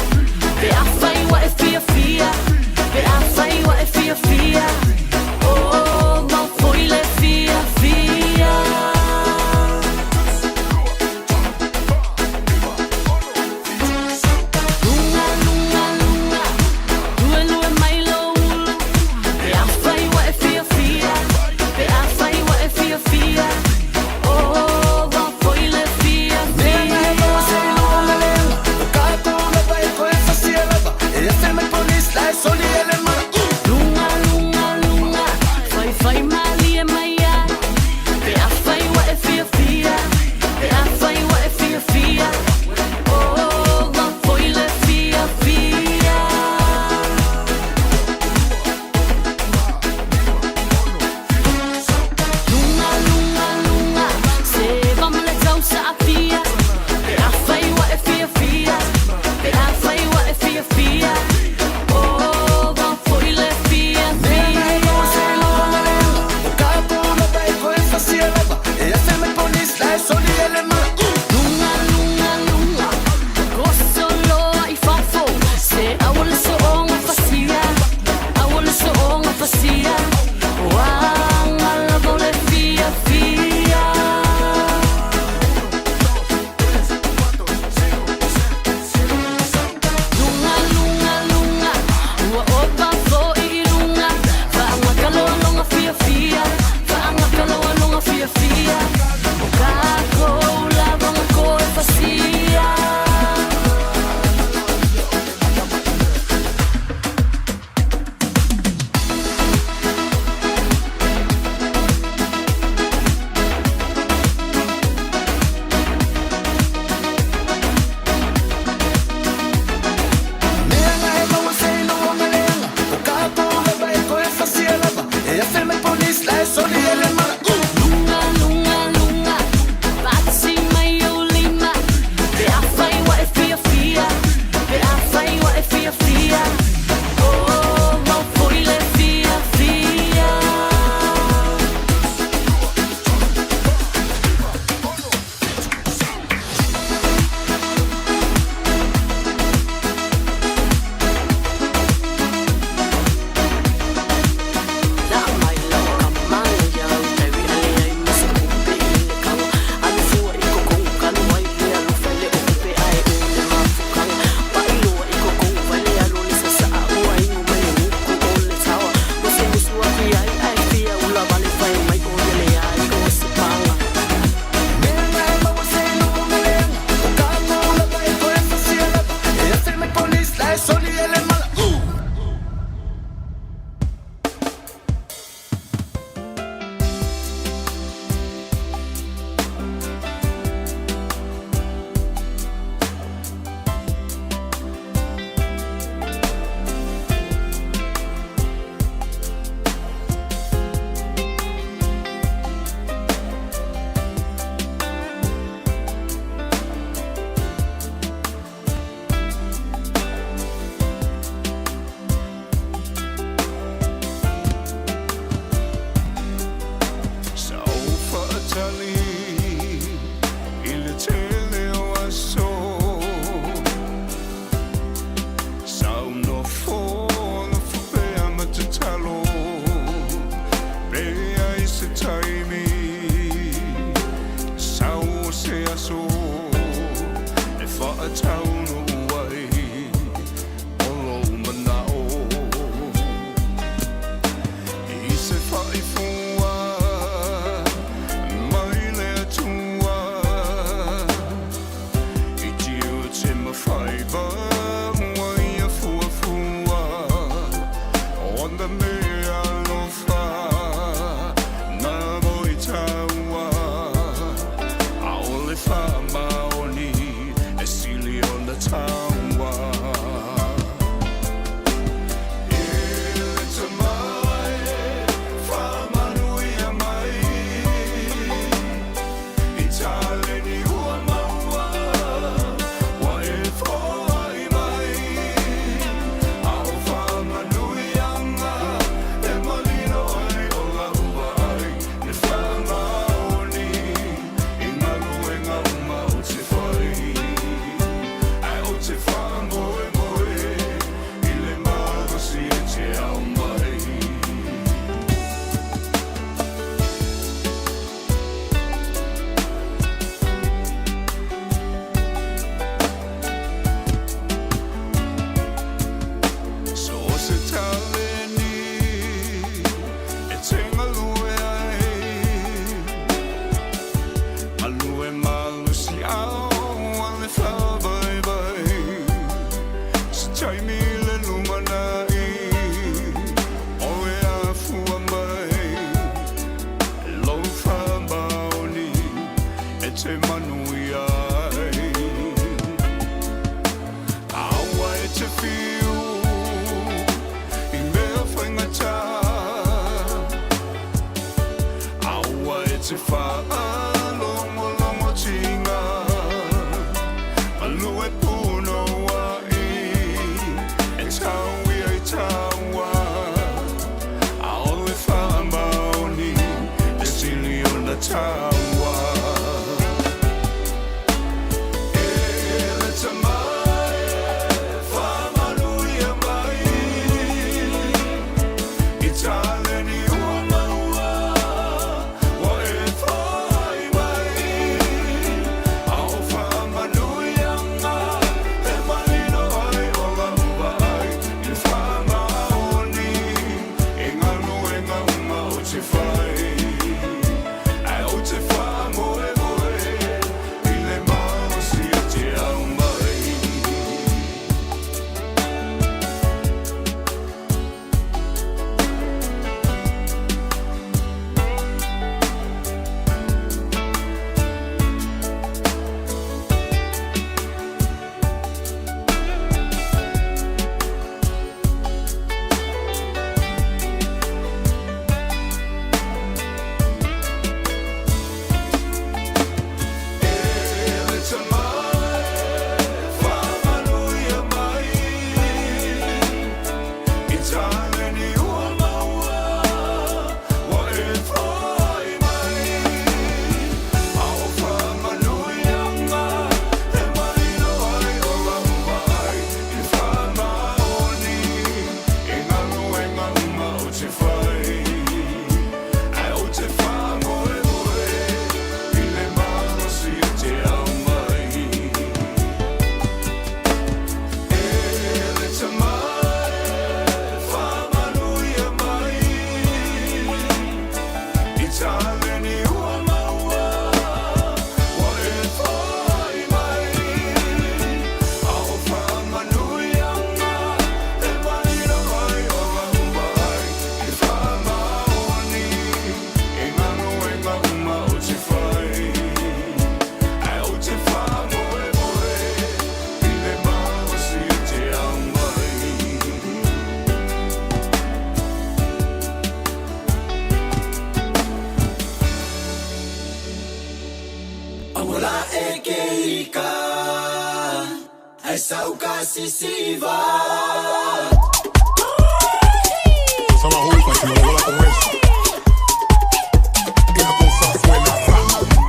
Speaker 4: Pe a fai wa e fia fia, pe a fai wa e fia fia. Oh, mau foi le fia fia. Lunga, lunga, lunga, lue lue mai lo ulu Pe a fai wa e fia fia, pe a fai wa e fia fia. Oh, mau foi
Speaker 1: taua. E le tamae, whamanuia mai. I taleni ua maua, wa e foai mai. A o whamanuianga, e malino ai o lau vaai. Le whamaoni, i ngaluenga uma o te whai. Ai o te whamoe moe, i le malosi e te au mai. So o se taleni e te ngalue ai. Ngalue malosi au a le whavaivai. Se taimi le lumanai, o e afua mai. Lou whamaoni e te manuia ai. Aua e te whiu i mea whaingata. Aua e te whaalongolongo tinga. Malue puno ai e tauia i taua. A o le whamaoni e sili ona taua. E le tamae, whamanuia mai. I taleni ua maua, wa e whai mai. A o whamanuianga, e malino ai o lau vaai. I whamaoni, i ngaluenga uma o te whai. Ai o te whamoe moe, i le malosi e te au mai. E le tamae, whamanuia mai. I taleni ua maua, wa e whai mai. A o whamanuianga, e malino ai o lau vaai. I whamaoni, i ngaluenga uma o te whai. Ai o te whamoe moe, i le malosi e te au mai. E le tamae, whamanuia mai. I taleni ua maua, wa e whai mai. A o whamanuianga, e malino ai o lau vaai. I whamaoni, i ngaluenga uma o te whai. Ai o te whamoe moe, i le malosi e te au mai.
Speaker 11: Angola e ke ika, ai sauka sisiva.
Speaker 9: Pasa la juca si no bola con eso. Y la cosa suena ra,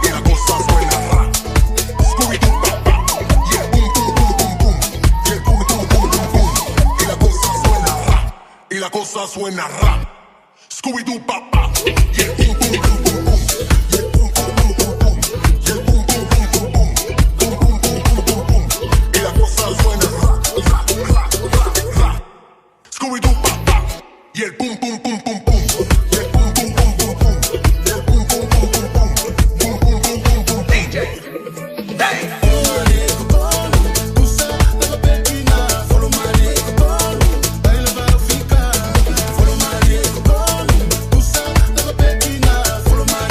Speaker 9: y la cosa suena ra. Scooby-Doo pa pa, yeah boom boom boom boom boom, yeah boom boom boom boom boom. Y la cosa suena ra, y la cosa suena ra. Scooby-Doo pa pa, yeah boom boom boom boom boom, yeah boom boom boom boom boom, yeah boom boom boom boom boom, boom boom boom boom boom boom. Y la cosa suena ra, ra, ra, ra, ra. Scooby-Doo pa pa, y el boom boom boom boom boom, y el boom boom boom boom boom, y el boom boom boom boom boom, boom boom boom boom boom. DJ, hey.
Speaker 1: Follow my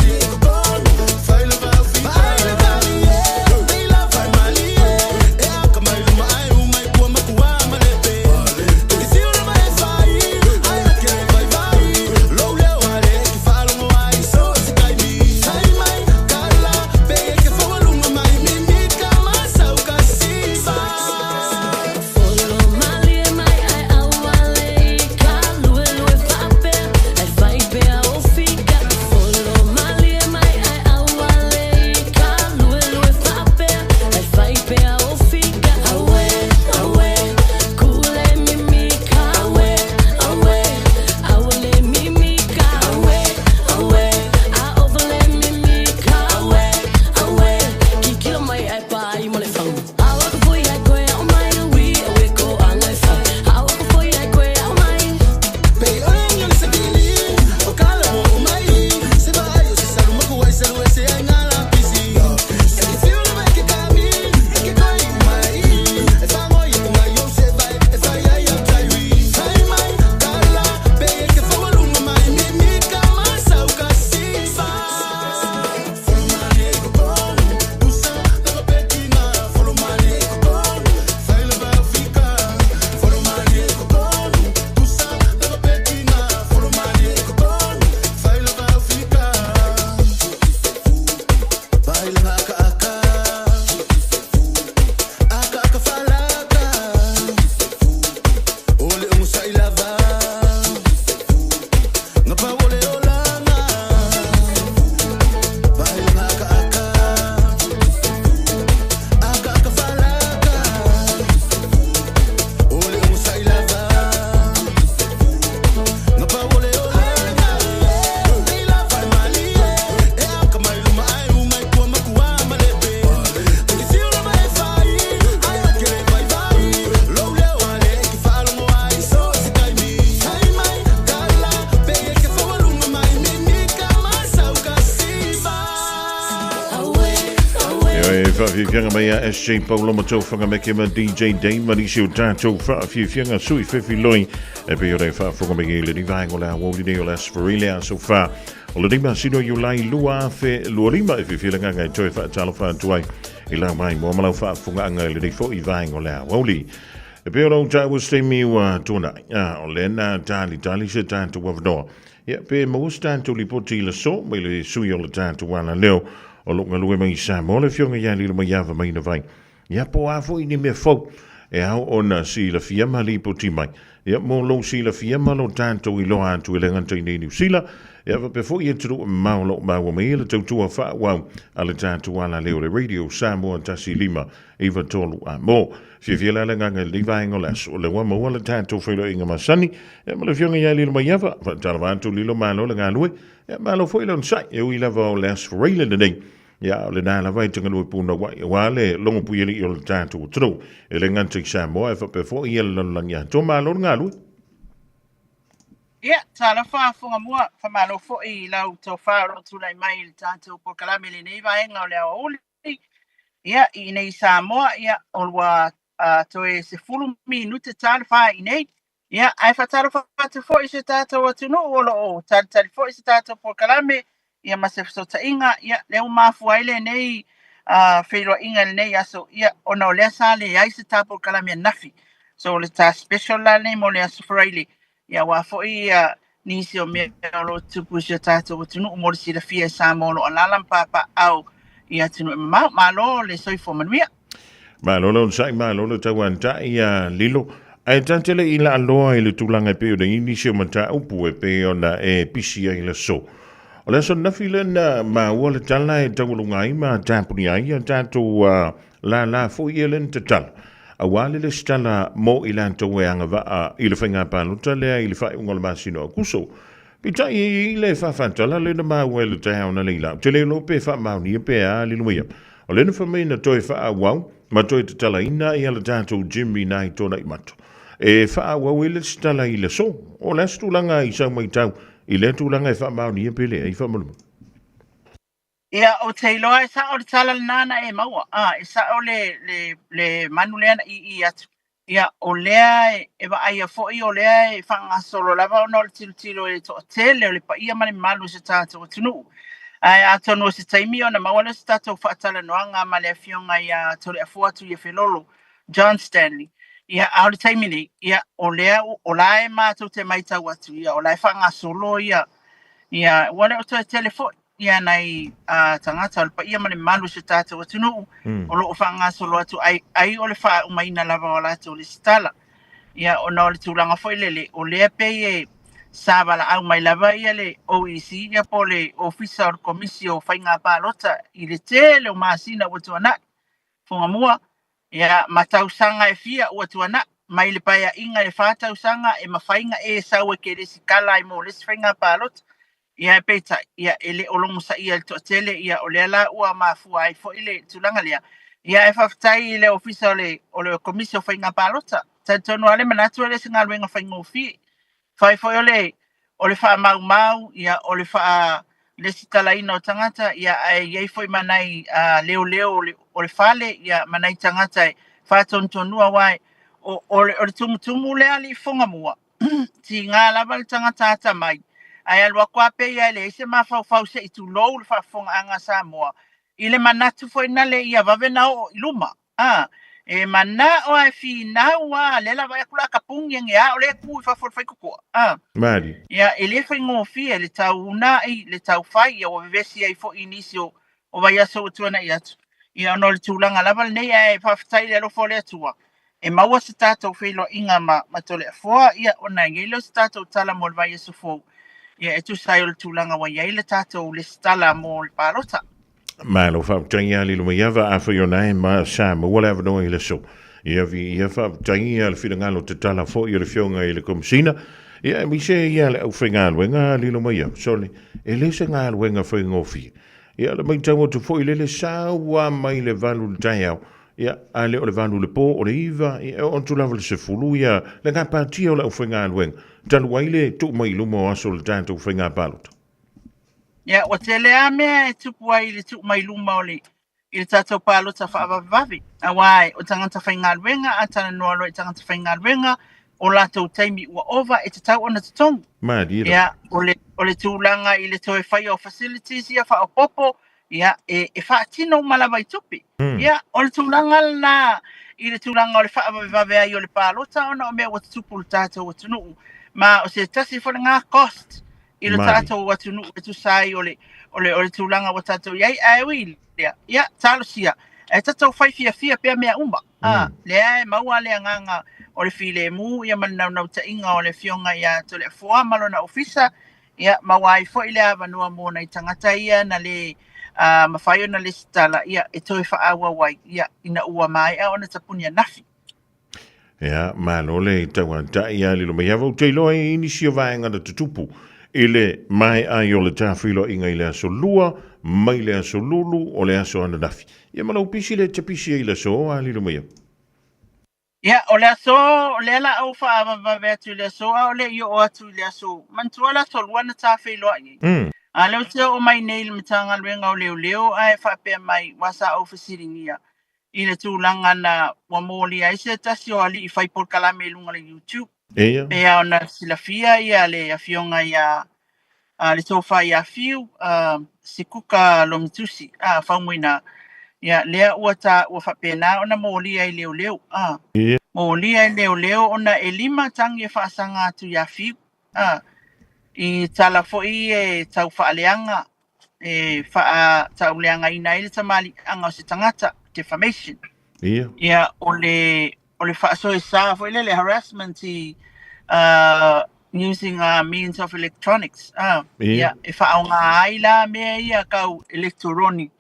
Speaker 3: Faafiafiaga mai a SJ Paulo Matou Whangameke ma DJ Dave ma nisi o tātou faafiafiaga sui fefiloi e pei ona e faafofoga mai i lenei vaega o le aoauli nei o le Aso Faraile aso 4 o le 5 o Iulai 2025 e fiafia le agaga e toe faatalofa atu ai i lau maimoa ma lau faafofogaaga i lenei foi vaega o le aoauli. E pei ona ou taua se taimi ua tuanai, a o lea na talitali se tatou avanoa Ia, pe maua se tatou lipoti i le aso mai le sui o le tatou alaleo o lo o galue mai i Samoa, le Afioga ia Lilomaiava Mainavai. Ia, po o a foi ni mea fou e ao ona silafia ma lipoti mai. Ia, mo lou silafia ma lo tatou iloa atu e le gata i nei Niu Sila, ia faapea foi atunuu e mamao o lo o maua mai ai le tautua faaauau a le tatou alaleo le Radio Samoa 15 93 a mo. Fiafia la le agaga i lenei vaega o le aso, o lea ua maua le tatou feiloaiga masani, ia ma le Afioga ia Lilomaiava, faatalofa atu Lilo, malo le galue, ia malo foi le onosai, e ui lava o le Aso Faraile lenei, ia a o lena lava e te galue punouai, aua le logopuialii o le tatou atunuu, e le gata i Samoa, ae faapea foi ia le lalolagi atoa, malo le galue.
Speaker 12: Ia, talofa Fugamua, faamalo foi i lau tofa o lo o tulai mai i le tatou polokalame i lenei vaega o le aoauli. Ia, i inei i Samoa, ia, o ua toe 10 minute ta le 4 i inei. Ia, ae faatalofa atu foi i si o tatou atunuu o lo o talitali foi se tatou polokalame, ia ma se fesootaiga. Ia, lea ua mafua ai lenei feiloaiga i lenei aso, ia, ona o lea sa leai se ta polokalame ananafi. So, o le ta special la lenei mo le Aso Faraile, Ia aua foi ia nisi o mea o lo o tutupu i si o tatou atunuu mo le silafia e Samoa o lo o alaala ma papaaao i atunuu e mamao. Malo le soifua manuia.
Speaker 3: Malo le onosai, malo le tauantai ia Lilo. Ae ta te le i laaloa i le tulaga e pei ona i ai nisi o mataupu e pei ona e pisi ai le aso. O le aso ananafi lea na maua le tala e taualuga ai ma tapuni ai ia tatou lālā foi ia lea na tatala, aua le lesitala mo i latou e agavaa i le faiga palota lea i le faaiuga o le masina o Aokuso. Peitai e i ai le faafatala lea na maua i le taeao analeila, ou te le iloa pe faamaonia pe a Lilomaiava. O lea na fai mai na toe faaauau ma toe tatalaina ia le tatou gym i nai Tuanaimato e faaauau ai le lesitala i le aso. O le a se tulaga i sau matau i lea tulaga e faamaonia pe leai faamolemole?
Speaker 12: Ia, ou te iloa e sa'o le tala lena na e maua, a, e sa'o le, le, le manu lea na ʻīʻī atu. Ia, o lea e, e vaaia foi o lea e faagasolo lava ona o le tilotilo i le toatele o le paia ma le mamalu o si o tatou atunuu. Ae atonu o se taimi ona maua lea o se tatou faatalanoaga ma le Afioga ia Toleafoa Tuiafelolo John Stanley. Ia, a o le taimi nei, ia, o lea, o la e matou te matau atu, ia, o la e faagasolo ia, ia, ua le o toe tele foi ia nai tagata o le paia ma le mamalu o si o tatou atunuu o lo o faagasolo atu ai, ai o le faaumaina lava o latou lesitala. Ia, ona o le tulaga foi lele, o lea pei e sa valaau mai lava ia le OEC, ia po o le Ofisa o le Komisi o Faiga Palota i le tele o masina ua tuanai, Fugamua, ia, ma tausaga e fia ua tuanai, mai le paeaiga i le 4 tausaga e mafai ona e sau e te lesitala ai mo le isi faiga palota. Ia ae peitai, ia e le o logosaia e le toatele, ia o lea la ua mafua ai foi le tulaga lea. Ia ae faafetai i le Ofisa o le, o le Komisi o Faiga Palota. Talitonu lava le manatu e le o se galuega faigofie. Fai foi o le, o le faamaumau, ia o le faa lesitalaina o tagata, ia ae i ai foi ma nai leoleo o le, o le fale, ia ma nai tagata e faatonutonua, aua o, o le, o le tumutumu lea alii Fugamua, tiga lava le tagata atamai, ae alu atu lava pei e leai se mafaufau se i tulou le faafofogaaga a Samoa, i le manatu foi nale ia vave na oo i luma. A, e manao lava e finau lava, lea la vaai atu la tapuni ane a o lea e tu i fafo o le faitotoa. A,
Speaker 3: Malie.
Speaker 12: ia, e le faigofie le tau uunai, le tau fai, ia ua vevesi ai foi i nisi o, o vaiaso ua tuanai atu. Ia ona o le tulaga lava lenei, ae faafetai i le alofa o le Atua, e maua se tatou feiloaiga ma, ma Toleafoa, ia ona i ai lea o se tatou tala mo le vaiaso fou, ia e tusa ai o le tulaga ua i ai le tatou lesitala mo le palota.
Speaker 3: Malo faafetai ia Lilomaiava, afai o na e ma sa maua le avanoa i le aso. Ia viia faafetai ia le finagalo tatala foi o le Afioga i le Komesina, ia aemaise ia le aufaigaluega Lilomaiava. Sole, e le se galuega faigofie. Ia le matau atu foi lele sau lava mai le 8 i le taeao, ia a le o le 8 i le po, o le 9, ia e oo atu lava i le 10 ia le gapatia o le aufaigaluega, talu ai le tuu mai i luma o aso o le tatou faiga palota.
Speaker 12: Ia, ua tele lava mea e tupu ai i le tuu mai luma o le... i le tatou palota faavavevave, aua o tagata faigaluega, a talanoa loa i tagata faigaluega, o latou taimi ua ova e tatau ona totogi.
Speaker 3: Malie lava.
Speaker 12: Ia, o le, o le tulaga i le toe faia o facilities ia faaopoopo, ia, e, e faatino uma lava i tupe. Ia, o le tulaga lena i le tulaga o le faavavevave ai o le palota ona o mea ua tutupu i le tatou atunuu. Ma o se tasi foi lena cost i le tatou atunuu e tusa ai o le, o le, o le tulaga ua tatou i ai. Ae ui i lea, ia, talosia, ae tatou fai fiafia pea mea uma. Lea e maua le agaga o le filemu ia ma le naunautaiga o le Afioga ia Toleafoa ma lona ofisa, ia, maua ai foi le avanoa mo nai tagata ia na le mafai ona lesitala, ia, e toe faaauau ai, ia, ina ua maea ona tapuni anafi.
Speaker 3: Ia, malo le tauatai ia lilo mai ava. Ou te iloa e i nisi o vaega na tutupu i le maea ai o le tafeiloaiga i le aso Lua mai le aso Lulu o le aso ananafi. Ia ma lou pisi lea e te pisi ai i le aso, a lilo mai ava.
Speaker 12: Ia, o le aso, o lea la ou faavavevave atu i le aso, a o le i oo atu i le aso, manatua le aso Lua na tafeiloai ai. A lea ou te oo mai nei i le Matagaluega o Leoleo ae faapea mai, ua sa ou fesiligia, i le tulaga na ua molia ai se tasi o alii fai polokalame i luga o le YouTube.
Speaker 3: Eia.
Speaker 12: Pei lava ona silafia ia le afioga ia le Tofa ia Fiu Sikuka Lomitusi Faumuina, ia lea ua ta ua faapena ona molia i leoleo.
Speaker 3: Eia.
Speaker 12: Molia i leoleo ona e lima tagi e faasaga atu ia Fiu. I tala foi e tau faaleaga e faatauleagaina ai le tamaliiaga o se tagata, defamation.
Speaker 3: Ia.
Speaker 12: Ia, o le, o le faasoesa foi lele, harassment i using means of electronics.
Speaker 3: Ia.
Speaker 12: Ia, e faaaoga ai la mea ia tau elektoroni.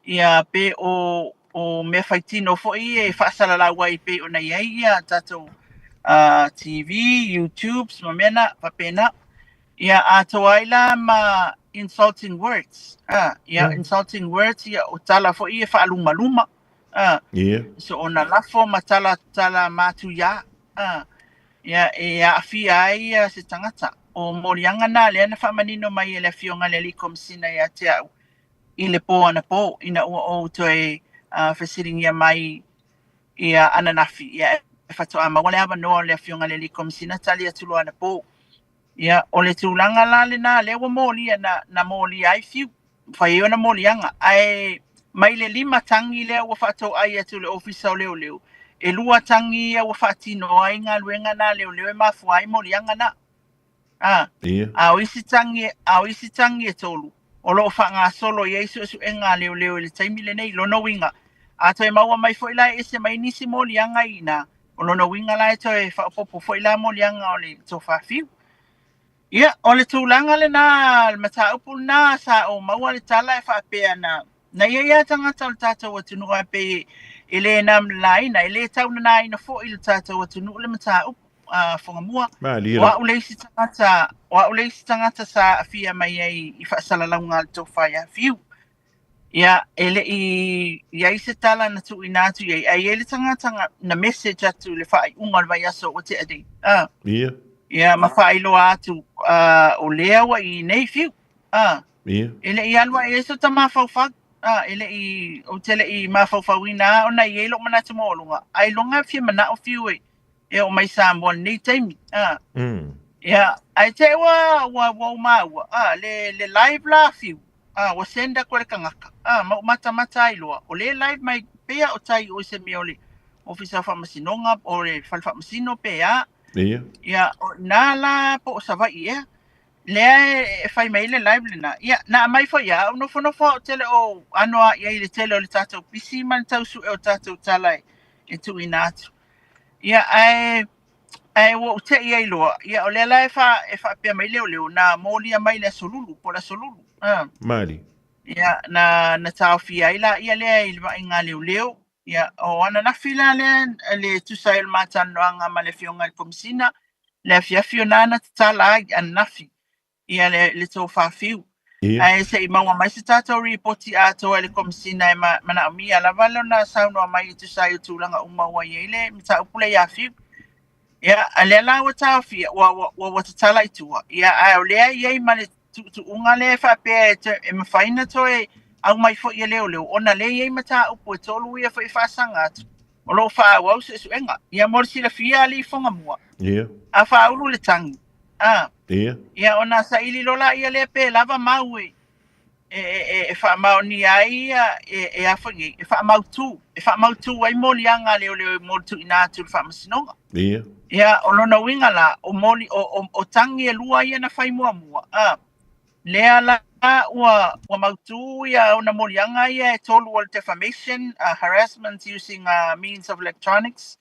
Speaker 12: Ia, pe o, o mea faitino foi e faasalalau ai pei ona i ai ia tatou TV, YouTubes ma mea na faapena. Ia atoa ai la ma insulting words. Ia insulting words ia o tala foi e faalumaluma. So ona lafo ma tala tala matuia. Ia e aafia ai ia se tagata. O moliaga na lea na faamanino mai e le Afioga i le Alii Komesina ia te au i le pō anapo ina ua ou toe fesiligia mai ia ananafi. Ia e faatoa maua le avanoa o le Afioga i le Alii Komesina tali atu loa anapo. Ia, o le tulaga la lena, lea ua molia, na, na molia ai Fiu, fai ai ona moliaga. Ae mai le lima tagi lea ua faatoai atu i le Ofisa o Leoleo, e lua tagi ia ua faatino ai galuega na a leoleo e mafua ai moliaga na. A,
Speaker 3: Ia.
Speaker 12: a o isi tagi, a o isi tagi e tolu, o lo o faagasolo i ai suesuega a leoleo i le taimi lenei. Lona uiga, a toe maua mai foi la e ese mai nisi moliaga i ina, O lona uiga la e toe faaopoopo foi la moliaga o le tofa Fiu. Ia, o le tulaga lena, le mataupu lena sa ou maua le tala e faapea na, na i ai lava tagata o le tatou atunuu ae pei e le namlalaina, e le taunanaina foi le tatou atunuu le mataupu a Fogamua.
Speaker 3: Malie
Speaker 12: O
Speaker 3: lava.
Speaker 12: au le isi tagata, o au le isi tagata sa aafia mai ai i faasalalauga a le tofa ia Fiu. Ia, e le i i ai se tala na tuuina atu i ai, ae i ai le tagata na, na message atu i le faaiuga o le vaiaso ua tea nei.
Speaker 3: Ia.
Speaker 12: Ia, ma faailoa atu, o lea ua i nei Fiu.
Speaker 3: Ia.
Speaker 12: E le i alu ae i ai so ta mafaufau. E le i, ou te le i mafaufauina lava ona e i ai lou manatu maualuga, ailoga e fia manao Fiu e, e oo mai Samoa i lenei taimi. Ia, ae te i ua, ua, ua ou maua, le, le live la a Fiu, ua send atu e le tagata, ma ou matamata ai loa, o lea e live mai pei lava o tai i o i se mea o le Ofisa o Faamasinoga, o le Fale Faamasino pe a.
Speaker 3: Ia.
Speaker 12: Ia, o ina la po o Savaii ea, lea e fai mai ai le live lena. Ia, na aumai foi lava, ou nofonofo au ou te le o ano lava i ai i le tele o le tatou pisi ma le tau sue o tatou tala e tuuina atu. Ia, ae ae ua ou te i ai loa, ia o lea la e, fa, e faapea mai leoleo, na molia mai le aso Lulu, po o le aso Lulu.
Speaker 3: Malie.
Speaker 12: Ia, na, na taofia ai la ia lea i le vaaiga a leoleo. Ia, o ananafi la lea le tusa ai o le ma talanoaga ma le Afioga i le Komesina, le afiafi o na na tatala ai ananafi. ia le, le tofa Fiu.
Speaker 3: Ia.
Speaker 12: Ae se i maua mai se tatou ripoti atoa e le Komesina e ma, manaomia lava lona saunoa mai e tusa ai o tulaga uma ua i ai le mataupu lea ia Fiu. Ia, a lea la ua taofia, ua, ua, ua, ua tatala i tua. Ia, ae o lea e i ai ma le tuutuuga lea e faapea e, e mafai ona toe aumai foi e leoleo, ona lea e i ai mataupu e tolu ia foi e faasaga atu, o lo o faaauau suesuega. Ia mo le silafia alii Fogamua, a faaulu le tagi, a, ia ona saili loa laia lea pe lava mau e, e, e, e faamaonia ai ia, e, e a foi nei, e faamautu, e faamautu ai moliaga a leoleo mo le tuuina atu i le faamasinoga. Ia, o lona uiga la, o, moli, o, o, o tagi e lua ia na fai muamua, a, lea la ua, ua mautū ia ona moliaga ia e tolu o le defamation, harassment using means of electronics,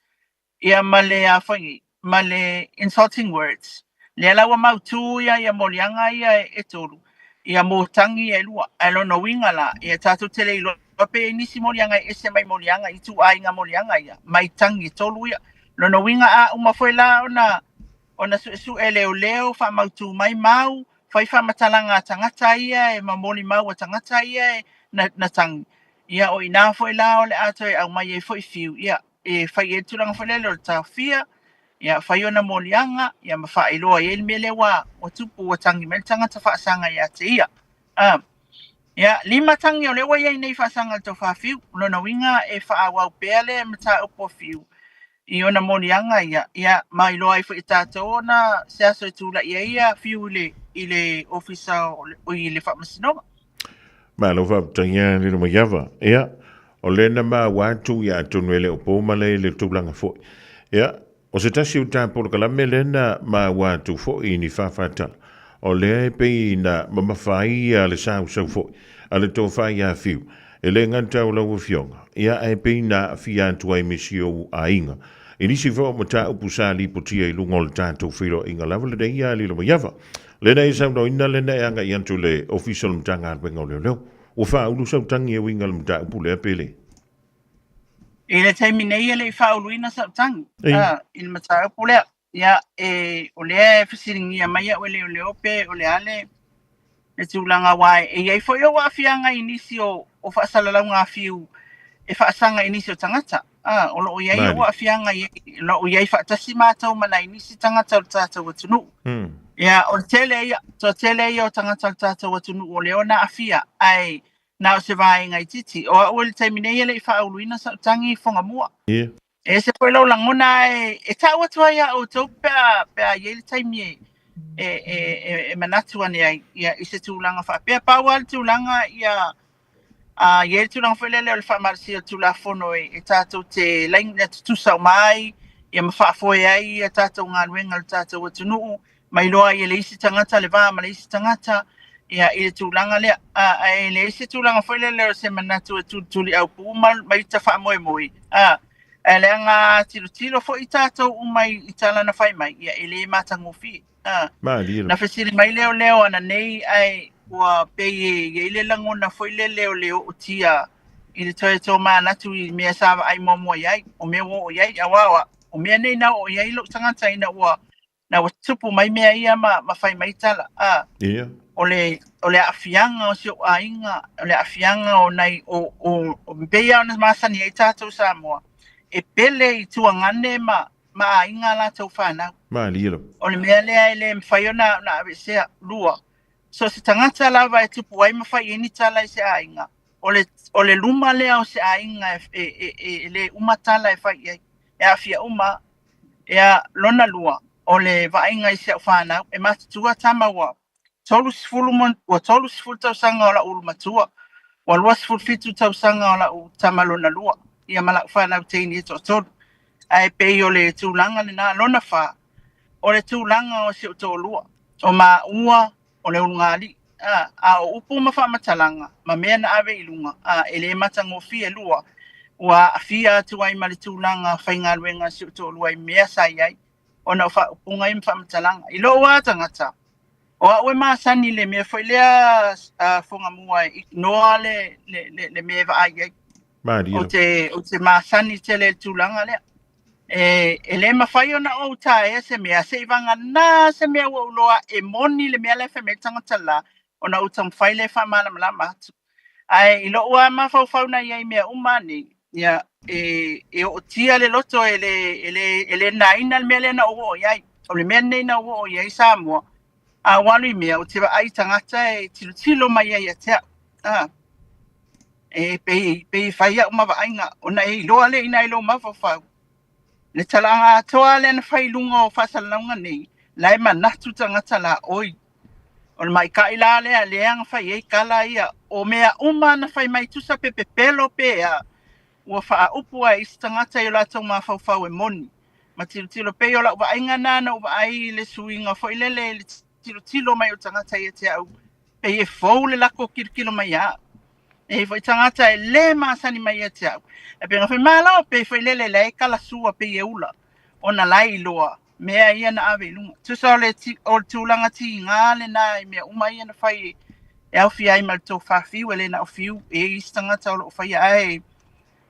Speaker 12: ia ma le a foi nei, ma le insulting words. Lea la ua mautū ia ia moliaga ia e tolu, ia mo tagi ia e lua. Ae lona uiga la, ia tatou te le iloa pe i ai nisi moliaga e ese mai moliaga, ituaiga moliaga ia, mai tagi e tolu ia. Lona uiga a uma foi la ona ona suesue leoleo, faamautū mai mau, fai faamatalaga a tagata ia e ma molimau a tagata ia e na, na tagi. Ia, o i inā foi la o le a toe aumai ai foi fiu, ia, e fai i ai le tulaga foi lele o le taofia, ia, fai ona moliaga, ia, ma faailoa i ai le mea lea ua, ua tupu, ua tagi mai le tagata faasaga ia te ia. A, ia, lima tagi o lea ua i ai nei faasaga i le tofa fiu. O lona uiga e faaauau pea le mataupu a fiu i ona moliaga ia, ia ma iloa ai foi e tatou ona se aso e tulai ai ia Fiu i le, i le ofisa o le, i le faamasinoga.
Speaker 3: Malo faafetai ia Lilo Maiava. Ia, o lea na maua atu ia atonu e le o po ma le le tulaga foi. Ia, o se tasi o ta polokalame lea na maua atu foi i ni faafatala. O lea e pei na mamafa ai ia le sausau foi a le tofa ia Fiu. E le gata o lau Afioga, ia ae pei na aafia atu ai me si ou aiga i nisi foi o mataupu sa lipotia i luga o le tatou feiloaiga lava lenei ia Lilo Maiava. Lena e saunoaina lena e agai atu i le Ofisa o le Matagaluega o Leoleo. Ua faaulu sau tagi e uiga i le mataupu lea pe le?
Speaker 12: I le taimi nei e le i faauluina sau tagi, i le mataupu lea. Ia, e, o lea e fesiligia mai au e leoleo pe o le a le, le tulaga aua e i ai foi ou aafiaga i nisi o, o faasalalauga a Fiu e faasaga i nisi o tagata. A, o lo o i ai ou aafiaga i ai, o lo o i ai faatasi matou ma nai nisi tagata o le tatou atunuu. Ia, o le tele ia, toatele ia o tagata o le tatou atunuu o lea ona aafia, ae na o se vaega itiiti. O au i le taimi nei e le i faauluina sau tagi i Fogamua. E ese foi lou lagona ae e tau atu ai ia outou pe a, pe a i ai le taimi e, e, e, e, e manatu ane ai ia, i se tulaga faapea. Pau lava le tulaga ia, a, i ai le tulaga foi lele o le faamalosia o le Tulafono e, e tatou te laina tutusa uma ai, ia ma faafoe ai ia tatou galuega i le tatou atunuu, ma iloa ai e le isi tagata le va ma le isi tagata, ia, i le tulaga lea. A, ae leai se tulaga foi lele o se manatu e tulituliaupu ma, ma ita faamoemoe. A, ae leaga a tilotilo foi tatou uma i, i tala na fai mai, ia, e le matagofie. A,
Speaker 3: Malie
Speaker 12: na fesili mai leoleo ananei, ae ua pei e i ai le lagona foi lele o le ootia i le toe tomanatu i mea sa vaai muamua i ai, o mea ua oo i ai, aua o, o mea nei na oo i ai lou tagata ina ua na ua tupu mai mea ia ma, ma fai mai tala. A,
Speaker 3: Ia.
Speaker 12: o le, o le aafiaga o si ou aiga, o le aafiaga o nai, o, o, o pei lava ona masani ai tatou Samoa, e pele i tuagane ma, ma aiga a latou fanau.
Speaker 3: Malie lava.
Speaker 12: O le mea lea e le mafai ona, ona aveesea. Lua, so o se tagata lava e tupu ai ma fai i ai ni tala i se aiga, o le, o le luma lea o se aiga e, e, e, e, e le uma tala e fai i ai. E aafia uma. Ia, lona lua, o le vaaiga i si au fanau, e matutua tama ua 30 ma, ua 30 tausaga o la'u ulu matua, ua 27 tausaga o la'u tama lona lua, ia ma la'u fanau teine e toatolu. Ae pei o le tulaga lena. Lona fa, o le tulaga o si ou toalua, o maua o le ulugalii, a, a o upu ma faamatalaga, ma mea na ave i luga, a, e le matagofie. Lua, ua aafia atu ai ma le tulaga faigaluega a si ou toalua i mea sa i ai, ona o faaupuga ia ma faamatalaga. I lou lava tagata, o au e masani i le mea foi lea a, Fogamua e ignore le, le, le, le mea e vaai i ai.
Speaker 3: Malie.
Speaker 12: Ou te, ou te masani tele i le tulaga lea. E, e le mafai ona ou taea se mea, seivaganā se mea ua ou iloa e moni le mea la e fai mai ai le tagata la, ona ou taumafai lea e faamalamalama atu. Ae i lou lava mafaufau na i ai i mea uma nei, ia, e, e ootia le loto e le, e le, e le nāina le mea lea na ou oo i ai. O le mea lenei na ou oo i ai Samoa, a ou alu i mea, ou te vaai i tagata e tilotilo mai ai ia te au. Ah. E pei, pei e fai au ma vaaiga, ona e iloa lea i ina i lou mafaufau. Le talaaga atoa lea na fai i luga o faasalalauga nei, la e manatu tagata la oi. O le maikaʻi la lea lea na fai ai tala ia, o mea uma na fai mai tusa pe pepelo pe a, ua faaupu lava e isi tagata i o latou mafaufau e moni. Ma tilotilo pei o lau vaaiga lena na ou vaai i le suiga foi lele i le tilotilo mai o tagata ia te au, pei e fou le latou tilotilo mai ia au. E i ai foi tagata e le masani mai ia te au. Ae pei ona fai, malo, pei foi lele la e talasua pei e ula, ona la e iloa mea ia na ave i luga. Tusa o le, o le tulaga tiga lena i mea uma ia na fai e aofia ai ma le tofa fiu, e le na o fiu, e i ai isi tagata o lo o faia, ae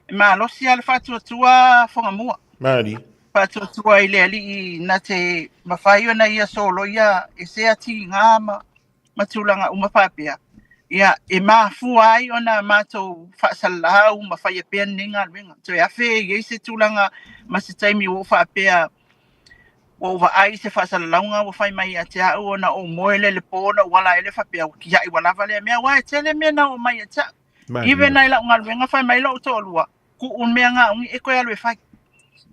Speaker 12: e malosi lava le faatuatua Fogamua.
Speaker 3: Malie.
Speaker 12: Faatuatua i le alii na te mafai ona ia soloia e sea tiga ma, ma tulaga uma faapea. Ia, e mafua ai ona matou faasalalau ma faia pea lenei galuega. Toe afe e i ai se tulaga ma se taimi ua ou faapea, ua ou vaai i se faasalalauga ua fai mai ia te au ona ou moe lea i le po ona ou ala ai lea faapea ua tiai ua lava lea mea aua e tele mea na oo mai ia te au. Even i lau galuega fai mai lou toalua, tuu le mea gaogi e toe alu e fai.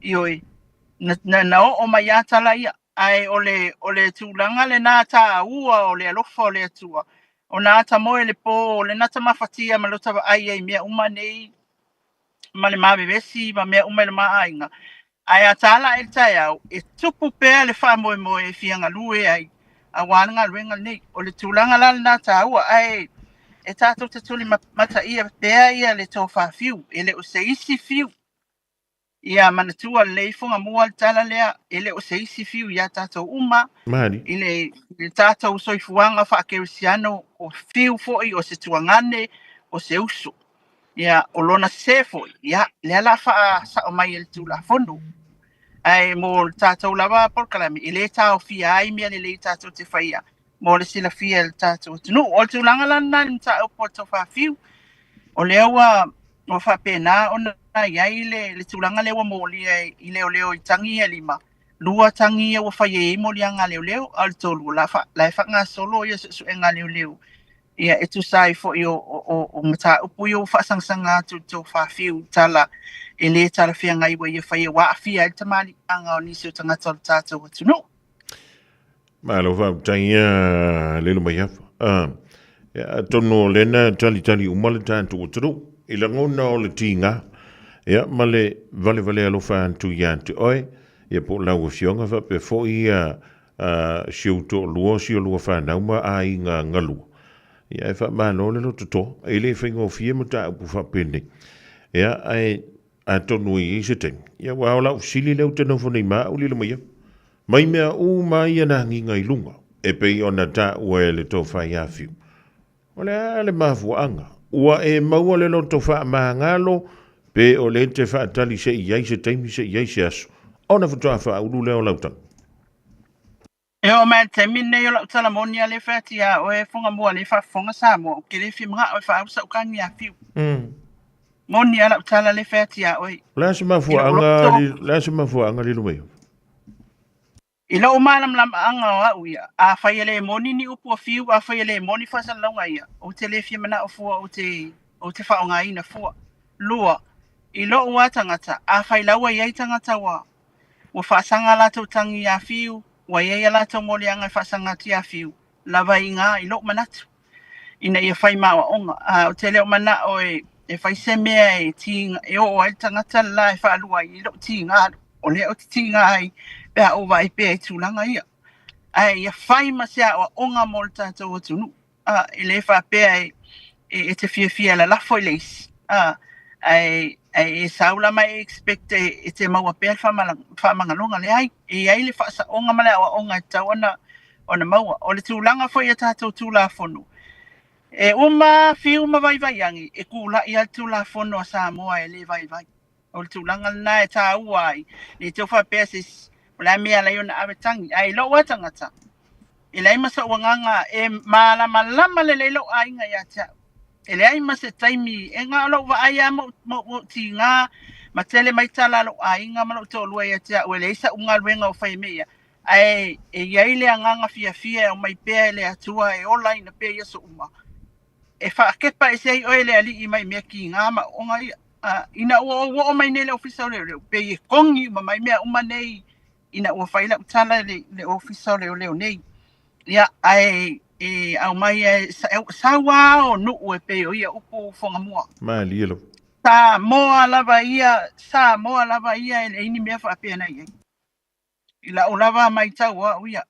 Speaker 12: Ioe, na, na, na oo mai lava tala ia. Ae o le, o le tulaga lena taua o le alofa o le Atua, ona ata moe le po, o lena ta mafatia ma lota vaai ai i mea uma nei, ma le ma vevesi ma mea uma i le ma aiga. Ae a tala ae i le taeao, e tupu pea le faamoemoe e fia galue ai aua le galuega lenei. O le tulaga la lena taua, ae e tatou te tuli mataia pea ia le tofa fiu, e le o se isi fiu. Ia manatua lelei Fogamua le tala lea, e le o se isi fiu ia tatou uma
Speaker 3: Malie.
Speaker 12: i le, i le tatou soifuaga faakerisiano, o fiu foi o se tuagane, o se uso. Ia, o lona sē foi, ia, lea la faasao mai e le Tulafono. Ae mo le tatou lava polokalame, e le taofia ai mea lelei tatou te faia mo le silafia e le tatou atunuu. O le tulaga la lena i le mataupu a le Tofa Fiu, o lea ua, ua faapena ona i ai le, le tulaga lea ua molia i leoleo i tagi ia e lima, lua tagi ia ua fai ai moliaga a leoleo, a o le tolu, la, fa, la e faagasolo ia suesuega a leoleo ia e tusa ai foi o, o, o mataupu ia ua faasagasaga atu i le tofa fiu tala e le talafeagai ua ia faia ua aafia ai le tamaliiaga o nisi o tagata o le tatou atunuu.
Speaker 3: Malo faafetai ia Lilomaiafa. Uh, atonu o lena talitali uma le tatou atunuu i lagona o le tiga ia ma le valevale alofa atu ia te oe ia po o lau afioga faapea foi ia si ou toalua, si olua fanau ma aiga galua. Ia, e faamalo le loto toa. E le faigofie mataupu faapenei. Ia, ae atonu e i ai se taimi. Ia, aua o lau fesili lea ou te nofo nei ma au Lilomaiava. Mai mea uma ia na agiga i luga, e pei ona taua e le tofa ia Fiu. O le a le mafuaaga? Ua e maua le loto faamagalo, pe o lea e te faatali se i ai se taimi, se i ai se aso, ona faatoa faaulu lea o lau tala?
Speaker 12: E oo mai i le taimi lenei o lau tala moni a lea e fai atu ia oe Fugamua lea e faafofoga Samoa, ou te le fia manao e faaulu sau tagi ia Fiu. Moni a lau tala lea e fai atu ia oe.
Speaker 3: O le a se mafuaaga, o le a se mafuaaga Lilomaiava?
Speaker 12: I lou malamalamaaga o au ia, afai e le moni ni upu a Fiu, afai e le moni faasalalauga ia, ou te le fia manao fua ou te, ou te faaaogaina fua. Lua, i lou lava tagata, afai la ua i ai tagata ua, ua faasaga a latou tagi iā Fiu, ua i ai a latou moliaga e faasaga atu iā Fiu, lava iga i lou manatu. ina ia fai ma aoaoga. A, ou te le o manao e, e fai se mea e, tiga, e oo ai le tagata le la e faalua ai i lou tiga, o lea ou te tiga ai pe a ou vaai pea i tulaga ia. Ae ia fai ma se aoaoga mo le tatou atunuu. A, e le faapea e, e, e te fiafia e lalafo i le isi. A, ae, ae e sau la ma e expect e, e te maua pea le faamagaloga. Leai, e i ai le faasaoga ma le aoaoga e tatau ona ona maua. O le tulaga foi i a tatou Tulafono, e uma fiu ma vaivaiagi, e kulaʻi lava le Tulafono a Samoa e le vaivai. O le tulaga lena e taua ai, ne i te i ua faapea se isi, o le a mea e ala ai ona ave tagi. Ae i lou lava tagata, e leai ma sou agaga e malamalama lelei lou aiga ia te au. E leai ma se taimi, e na o lou vaai lava ma ou, ma ou tiga, ma tele mai tala a lou aiga ma lou toalua ia te au, e leai sa'u galuega o fai mea ia. Ae e i ai le agaga fiafia e aumai pea e le Atua e olaina pea i aso uma. e faakepa ese ai oe e le Alii mai mea kiga ma ooga ia. A, ina ua ou oo mai nei i le Ofisa o Leoleo, pei e kogi uma mai mea uma nei ina ua fai lau tala i le, le Ofisa o Leoleo nei. Ia, ae e aumai e sau lava o nuu e pei o ia upu Fogamua.
Speaker 3: Malie lava.
Speaker 12: Samoa lava ia, Samoa lava ia e leai ni mea faapea na i ai. I lau lava matau au ia,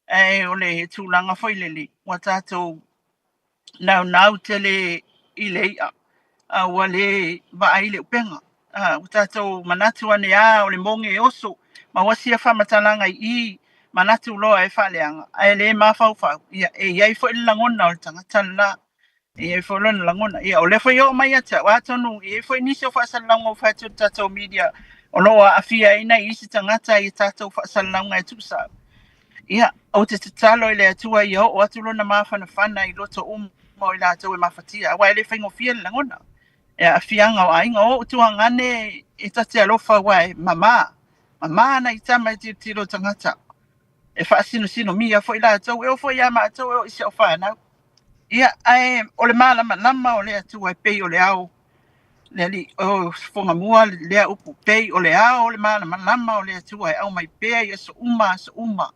Speaker 12: ae o le tulaga foi lele, ua tatou naunau tele i le i'a, a ua le vaai i le upega. A, ua tatou manatu ane lava o le moge e oso, ma ua sia faamatalaga i i, manatu loa e faaleaga, ae le mafaufau, ia, e i ai foi le lagona o le tagata le la. E i ai foi lona lagona. Ia, o lea foi e oo mai ia te au, atonu e i ai foi nisi o faasalalauga ua fai atu e le tatou media o lo o aafia ai nai isi tagata i a tatou faasalalauga e tuusao. Ia, ou te tatalo i le Atua ia oo atu lona mafanafana i loto uma o i latou e mafatia, aua e le faigofie le lagona e aafiaga o aiga. O ou tuagane e ta te alofa aua e mama, mama nai tama e tilotilo tagata. E faasinosino-mia foi latou, e oo foi ia matou, e oo i si au fanau. Ia, ae o le malamalama o le Atua e pei o le ao, le Alii, o Fogamua lea upu, pei o le ao o le malamalama o le Atua e aumai pea i aso uma, aso uma,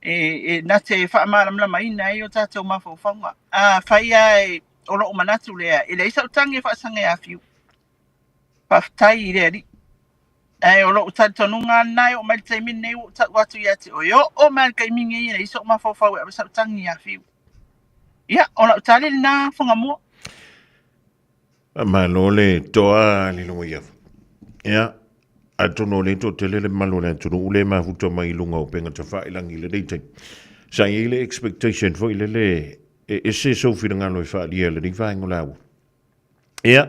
Speaker 12: e na te faamalamalamaina ai o tatou mafaufauga. Afai lava e, o lou manatu lea, e leai sau tagi e faasaga ia Fiu. Faafetai i le Alii. Ae o lou talitonuga lava lena e oo mai i le taimi lenei ua ou tau atu ia te oe, e oo mai lava i le taimi lenei e leai sou mafaufau e ave sau tagi ia Fiu. Ia, o lau tali lena Fugamua.
Speaker 3: Malo le toa le loia. Ia, atonu o lea toatele le mamalu o le atunuu lea e mafuta mai i luga o upega tafailagi i lenei taimi. Sa i ai le expectation foi lele e ese sou finagalo e faaalia i lenei vaega o le aoauli. Ia,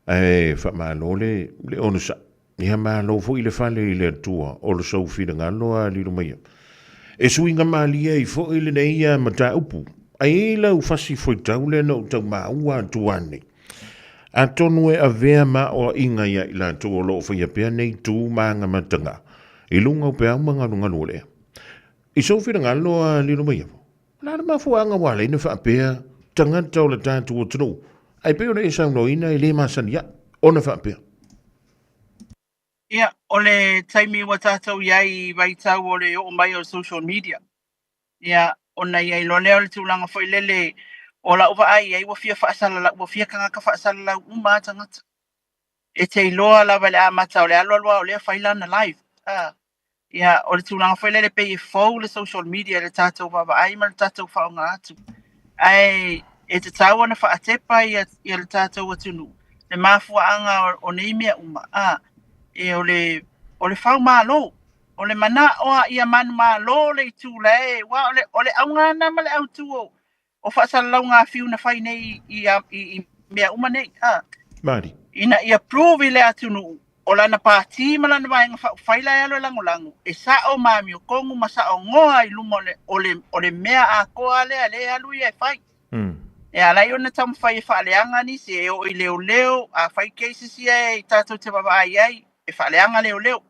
Speaker 3: ae faamalo le, le onosai. Ia malo foi le fale i le Atua o lo sou finagalo a lilo maia. E suiga malie ai foi lenei ia mataupu. Ae i ai lau fasi fuaitau lea na ou tau maua atu nei. Atonu e avea ma aoaiga ia i latou o lo o faia pea nei tu ma agamataga i luga o peau ma galugalu o le ea. I sou finagalo a lilo maia, O le a le mafuaaga ua ala ai ona faapea tagata o le tatou atunuu, ae pei ona e saunoaina e le masani ai ona faapea?
Speaker 12: Ia, o le taimi ua tatou i ai i vaitau o le oo mai o le social media, ia, ona i ai loa lea o le tulaga foi lele o lau vaai i ai ua fia faasalalau, ua fia tagata faasalalau uma lava tagata. E te iloa lava i le amata o le alu alu lava o lea fai lana live. A, Ia, o le tulaga foi lele pei e fou le social media i le tatou vaavaai ma le tatou faaaoga atu. Ae e tatau ona faatepa ia, ia le tatou atunuu le mafuaaga o, o nei mea uma. A, e o le, o le faumalo, o le manao a ia manumalo le itu la e, aua o le, o le auga lena ma le autu o, o faasalalauga a Fiu na fai nei i, i, i mea uma nei. A.
Speaker 3: Mari.
Speaker 12: Ina ia prove i le atunuu o lana pati ma lana vaega faaupufai la e alu e lagolago, e sao ma amiotonu ma saogoa i luma o le, o le, o le mea atoa lea lea e alu ia e fai. E ala ai ona taumafai e faaleaga nisi, e oo i leoleo, a fai cases ia e tatou te vaavaai ai, e faaleaga leoleo,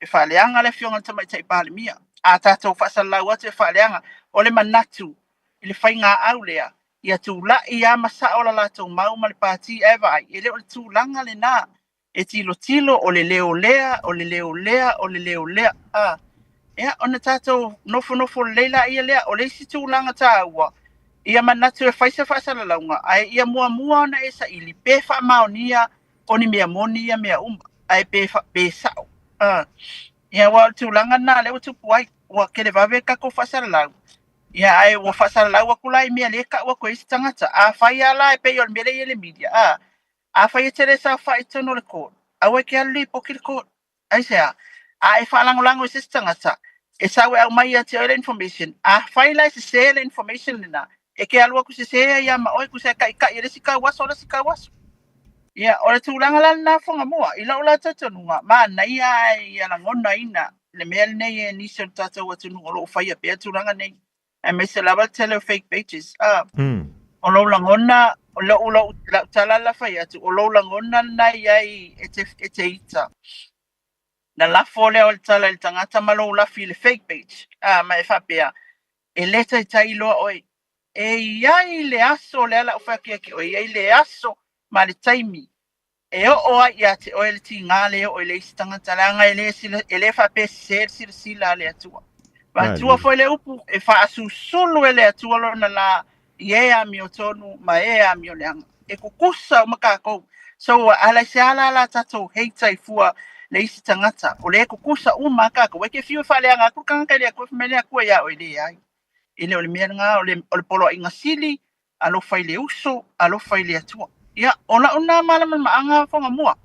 Speaker 12: e faaleaga le Afioga i le Tamaitai Palemia. A tatou faasalalau atu e faaleaga, o le manatu i le faigaau lea, ia tulai lava ma sao la latou mau ma le pati ae vaai, e le o le tulaga lena e tilotilo o le leo lea, o le leo lea, o le leo lea. A, ia, ona tatou nofonofo lelei laia lea. O le isi tulaga taua, ia manatu e fai se faasalalauga, ae ia muamua ona e saili pe faamaonia o ni mea moni ia mea uma, ae pe, pe sao. A, ia, aua o le tulaga lena lea ua tupu ai, ua televave le tatou faasalalau. Ia, ae ua faasalalau atu la i mea lea e tau atu e isi tagata. Afai lava la e pei o le mea lea e i ai le media, a, afai e te le saofai i totonu o le court, aua e te alu lipoti i le court. Aisea? A e faalagolago i se isi tagata, e sau e aumai ia te oe le information, afai la e sese le information lena, e te alu atu sese ai lava ma oe, tusa e taitai e le isi tauaso le isi tauaso. Ia, o le tulaga la lena Fuagamua, i lou la talitonuga, manaia ae ia lagonaina le mea lenei e nisi o le tatou atunuu o lo o faia pea tulaga nei, aemaise lava le tele o fake pages. Ah, o lou lagona, o lou, lou, lau tala la fai atu, o lou lagona lena i ai e te, e te ita. Na lafo lea o le tala i le tagata ma lou lafi i le fake page. Ah, ma e faapea, e le taitai loa oe. E i ai le aso lea la o fai atu ia te oe, e i ai le aso ma le taimi e oo ai ia te oe le tigā le oo i le isi tagata, leaga e le e le faapea sesē le silasila a le Atua. Vatua foi le upu e faasusulu e le Atua lona lā i e amiotonu ma e amioleaga. E kukusa uma kākou. So, ala i se ala la tatou hate ai fua le isi tagata. O le kukusa uma a kākou. E ke fiu e faaleaga atu le tagata i le Atua, fai mai le Atua iā oe leai. E le o le mea lena, o le poloaiga sili, alofa i le uso, alofa i le Atua. Ia, o lau lena malamalamaaga Fogamua.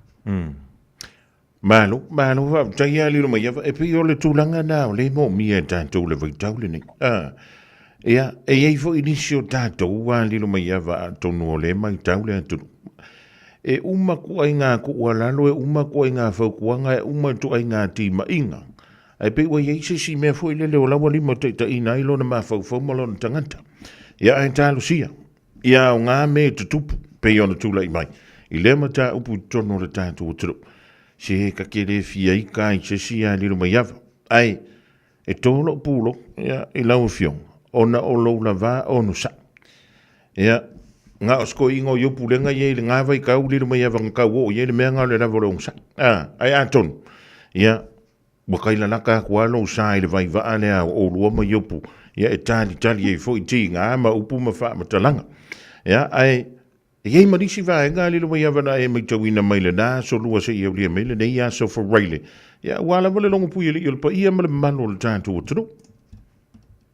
Speaker 3: Malo, malo faafetai lava lilo mai ava. E pei o le tulaga na o le moomia e tatou le vaitau lenei. Ah, ia, e i ai foi nisi o tatou ua lilo mai ava atonu o le matau le atunuu. E uma kuai ngā kuualalo, e uma kuai ngā fautuaga, e uma tuai ngā timaiga. Ae pei ua i ai se isi mea foi lele o laua lima taitaiina ai lona mafaufau ma lona tagata. Ia ae talosia, ia aoga me e tutupu, pei ona tulai mai, i lea mataupu i totonu o le tatou atunuu. Se ka ke le fia ika i se isi a lilo mai ava. Ae, e tō lou pulou, ia, i lau afioga, ona o lou lavā onosai. Ia, na o se toeaina o i Upulega ia i le gā vaitau lilo mai ava na tau oo i ai le mea na o le lava o le onosai. A, ae atonu, ia, ua tailalata atu lava lou sa i le vaivaa lea o oulua ma Iopu, ia e talitali ai foi tiga ma upu ma faamatalaga. Ia, ae e i ai ma nisi vaega lilo mai ava na e matauina mai lena aso lua seia aulia mai lenei aso Faraile. Ia, aua lava le logopui alii o le paia ma le mamalu o le tatou atunuu.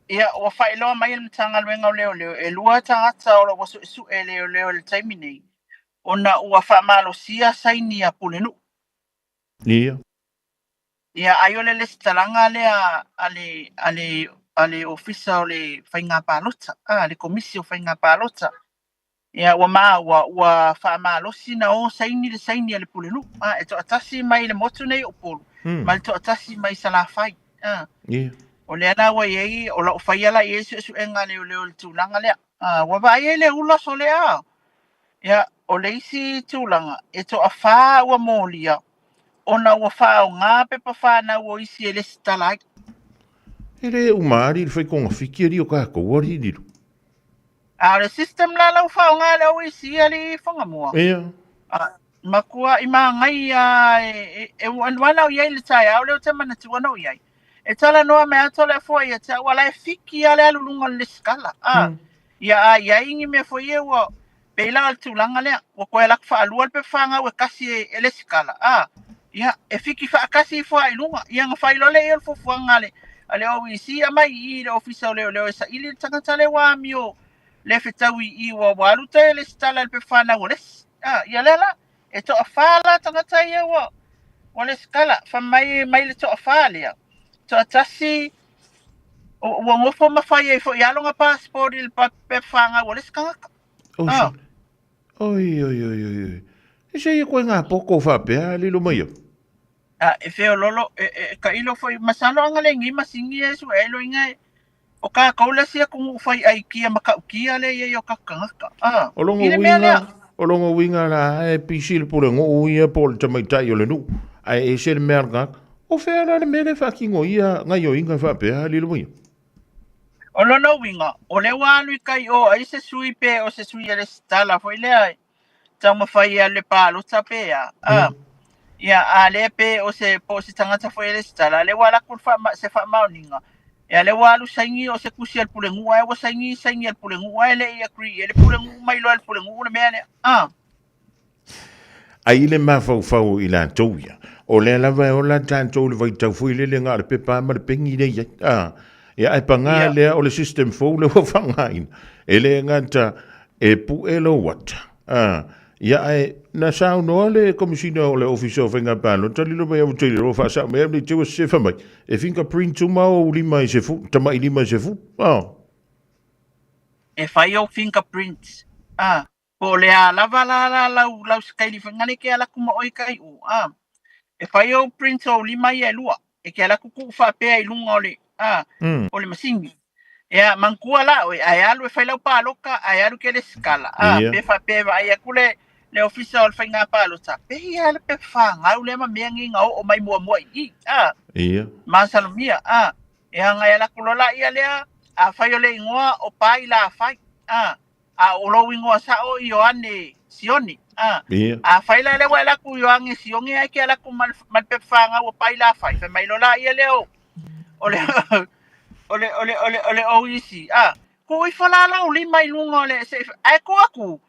Speaker 12: Ia, ua faailoa mai e le Matagaluega o Leoleo, e lua tagata o lo o ua suesue e leoleo i le taimi nei, ona ua faamalosia saini a Pulenuu.
Speaker 3: Ia.
Speaker 12: Ia, ai o le lesitalaga lea a le, a le, a le Ofisa o le Faiga Palota, a, le Komisi o Faiga Palota. Ia, ua maua, ua faamalosi na o saini le saini a le Pulenuu. A, e toatasi mai le motu nei o Upolu, ma le toatasi mai Salafai. A, o lea la ua i ai, o lau faia la i ai suesuega a leoleo i le tulaga lea. A, ua vaai ai le ula sole a. Ia, o le isi tulaga, e toafā ua molia, ona ua faaaoga pepa whānau o isi e lesitala ai.
Speaker 3: E le uma alii le fai togafiti alii o tatou alii lilo.
Speaker 12: A o le system la lau faaaoga le OEC alii Whangamua.
Speaker 3: Ia.
Speaker 12: A, matua i māngai a e, e, e wana o iai le taeao lea ou te manatua na o iai. E talanoa mai atu le afua ia te au ala e fiki a le alu luga o le lesikala. A, ia a iai ni mea foi e ua pei la o le tulaga lea. Ua toe alu atu faalua le pepa fanau e kasi e, e lesikala. A, ia, e fiki faakasi ifo lava i luga. Ia na fai loa lea i ai o le fuafuaga a le, a le OEC aumai i i le ofisa o leoleo e saili le tagata lea ua amio le fetaui i i ua, ua alu tai e lesitala i le pepa fanau o le isi. A, ia lea la, e toafā la tagata ia ua, ua lesitala. Fai mai, mai le toafā lea, toatasi ua nofo ma fai ai foi lava lona passport i le pepa fanau o le isi tagata.
Speaker 3: Oh, ah. Oi, oi, oi, oi, oi. E se ia koe ngā poko whapea, lilo mai au.
Speaker 12: A, e feololo, e, e, tailo foi, masalo aga lenei masini e sue ai loiga e, o kākou le isi atunuu fai aikia matautia lea i ai o tatou tagata. A,
Speaker 3: O longa
Speaker 12: i le mea
Speaker 3: uiga,
Speaker 12: lea.
Speaker 3: o longa uiga la e pisi le pulenuu ia po o le tamaitai o le nuu, ae ese le mea a le tagata. O fea la le mea lea e faatino ai ia gaioiga faapea lilo mai au?
Speaker 12: O lona uiga, o lea ua alu i kai o ai se sui pe o se sui e lesitala foi lea e taumafai e alu i le palota pe a. A, ia, a lea pe o se, po o se tagata foi e lesitala, a lea ua alu atu le faama, se faamaoniga. Ia, lea ua alu saini o se tusi a le pulenuu ae ua saini saini a le pulenuu ae le i agree i ai le pulenuu ma iloa e le pulenuu le mea lea. A.
Speaker 3: Ai le mafaufau o i latou ia. O lea lava e ola tatou i le vaitau foi lele na o le pepa ma le peni lea i ai. A, ia ae pagā
Speaker 12: Ia.
Speaker 3: lea o le system fou lea ua faaaogaina. E le gata e pue lou ata. A, ia ae na saunoa le Komesina o le Ofisa o Faiga Palota lilo mai au te lilo faasao mai au nei te ua sesefa mai. E fingerprint uma ou lima i se fu, tama'i lima i se fu. A.
Speaker 12: E fai ou fingerprints. A, Po o le a lava la la lau lau sikaili fai ngale ke ala atu ma oe kai o a e fai ou print ou lima ia e lua e ke ala atu tuu faapea i luga o le a o le masini ia manatua la oe ae alu e fai lau paloka ae alu ke lesitala a pe faapea e vaai atu le le ofisa o le faiga palota pe ia le pepa fanau lea ma mea nei na oo mai muamua i i a masalomia a e aga e ala atu loa laia lea afai o le igoa o Pai Lafai. A, a o lou igoa sa'o o Ioane Sione, a.
Speaker 3: Ia.
Speaker 12: Afai la lea ua e alu atu Ioane Sione ae e te alu atu ma le, ma le pepa fanau o Pailafai, fai mai loa laia lea o, o le, o le, o le, o le, o le OEC, a. Tuu ifo la lou lima i luga o le, se i, ae tu atu,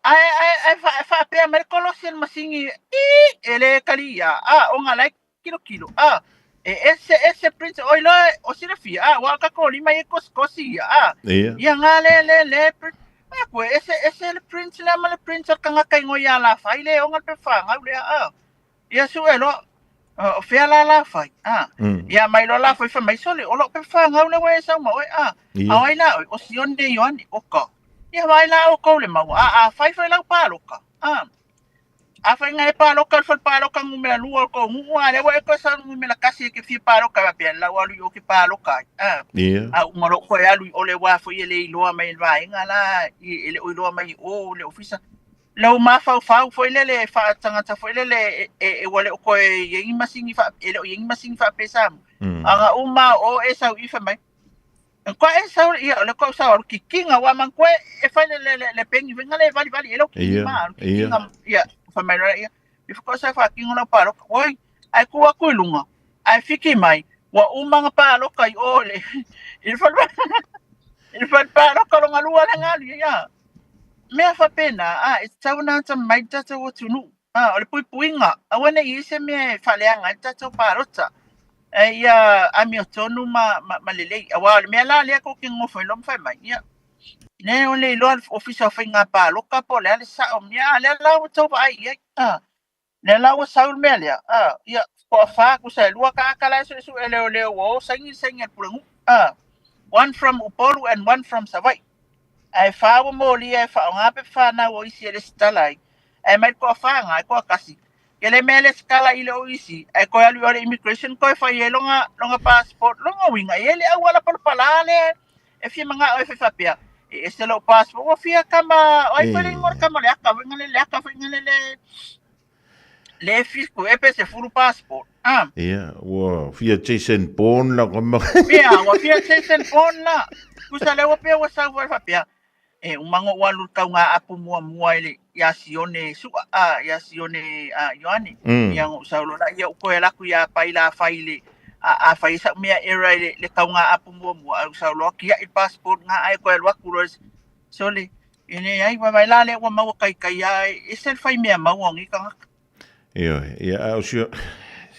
Speaker 12: ae, ae, ae faapea mai le kolosi a le masini, ii, e le talia, a, ona la e tilotilo, a, e ese ese print oi loa o silafia, a, ua o tatou lima ia e kosikosi ia, a,
Speaker 3: Ia.
Speaker 12: ia nga le le le print, fai atu e ese ese le print lea ma le print o le tagata i igoa ia Lafai le ona le pepa fanau lea, a, ia sue loa, o fea la Lafai, a, ia mai loa Lafai fai mai, sole, o lou pepa fanau lea ua e sau ma oe, a,
Speaker 3: Ia.
Speaker 12: a o ai la oe, o Sione Ioane, oka, ia vaai la outou le maua, a, afai foi lau paloka, a. Afai na e paloka i le fale paloka numera lua o le tou nuu, a lea ua e toe sau i le numera tasi e te fia paloka ai, faapea la ua alu i o ke paloka ai. A,
Speaker 3: Ia.
Speaker 12: a uma loa toe alu i o le wā foi e le iloa mai e le vaega la, i, e le o iloa mai i o le ofisa. Lou mafaufau foi lele e faatagata foi lele e, e, e ua le o toe i ai ni masini faa, e le o i ai ni masini faapesa mo. A na uma o e sau i fai mai, Koa e sau ia o le kou sau alu kikinga wa man koe e fai le le le, le pengi venga le vali vali e lo kiki
Speaker 3: Ia,
Speaker 12: ma alu
Speaker 3: ia.
Speaker 12: kikinga ia fai mai loa ia i whakao sa whakinga lau paloka oi ai ku aku i lunga ai fiki mai ua uma nga paloka i o le i le fale i le fale paloka longa lua le ngalu ia mea faapena a e tatau ona atamamai le tatou atunuu a o le puipuiga aua ne i ai se mea e faaleaga ai le tatou palota e ia amiotonu ma, ma, ma lelei auā o le mea la lea tou te nonofo ai loa ma fai mai ia ne o le iloa le ofisa o faiga paloka po o le a le sao ia a lea la ua tou vaai i ai a lea la ua sau le mea lea a ia toafa tusa e lua tagata la e suesue leoleo ua o saini le saini a le pulenuu a one from Upolu and one from Savaii Ae fa ua molia e faaaoga pepa fanau o isi e lesitala ai. Ae mai le toafa na, e toatasi. Kele mea e lesitala i le OEC, ae toe alu i o le immigration toe fai ai lona, lona passport. Lona uiga, e i ai le auala palapala lea e fia manao e fai faapea, e ese lou passport, ua fia kama, o ai foi le igoa o le kama o le aka foi le, le aka foi le, le, le fiku e pe sefulu passport. Ah.
Speaker 3: Ia, ua fia Jason Bourne la kama.
Speaker 12: Pea, ua fia Jason Bourne la. Kusa le ua pea ua sau foi faapea. E uma no ua alu tau ngā apu muamua i le ia Sione sua, a ia Sione a Ioane. Ia no sau loa la ia u koe ala atu ia pai la fai le a, a fai sa mea era i le, le tau ngā apu muamua. Au sau loa kia i passport ngā ai koe alu atu loa sole. E leai, vaevae la lea ua maua kaikai a e ese le fai mea maua o nei tagata.
Speaker 3: Ioe, ia a o sio,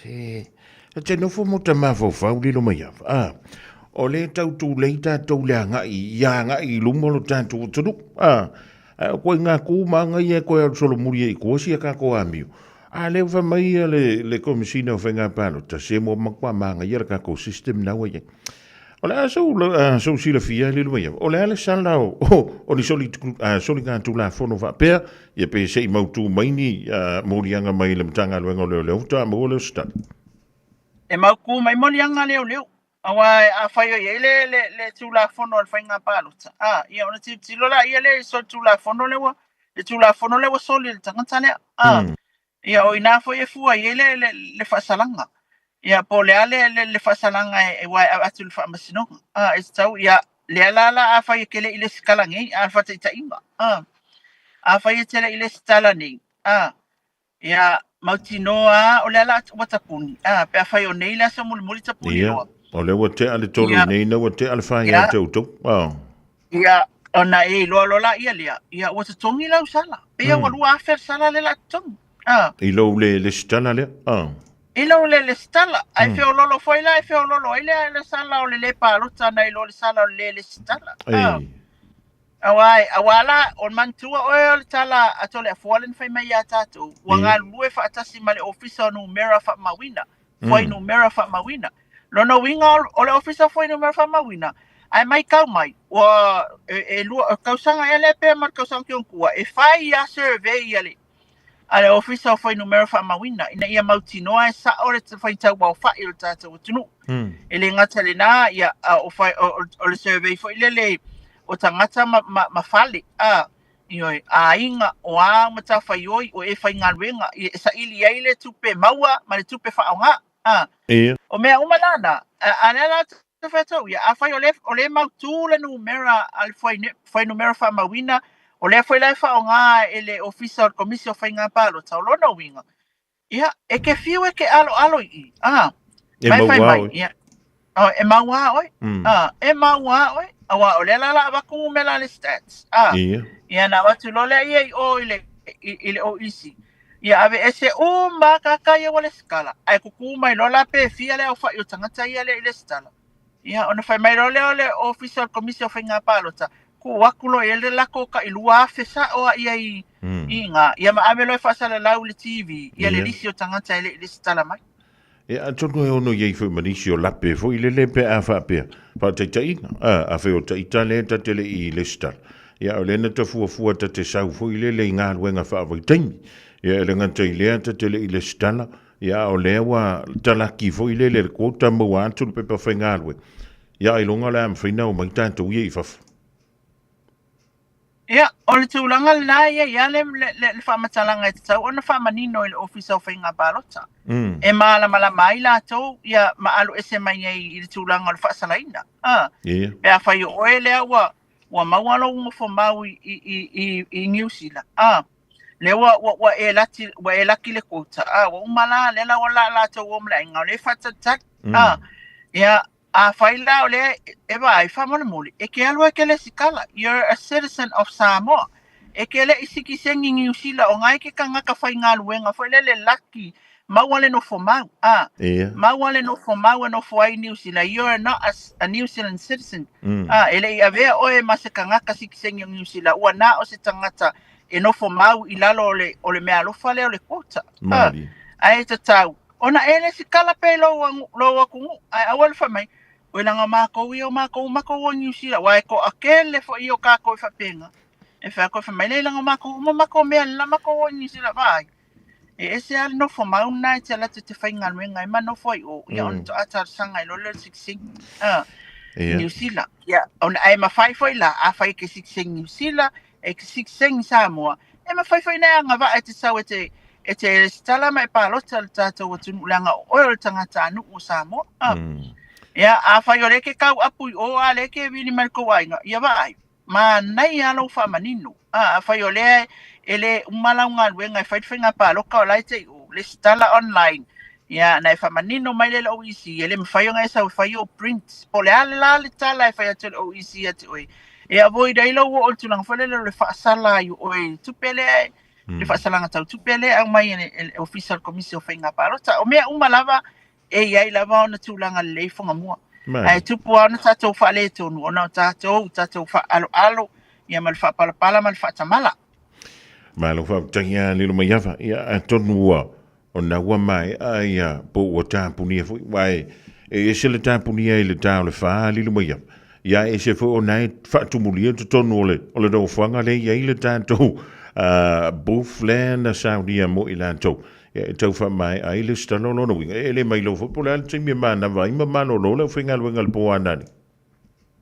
Speaker 3: se, e te nofo mo ta mafaufau lilo mai ava, a, o le tau tūlei tātou le agai, i agai i luma o lo tātou atunuu, a, a o koe ngā kū ma ngai e koe alu solomuri e i kua sia kā ko āmio. A lea wha mai ia le, le komisina o whainga pālota, se mo makua māngai ia le kākou system naua ia. O le a sou, sou silafia lilo mai ava, o le a le sala o, o, o ni soli, soli ngā tūlafono faapea, ia pe se i mautū mai ni moliaga mai le Matagaluega o Leoleo, faatoa maua lea o se tali.
Speaker 12: E mautū mai moliaga leoleo, auā afai o i ai le, le, le Tulafono a le Faiga Palota, ā, ia ona tilotilo laia lea i soli Tulafono lea ua, le Tulafono lea ua soli e le tagata lea, ā, Ia, o inā foi e fua i ai le, le, le faasalaga. Ia, po o le a le, le, le faasalaga e, e ua e avatu i le faamasinoga. A, e tatau, ia, lea la la afai e te le i lesitala nei, a o le faataitaiga. A, afai e te le i lesitala nei, a, ia, mautinoa a, o le a la ua tapuni. A, pe afai o nei le aso mulimuli tapuni
Speaker 3: Ia,
Speaker 12: loa.
Speaker 3: o lea ua tea le tolu
Speaker 12: Ia.
Speaker 3: nei, na ua tea le whai
Speaker 12: Ia.
Speaker 3: te outou. Oh.
Speaker 12: Ia, ona e iloa loa laia lea, ia ua totogi lau sala. Pei ua 2000 le sala lea o le a totogi. Ah.
Speaker 3: I lou le lesitala lea. Ah.
Speaker 12: I lou le lesitala. Ai mm. feololo foi la, e feololo ai lea le sala o le le palota na i lo le sala o le le lesitala. Ah. Auā, auā la, o le manatua oe o le tala a Toleafoa lea na fai mai iā tatou, ua galulue faatasi ma le Ofisa o Numera Faamauina, Fuainumera Faamauina. Lona uiga o le Ofisa o Fuainumera Faamauina, ae maitau mai, ua e, e lua, tausaga ea lea pea ma le tausaga kionatua, e fai lava survey a le, a le Ofisa o Fuainumera Faamauina ina ia mautinoa e sao le faitau aofa'i o le tatou atunuu. E le gata i lenā, ia, a o, fai, o, o, o le survey foi lele o tagata ma, ma, ma fale, a, ioe, aiga, o a matafaioi, o e faigaluega, e saili ai le tupe maua ma le tupe faaaoga, a.
Speaker 3: Ia.
Speaker 12: O mea uma la na, a, a lea la Fai atu au, ia, afai o lea, o lea e mautū le numera a le fuainumera faamauina, o lea foi la e faaaoga e le Ofisa o le Komisi o Faiga Palota, o lona uiga, ia, e te fiu e te aloalo i i, a,
Speaker 3: E
Speaker 12: ma e fai
Speaker 3: mau
Speaker 12: mai,
Speaker 3: oe.
Speaker 12: ia, oh, e mau lava oe, a, e mau lava oe, auā o lea la o le a avatu numera a le stats, a, ia, ona avatu loa lea i o i le, i le OEC, ia aveese uma lava tagata ia ua lesitala, ae tutu mai loa la pe fia le aofai o tagata ia le i lesitala. Ia, ona fai mai loa lea o le Ofisa o le Komisi o Faiga Palota, tuu atu loa i ai le latou tai 2,000 sao lava ia i, i ina, ia ma ave loa e faasalalau i le TV, ia le lisi o tagata e le i lesitala mai.
Speaker 3: Ia, atonu e ono i ai foi ma nisi o lape foi lele pe a faapea. Faataitaiga, a, afai o ita lea ta te le i lesitala. Ia, o lea na ta fuafua ta te sau foi lele i galuega faavaitaimi. Ia, e le gata i lea ta te le i lesitala, ia, a o lea ua talaki foi lele le quota maua atu le pepa faigaluega. Ia, ailoga o le a mafai ona omai tatou ia i fafo.
Speaker 12: Ia, o le tulaga lena e i ai lava le, le, le faamatalaga e tatau ona faamanino i le Ofisa o Faiga Palota. E malamalama ai latou, ia, ma alu ese mai ai i le tulaga o le faasalaina. A, pe afai o oe lea ua, ua maua lou nofomau i, i, i, i, i Niu Sila, a, lea ua, ua, ua e lati, ua e laki le quota, a, ua uma la, lea la ua la latou o ma le aiga, o lea e faatalitali. A, ia, Afai la o lea e vaai, faamolemole, e te alu e te lesitala, you're a citizen of Samoa. E te le i sitiseni Niu Sila, o na e te tagata faigaluega foi lele laki, maua le nofo mau, a, maua le nofo mau e nofo ai i Niu Sila, you're not a, a New Zealand citizen. A, e le i avea oe ma se tagata sitiseni o Niu Sila, ua na o se tagata e nofo mau i lalo o le, o le meaalofa lea o le quota. A, ae tatau Ona e lesitala pea i lou, lou atunuu, ae aua le fai mai, Oi leaga o makou ia o makou uma makou o Niu Sila, aua e toatele foi o kakou e faapena. E fai atu e fai mai, Leai leaga o makou uma makou mea lela makou o Niu Sila, vaai. E ese lava le nofo mau lena e te alu atu e te faigaluega ai ma nofo ai i o, ia ona toa talosaga ai loa lea o le sitiseni i Niu Sila. Ia, ona ae mafai foi la, afai e te sitiseni Niu Sila, e te sitiseni Samoa, e mafai foi ona e agavaa e te sau e te, e te resitala ma e palota i le tatou atunuu leaga o oe o le tagatanuu o Samoa. Ah. Ia, afai o lea e te tauapu i o, a lea e te vili mai i le tou aiga, ia vaai, manaia lava lou faamanino. Ah, afai o lea e le uma lau galuega e fai le faiga palota o la e te i o, resitala online, ia, ona e faamanino mai lea i le OEC, e le mafai ona e sau e fai ou print. Po o le a la le tala e fai atu e le OEC ia te oe, e avoid ai lou oo i le tulaga foi lele o le faasala ai o oe i le tupe lea, le faasalaga tau tupe lea e aumai e le Ofisa o le Komisi o Faiga Palota. O mea uma lava e i ai lava ona tulaga lelei Fugamua. Ae tupu lava ona tatou faaletonu ona o tatou, tatou faaaloalo ia ma le faapalapala ma le faatamala.
Speaker 3: Malo faafetai a Lilo Maiava. Ia atonu ua ona ua maea ia po ua tapunia foi aua e e ese le tapunia i le ta o le fa Lilo Maiava. Ia e ese foi ona e faatumulia totonu o le o le nofoaga lea e i ai le tatou booth lea na saunia mo i latou. Ia e tau faamaea ai le sitala o lona uiga. E le mai iloa foi po o le a le taimi e manava ai ma malolo le aufaigaluega i le po anane.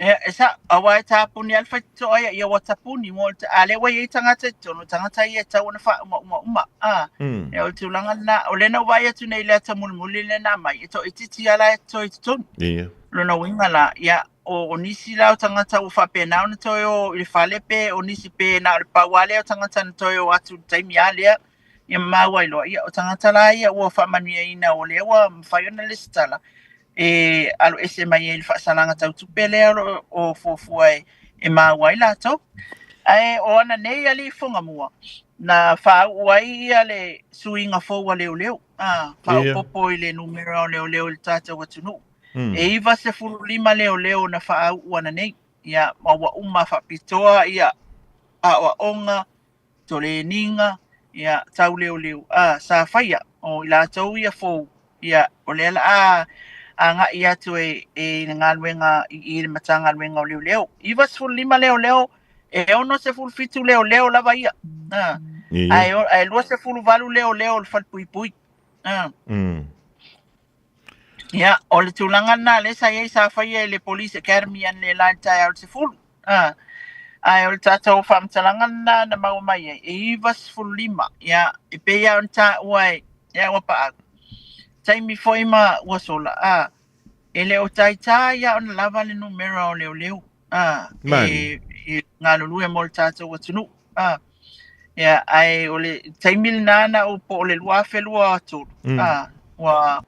Speaker 12: Ia, e sao, aua e tapuni lava le faitotoa ia, ia ua tapuni, mo le, a lea ua i ai tagata i totonu, o tagata ia e tatau ona faaumauma uma. A, ia, o le tulaga lena, o lea na ou vaai atu nei i le ata mulimuli lea na aumai, e toaitiiti lava la e totoe i totonu. Lona uiga la, ia, o, o nisi la o tagata ua faapena ona toe o i le fale pe o nisi pe na o le pau lava lea o tagata na toe o atu i le taimi lava lea, ia maua ai loa, ia, o tagata la ia ua faamanuiaina o lea ua mafai ona lesitala e alo ese mai ai i le faasalaga tau tupe lea o lo o fuafua e maua ai latou. Ae o ana nei alii Fugamua, na faauu ai ia le suiga fou a leoleo, a, faaopoopo i le numera o leoleo i le tatou atunuu. E 95 leoleo na faauu ana nei, ia, ma ua uma faapitoa ia aoaoga, toleniga, ia, tau leoleo, a, sa faia, o i latou ia fou, ia, o lea la a agai atu e, e i le galuega i, i le Matagaluega o Leoleo. 95 leoleo, e 67 leoleo lava ia. A, ae, ae 28 leoleo o le falepuipui. A. Ia, o le tulaga lena lea sa i ai sa faia e le Police Academy analeila i le taeao i le 10. A, ae o le tatou faamatalaga lena na maua mai ai, e 95. Ia, e pei lava ona taua e, e au a paau. Taimi foi ma ua sola. A, E le o taitā ia ona lava le numera o leoleo a
Speaker 3: Malie.
Speaker 12: e galulue mo le tatou atunuu a. Ia, ae o le taimi lena na ou po o le 2023 a ua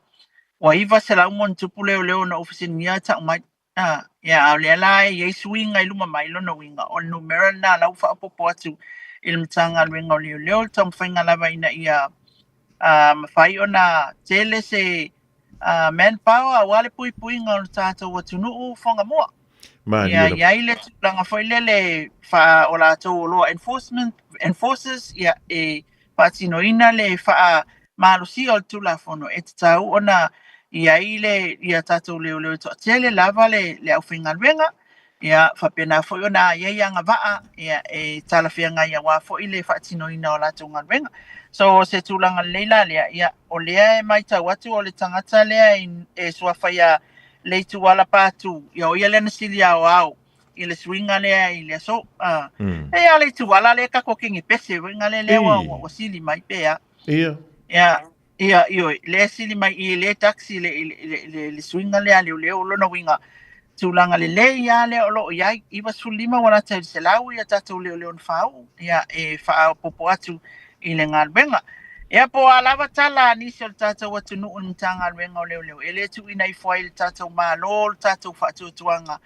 Speaker 12: 900 ma ona tupu leoleo na ou fesiligia tau mai. A, ia, a o lea la e i ai suiga i luma mai, lona uiga, o le numera lena la ua faaopoopo atu i le Matagaluega o Leoleo, le taumafaiga lava ina ia mafai ona tele se manpower aua le puipuiga o le tatou atunuu Fuagamua.
Speaker 3: Malie
Speaker 12: Ia
Speaker 3: lava.
Speaker 12: i ai le tulaga foi lele faa o latou o law enforcement enforcers ia e faatinoina le faamalosia o le Tulafono, e tatau ona i ai le ia tatou leoleo e toatele lava le le aufaigaluega, ia faapena foi ona i ai agavaa ia e talafeagai aua foi le faatinoina o latou galuega. So o se tulaga lelei la lea, ia o lea e matau atu o le tagata lea e suafa ia Leituala Patu, ia o ia lea na sili aoao i le suiga lea i le aso. A, e a Leituala lea ka kokenge pese, uiga lea lea ua, ua, ua sili mai pe a.
Speaker 3: Ia.
Speaker 12: Ia, ia, ioe, lea sili mai i le taxi le, le, le, le, le suiga lea a leoleo, lona uiga, tulaga lelei lava lea o lo o i ai, 95 ua lata i le 100 ia tatou leoleo na faauu, ia, e faaopoopo atu i le galuega. Ia, po o a lava tala a nisi o le tatou atunuu i le Matagaluega o Leoleo, e le tuuina ifo ai i le tatou Malo le tatou faatuatuaga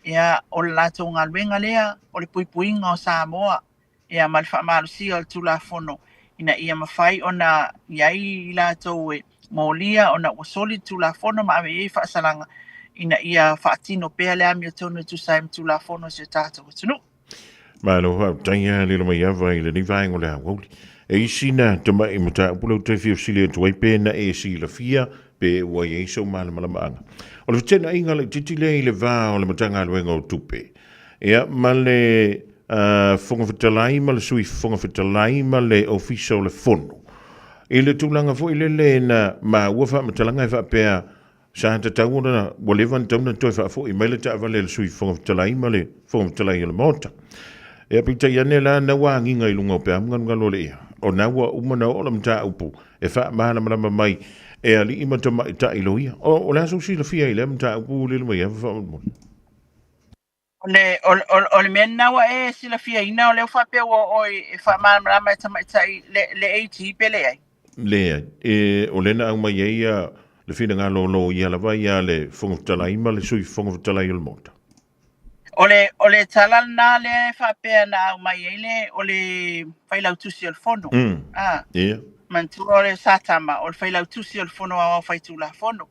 Speaker 12: Ia, o le latou galuega lea, o le puipuiga o Samoa, ia, ma le faamalosia o le Tulafono, ina ia mafai ona i ai i latou e molia ona ua soli le Tulafono ma ave i ai faasalaga, ina ia faatino pea le amiotonu e tusa ai ma Tulafono o si o tatou atunuu.
Speaker 3: Malo faafetai lava Lilomaiava i lenei vaega o le aoauli. E isi na tamai mataupu lea ou te fia fesili atu ai pe na e silafia pe ua i ai sou malamalamaaga. O le feteenaiga laitiiti lea i le va o le Matagaluega o Tupe ia ma le uh, Fofoga Fetalai ma le Sui Fofoga Fetalai ma le Ofisa o le Fono. I le tulaga foi lele na maua faamatalaga e faapea sa tatau ona ua leva ona tatau ona toe faafoi mai le taavale a le Sui Fofoga Fetalai ma le Fofoga Fetalai o le Maota. Ia peitai ane la na ua agiga i luga o peau galugalu o le ea, o na ua uma ona oo le mataupu e faamalamalama mai e alii ma tamaitai loia. O, o le a sou silafia i lea mataupu Lilomaiava faamolemole?
Speaker 12: O le, o, o, o le mea lena ua e silafiaina, o lea ua faapea ua oo e faamalamalama e tamaitai le, le AG pe leai?
Speaker 3: Leai. E, o lea na aumai ai ia le finagalo o loia lava ia le Fofoga Fetalai ma le Sui Fofoga Fetalai o le Maota.
Speaker 12: O le, o le tala lena lea e faapea na aumai ai le, o le Failautusi o le Fono. Ah,
Speaker 3: Ia.
Speaker 12: manatua o le Satama, o le Failautusi o le Fono Aoao Faitulafono.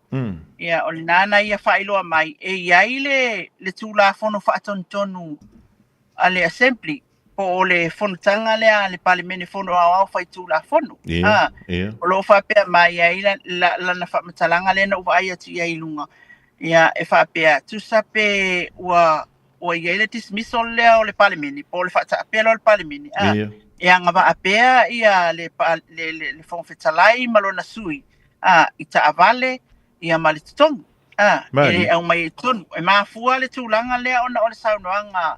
Speaker 12: Ia, o lena na ia faailoa mai, e i ai le, le Tulafono Faatonutonu a le Assembly, po o le fonotaga lea a le Palemene Fono Aoao Faitulafono.
Speaker 3: Ia,
Speaker 12: Ah,
Speaker 3: ia.
Speaker 12: o lo o faapea mai ai la, la, lana faamatalaga lea na ou vaai atu i ai i luga. Ia, e faapea, tusa pe ua, ua i ai le dismissal lea o le Palemene, po o le faataapela o le Palemene, ah,
Speaker 3: Ia.
Speaker 12: e agavaa pea ia le, le, le, le Fofoga Fetalai ma lona sui ah, i taavale ia ma le totogi. Ah, e
Speaker 3: Malie.
Speaker 12: aumai i totonu. E mafua le tulaga lea ona o le saunoaga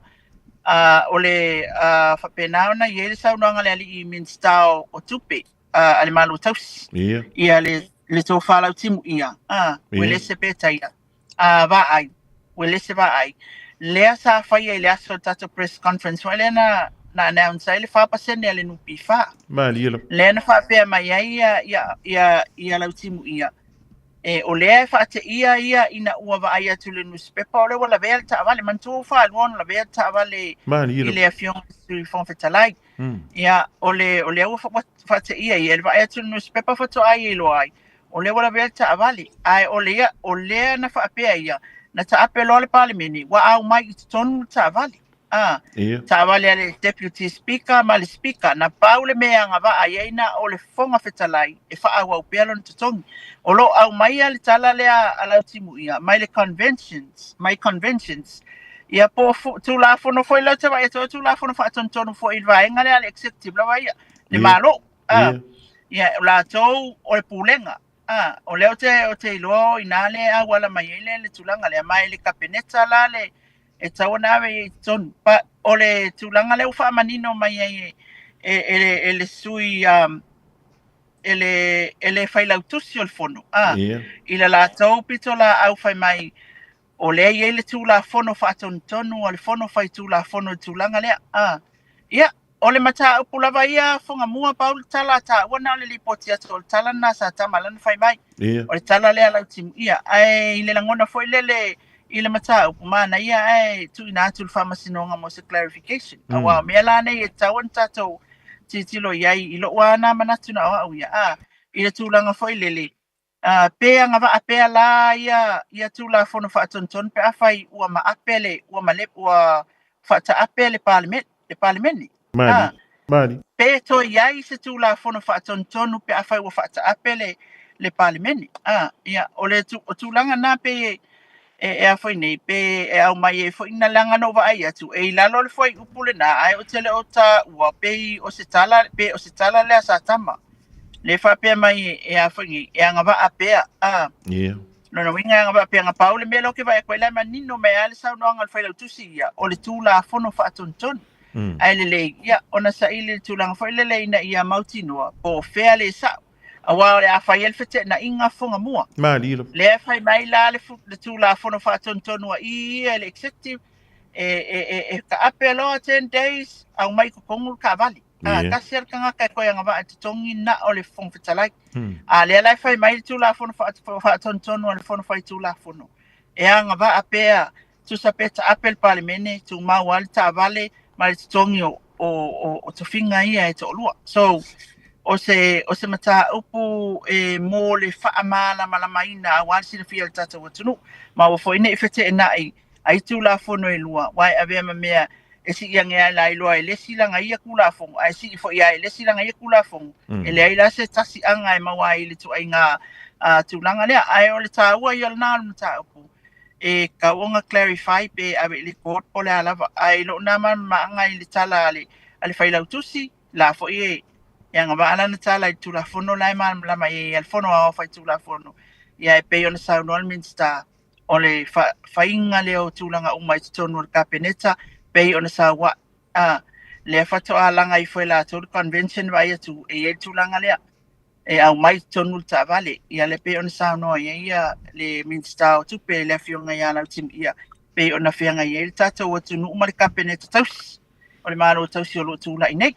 Speaker 12: ah, o le ah, faapena ona i ai le saunoaga a le alii Minisita o, o Tupe ah, a le Malo Tausi.
Speaker 3: Ia.
Speaker 12: Ia le, le tofa Lautimuia, ah,
Speaker 3: Ia.
Speaker 12: Uelese Petaia, ah, Vaai, Uelese Vaai. Lea sa faia i le aso o le tatou press conference foi lea na, na announce ai le 4% a le NPF.
Speaker 3: Malie lava.
Speaker 12: Lea na faapea mai ai ia, ia, ia, ia Lautimuia. E, o lea e faateia ia ina ua vaai atu i le nusipepa o lea ua lavea le taavale. Manatua ua faalua ona lavea le taavale
Speaker 3: Malie
Speaker 12: i
Speaker 3: lava.
Speaker 12: le afioga i le Sui Fofoga Fetalai. Ia, o le, o lea ua faateia ia, i le vaai atu i le nusipepa faatoa ia iloa ai, o lea ua lavea le taavale. Ae o le ia, o lea na faapea ia, na taape loa le Palemene, ua aumai i totonu le taavale. A,
Speaker 3: Ia.
Speaker 12: taavale a le Deputy Speaker ma le Speaker, na pau le mea e agavaa i ai na o le Fofoga Fetalai e faaauau pea lona totogi. O lo o aumaia le tala lea a Lautimuia mai le Conventions, mai Conventions, ia po o Tulafono foi lea ou te vaai atu ai, o Tulafono Faatonutonu foi i le vaega lea a le Executive lava ia, le
Speaker 3: Ia.
Speaker 12: Malo. A,
Speaker 3: Ia.
Speaker 12: ia, o latou o le Pulega. A, o lea ou te, ou te iloa o i ina le auala mai ai le, le tulaga lea, ma e le Kapeneta la le, e tatau ona ave i ai i totonu. But, o le tulaga lea ua faamanino mai ai e, e, e, le, e le sui, um, e le e le Failautusi o le Fono, a,
Speaker 3: Ia.
Speaker 12: i le latou pitolaau fai mai o lea e i ai le Tulafono Faatonutonu a le Fono Faitulafono i le tulaga lea, a. Ia, o le mataupu lava ia Fugamua, pau le tala a taua na o le lipoti atu o le tala lena sa tama lana fai mai.
Speaker 3: Ia.
Speaker 12: O le tala lea Lautimu, ia, ae i le lagona foi lele i le mataupu, manaia ae tuuina atu i le Faamasinoga mo se clarification. Aua o mea la nei e tatau ona tatou tilotilo i ai i lou lava na manatu na o au ia, a, i le tulaga foi lele, a, pe agavaa pea la ia, ia Tulafono Faatonutonu pe afai ua maape le, ua male, ua faataape le Palemene, le Palemene.
Speaker 3: Mali,
Speaker 12: A,
Speaker 3: mali.
Speaker 12: pe toe i ai se Tulafono Faatonutonu pe afai ua faataape le, le Palemene. A, ia, o le tu, o tulaga na pe e, e a foi nei, pe e aumai ai foi na leaga na ou vaai atu, e i lalo o le fuaiupu lena, ae ou te le o taua pei o se tala, pe o se tala lea sa tama. Le faapea mai e a foi nei, e agavaa pea, a.
Speaker 3: Ia.
Speaker 12: Lona uiga e agavaa pea, na pau le mea lea ou te vaai atu ai la e manino mai lava le saunoaga a le Failautusi ia, o le Tulafono Faatonutonu. Ae lelei, ia, ona saili le tulaga foi lele ina ia mautinoa po o fea le sao. Aua o le a fai ai le feteenaiga Fugamua.
Speaker 3: Malie lava.
Speaker 12: Lea e fai mai la le, le Tulafono Faatonutonu a i ia e le Executive, e, e, e, e taape loa 10 days, aumai i totonu le taavale. A,
Speaker 3: Ia.
Speaker 12: tasi lava le tagata e toe agavaa e totogi na o le Fofoga Fetalai. A lea la e fai mai le Tulafono Faatonutonu a le Fono Faitulafono, e agavaa pea tusa pe taape le Palemene, tumau lava le taavale ma le totogi o, o, o, o tofiga ia e toalua. So, o se, o se mataupu e mo le faamalamalamaina aua le silafia e le tatou atunuu. Ma aua foi ne i feteenai ai Tulafono e lua, aua e avea ma mea e sii ane ai la iloa e le isi lana ia Tulafono, ae sii foi lava e le isi lana ia Tulafono. E leai la se tasi'aga e maua ai i le ituaiga tulaga lea. Ae o le taua ia lena o le mataupu, e tatau ona clarify pe ave i le court po o le a lava. Ae i lou na malamalamaaga i le tala a le, a le Failautusi, la foi e, e agavaa lana tala i le Tulafono la e malamalama i ai a le Fono Aoao Faitulafono. Ia e pei ona saunoa le Minisita, o le faiga lea o tulaga uma i totonu o le Kapeneta, pei ona saua'i, a, lea faatoa laga ifo e latou le convention vaai atu e i ai le tulaga lea e aumai i totonu le taavale. Ia lea pei ona saunoa i ai ia le Minisita o Tupe le Afioga ia Lautimiia, pei ona feagai ai le tatou atunuu ma le Kapeneta tausi o le Malo tausi o lo o tulai nei.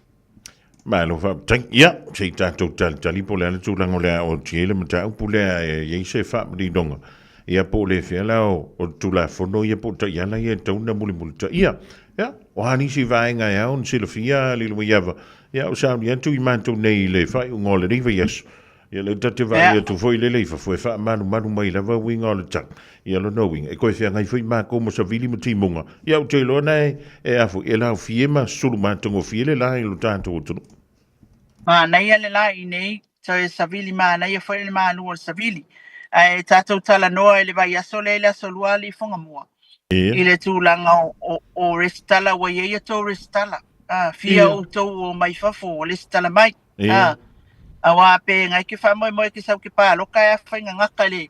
Speaker 3: Malo faafetai. Ia, se i tatou talitali po o le a le tulaga o le a oo atu i ai le mataupu lea e i ai se faamaninoga. Ia po o le fea la o, o le Tulafono ia po o taiala ia e tatau ona mulimulitaia. Ia, o a nisi vaega e ao ona silafia Liluiava, ia o sauni atu i matou nei i le faaiuga o lenei vaiaso. Ia lea ta te vaai atu foi lele i fafo e faamalumalu mai lava uiga o le tau. Ia lona uiga, e toe feagai foi matou ma savili ma timuga. Ia ou te iloa na e, e a foi, e laofie ma sulu matagofie le la i lo tatou atunuu.
Speaker 12: Manaia le la i nei, toe savili manaia foi le malu o le savili. Ae tatou talanoa i le vaiaso lea i le aso Lua alii Fugamua.
Speaker 3: Ia.
Speaker 12: I le tulaga o, o, o resitala ua i ai a tou resitala. Ah, fia outou o mai fafo o resitala mai.
Speaker 3: Ia.
Speaker 12: Ah, aua pe ngai ke faamoemoe ke sau ke paloka e afai gagaka i le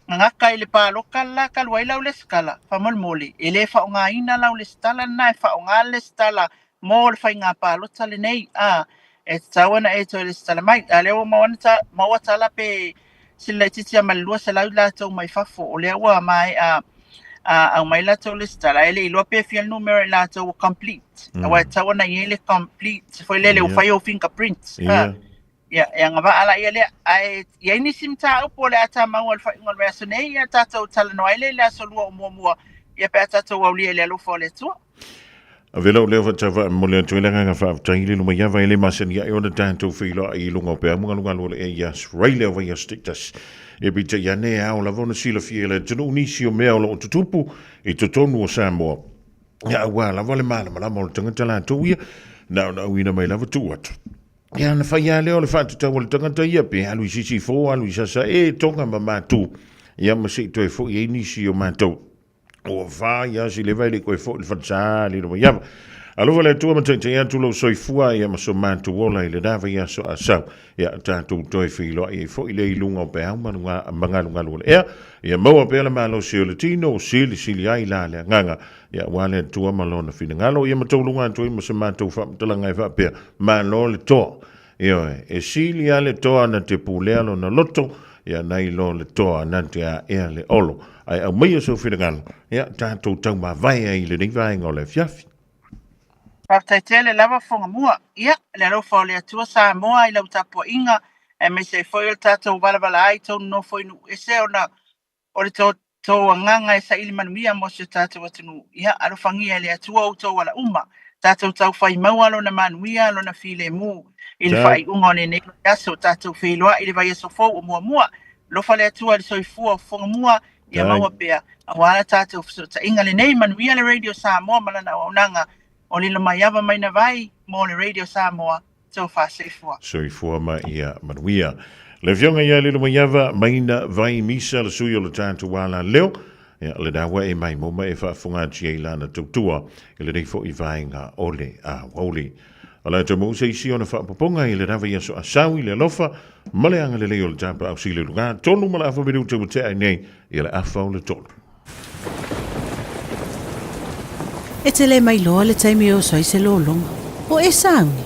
Speaker 12: gagaka i le paloka la talu ai lau lesitala faamolemole e le faaaogaina lau lesitala lena e faaaoga le lesitala mo le faiga palota lenei a e tatau ona e toe lesitala mai a lea ua maua ana ta, maua tala pe sili laitiiti lava ma le 200 latou mai fafo o lea ua maea a aumai latou lesitala ae le iloa pe fia le numera i latou ua complete aua e tatau ona i ai le complete foi lele ua fai ou fingerprints
Speaker 3: Ia.
Speaker 12: Ia, e agavaa la ia lea. Ae i ai nisi mataupu o le a ta maua i le faaiuga o le vaiaso nei, ia tatou talanoa ai lea i le aso Lua o muamua, ia pe a tatou aulia i le alofa o le Atua.
Speaker 3: Ave lou leo faatauva e momoli atu ai le agaga faafetai i le lumaiava e le masani ae ona tatou feiloai i luga o peau magalugalu o le ea i Australia o vaiaso taitasi. E peitai ane e ao lava ona silafia e le atunuu nisi o mea o lo o tutupu i totonu o Samoa. Ia aua lava le malamalama o le tagata latou ia, na ona auina mai lava tuu atu. Ia ona fai lava lea o le faatatau a le tagata ia, pe alu i Sisifo, alu i Sasae, Toga ma Matu, ia ma se i toe foi ai nisi o matou. Ua fa ia si leva e le i toe foi i le falesa le Lomaiava. Alofa le Atua ma taitai atu lou soifua ia ma so matou ola i lena vaiaso a sau. Ia tatou toe feiloai ai foi lea i luga o peau ma magalugalu o le ea. Ia maua pea le malosi o le tino, silisili ai la le agaga. Ia aua le Atua ma lona finagalo. Ia ma tauluga atu ai ma se matou faamatalaga e faapea, Malo le toa. Ioe, e sili lava le toa na te pulea lona loto, ia nai lo le toa na te aea le olo. Ae aumaia sou finagalo, ia tatou taumavae ai i lenei vaega o le afiafi.
Speaker 12: Faafetai tele lava Fogamua. Ia, le alofa o le Atua Samoa i lau tapuaiga, aemaise ai foi o le tatou valavala ai tou nonofo i nuu ese ona o le tou agaga e saili manuia mo si o tatou atunuu. Ia, alofagia e le Atua outou ala uma, tatou taufai maua Lona manuia, Lona filemu i le faaiuga o lenei vaiaso. Tatou feiloai i le vaiaso fou o muamua. Alofa le Atua i le soifua o Fogamua, ia maua pea aua la tatou fesootaiga lenei. Manuia le Radio Samoa ma lana auaunaga. O Lilomaiava Mainavai mo le Radio Samoa. Tofa soifua.
Speaker 3: Soifua ma ia manuia. Le Afioga ia Lilomaiava Maina Vai Misa, le sui o le tatou alaleo, ia, lena ua e mai mo ma e faafofoga atu ai lana tautua i lenei foi vaega o le aoauli. O le a maua se isi ona faaopoopoga i lena vaiaso a sau i le alofa ma le agalelei o le tapaau sili i luga, 3 ma le afa minute ua tea ai nei i le afa o le tolu.
Speaker 16: E te le mailoa le taimi e oso ai se lologa. O e sauni?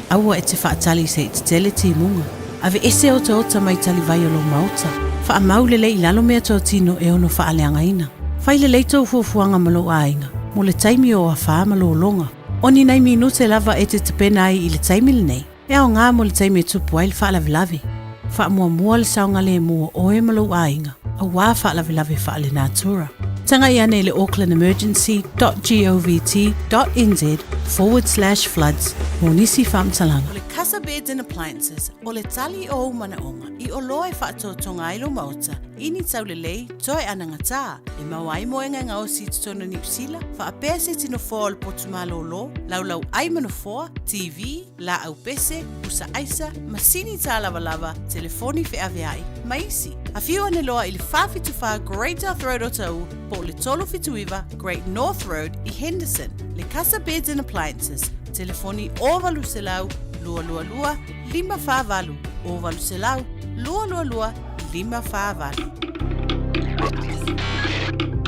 Speaker 16: Aua e te faatali se i tetele timuga. Aveese otaota mai talivai o lou maota. Faamau lelei i lalo meatotino e ono faaleagaina. Fai lelei tou fuafuaga ma lou aiga mo le taimi o afā ma lologa. O ni nai minute lava e te tapena ai i le taimi lenei, e aoga mo le taimi e tupu ai le faalavelave. Faamuamua le saogalemu o oe ma lou aiga, auā faalavelave faalenatura. Tagai ane i le aucklandemergency dot govt dot nz forward slash floods mo nisi faamatalaga. O le Casa Beds and Appliances o le tali o ou manaoga i oloa e faatotoga ai lou maota i ni taulelei toe anagatā e maua ai moega e gaosi i totonu o Niu Sila, faapea se tino foa o le potu malōlō, laulau ai ma nofoa, TV, laau pese, pusa aisa, masini tālavalava, telefoni feaveai, ma isi. Afio ane loa i le 474 Great South Road Otahuhu po o le 379 Great North Road i Henderson. Le Casa Beds and Appliances, telefoni 0800 222 548, 0800 222 548.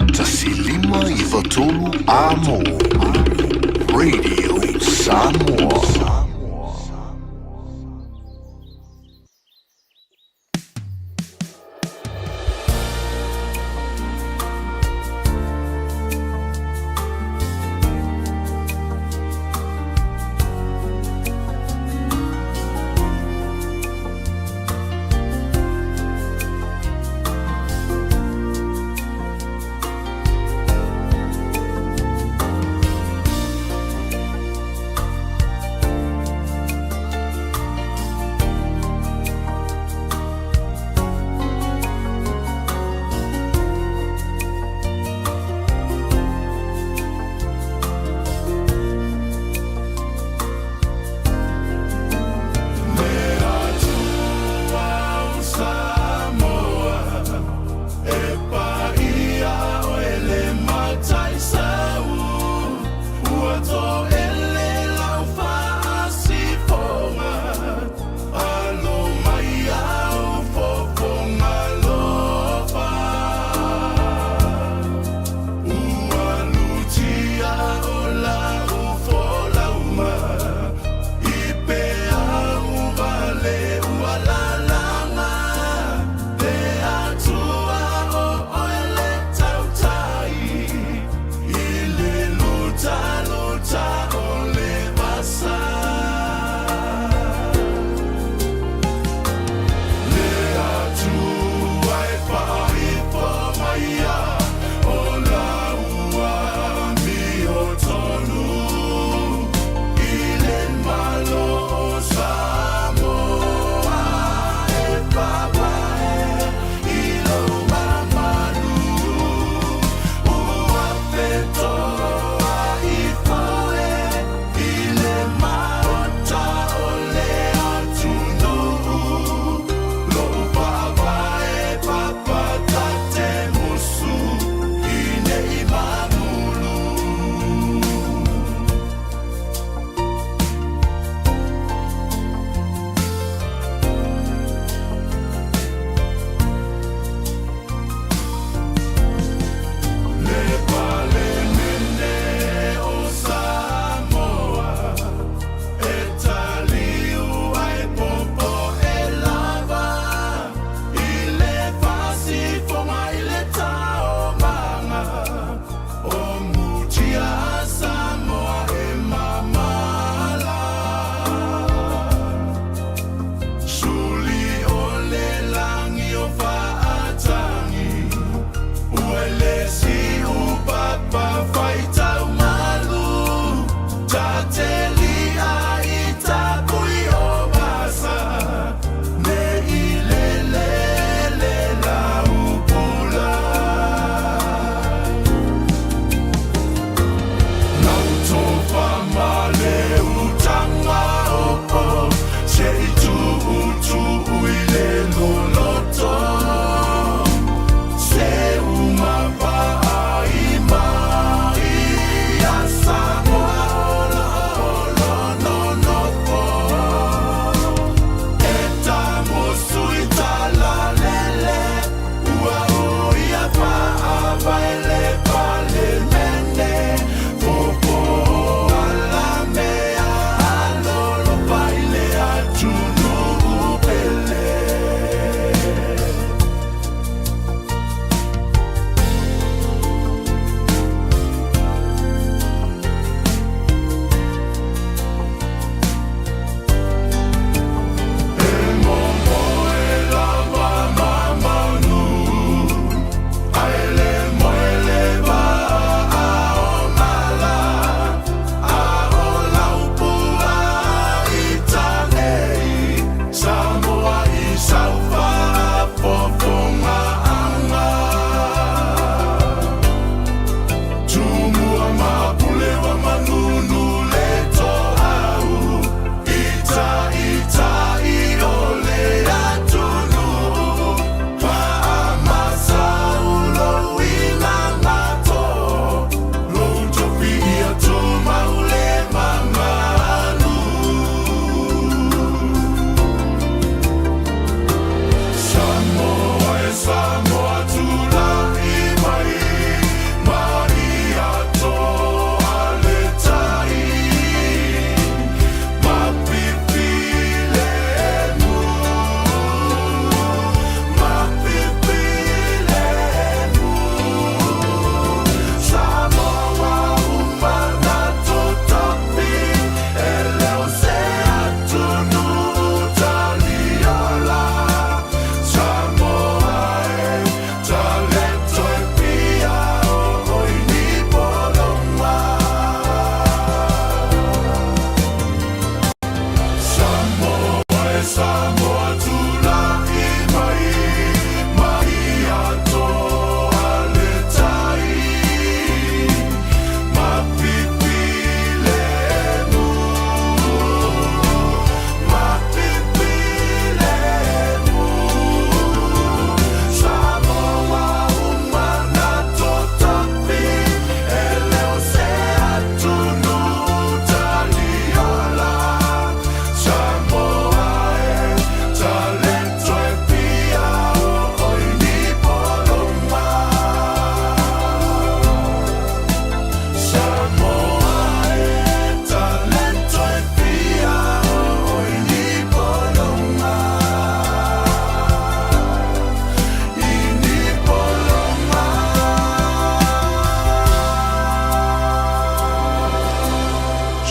Speaker 9: 1593 Amo Radio Samoa.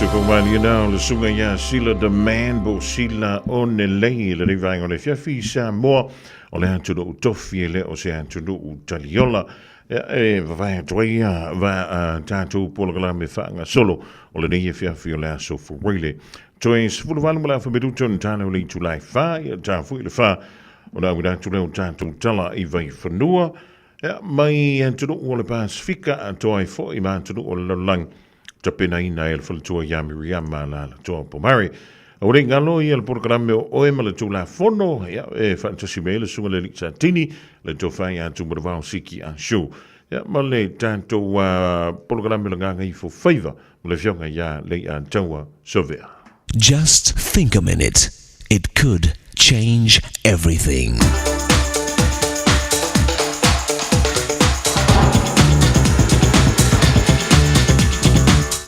Speaker 3: se faumalie na o le suga iā Sila the Man po o Sila Onelei i lenei vaega o le afiafi i Samoa o le atunuu tofi e le o se atunuu taliola. Ia, e vavae atu ai ia va a tatou polokalame faagasolo o lenei afiafi o le aso Fuaile. Toe 18 ma le afa minuto ona tala o le itula e 4, ia ta foi le 4 ona auina atu lea o tatou tala i Vaifanua. Ia, mai atunuu o le Pasefika atoa ai foi ma atunuu o le lalolagi, tapenaina e le faletua ia Miriama Alaalatoa Pomare. Aua ne i galo ia le polokalame o Oe ma le Tulafono, ia, e faatasi mai ai le Susuga i le Alii Satini, le Tofa ia Tumanavao Siki Ah Shu. Ia, ma le tatou polokalame o le Gagaifo Faiva ma le Afioga ia Leiataua Savea.
Speaker 7: Just think a minute, it could change everything.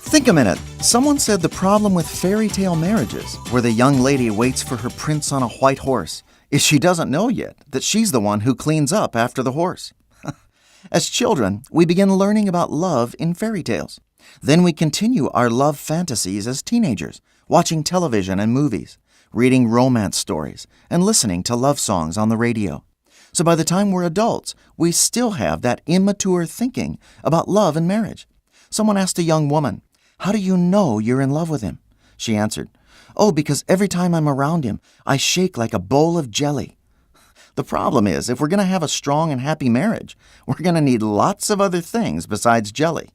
Speaker 13: Think a minute. Someone said the problem with fairy tale marriages, where the young lady waits for her prince on a white horse, is she doesn't know yet that she's the one who cleans up after the horse. As children, we begin learning about love in fairy tales. Then we continue our love fantasies as teenagers, watching television and movies, reading romance stories, and listening to love songs on the radio. So by the time we're adults, we still have that immature thinking about love and marriage. Someone asked a young woman, How do you know you're in love with him? She answered, Oh, because every time I'm around him, I shake like a bowl of jelly. The problem is, if we're going to have a strong and happy marriage, we're going to need lots of other things besides jelly.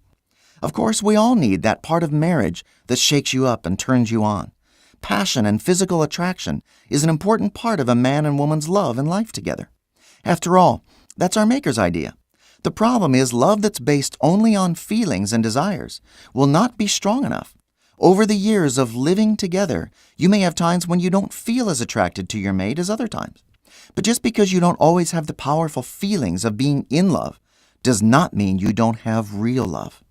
Speaker 13: Of course, we all need that part of marriage that shakes you up and turns you on. Passion and physical attraction is an important part of a man and woman's love and life together. After all, that's our Maker's idea. The problem is, love that's based only on feelings and desires will not be strong enough. Over the years of living together, you may have times when you don't feel as attracted to your mate as other times. But just because you don't always have the powerful feelings of being in love does not mean you don't have real love.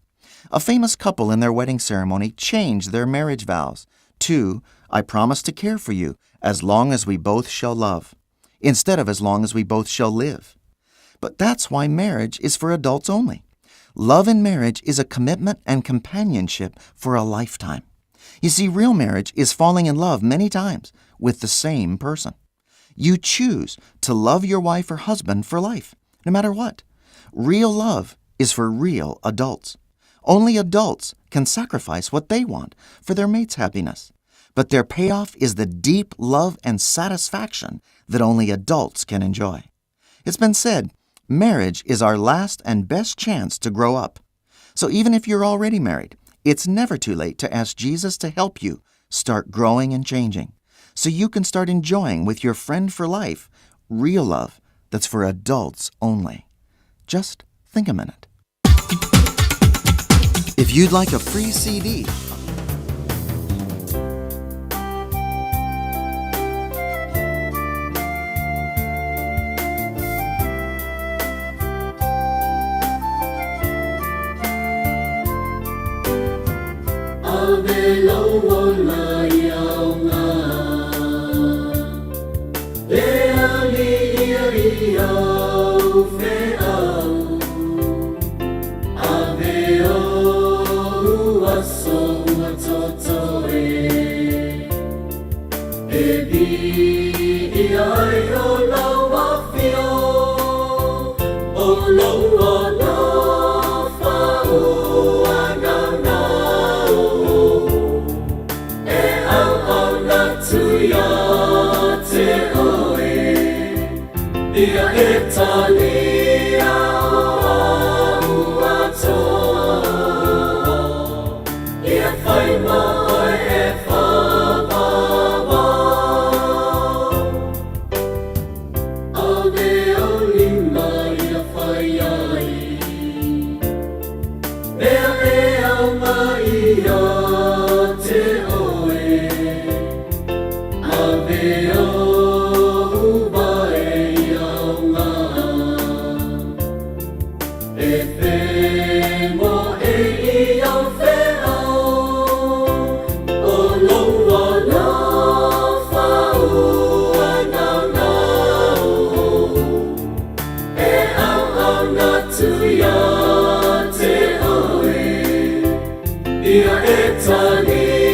Speaker 13: A famous couple in their wedding ceremony changed their marriage vows to, I promise to care for you as long as we both shall love, instead of as long as we both shall live. But that's why marriage is for adults only. Love in marriage is a commitment and companionship for a lifetime. You see, real marriage is falling in love many times with the same person. You choose to love your wife or husband for life, no matter what. Real love is for real adults. Only adults can sacrifice what they want for their mate's happiness. But their payoff is the deep love and satisfaction that only adults can enjoy. It's been said, marriage is our last and best chance to grow up. So even if you're already married, it's never too late to ask Jesus to help you start growing and changing so you can start enjoying with your friend for life real love that's for adults only. Just think a minute. If you'd like a free CD,
Speaker 11: Ia e tani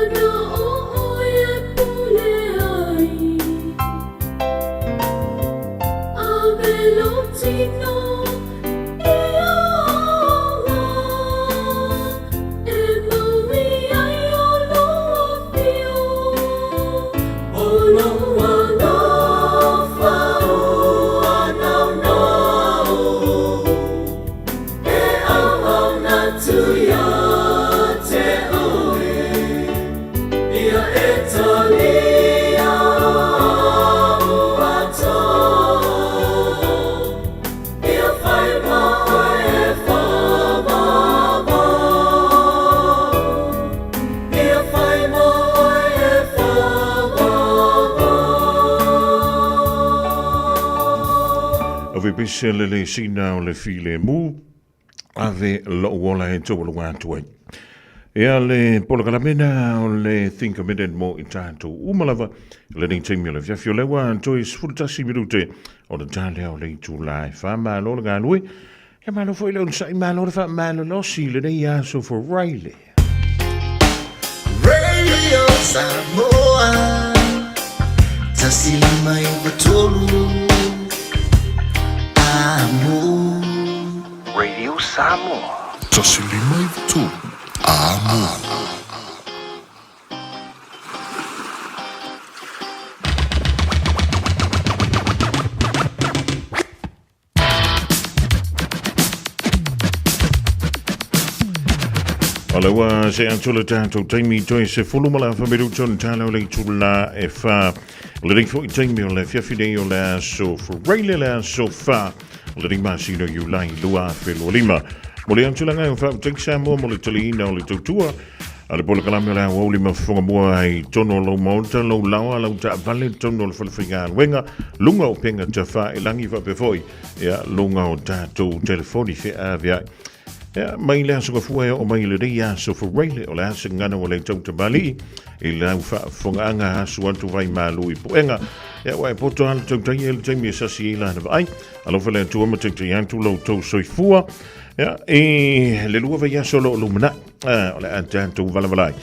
Speaker 8: ana o ʻoe e pule ai. ʻAwe lou tino i ola e maui ai o lou afio. O lou alofa ua naunau e auauna atu ia te ʻoe. Ia e talia āu atoa. Ia fai ma ʻoe e whāwāwā. Ia fai ma ʻoe e whāwāwā.
Speaker 3: Ave pese le le sina o le filemu, ave lou ola e taualuga atu ai. Ea le polokalameina o le Think a Minute mo i tatou uma lava i lenei taimi o le afiafi o lea ua toe 11 minute o le ta lea o le itula e fa. Malo le galue, ia malo foi le onosai, malo le faamalolosi i lenei aso for Riley.
Speaker 5: Radio Samoa 159 Amo.
Speaker 7: Radio Samoa.
Speaker 9: 159 Amo.
Speaker 3: O le ua se atu le tatou taimi toe se fulu ma le afa minuto na tala o le itula e fa. O le foi taimi o le fiafi nei o le aso Friday le aso fa. O le masina o Iulai 2025. Mo le atu langa o whautaki Samoa mo le taliina o le tautua. A le polokalame o le aoauli ma fofoga mua i tonu o lou maota, lou laoa, lau taavale, tonu o le falefaigaluega, luga o upega tafailagi faapea foi, ia, luga o tatou telefoni feaveai. Ia, mai le aso Gafua e oo mai i lenei aso Fureile, o le a se gagana ua le tau tamalii i lau faafofogaaga asu atu vai malu i puega. Ia, ua e poto lava le tautai i le taimi e sasi ai lana vaai. Alofa le Atua ma taitai atu lo outou soifua. Ia, i le lua vaiaso o lo o lumanai, o le a tatou valavala ai.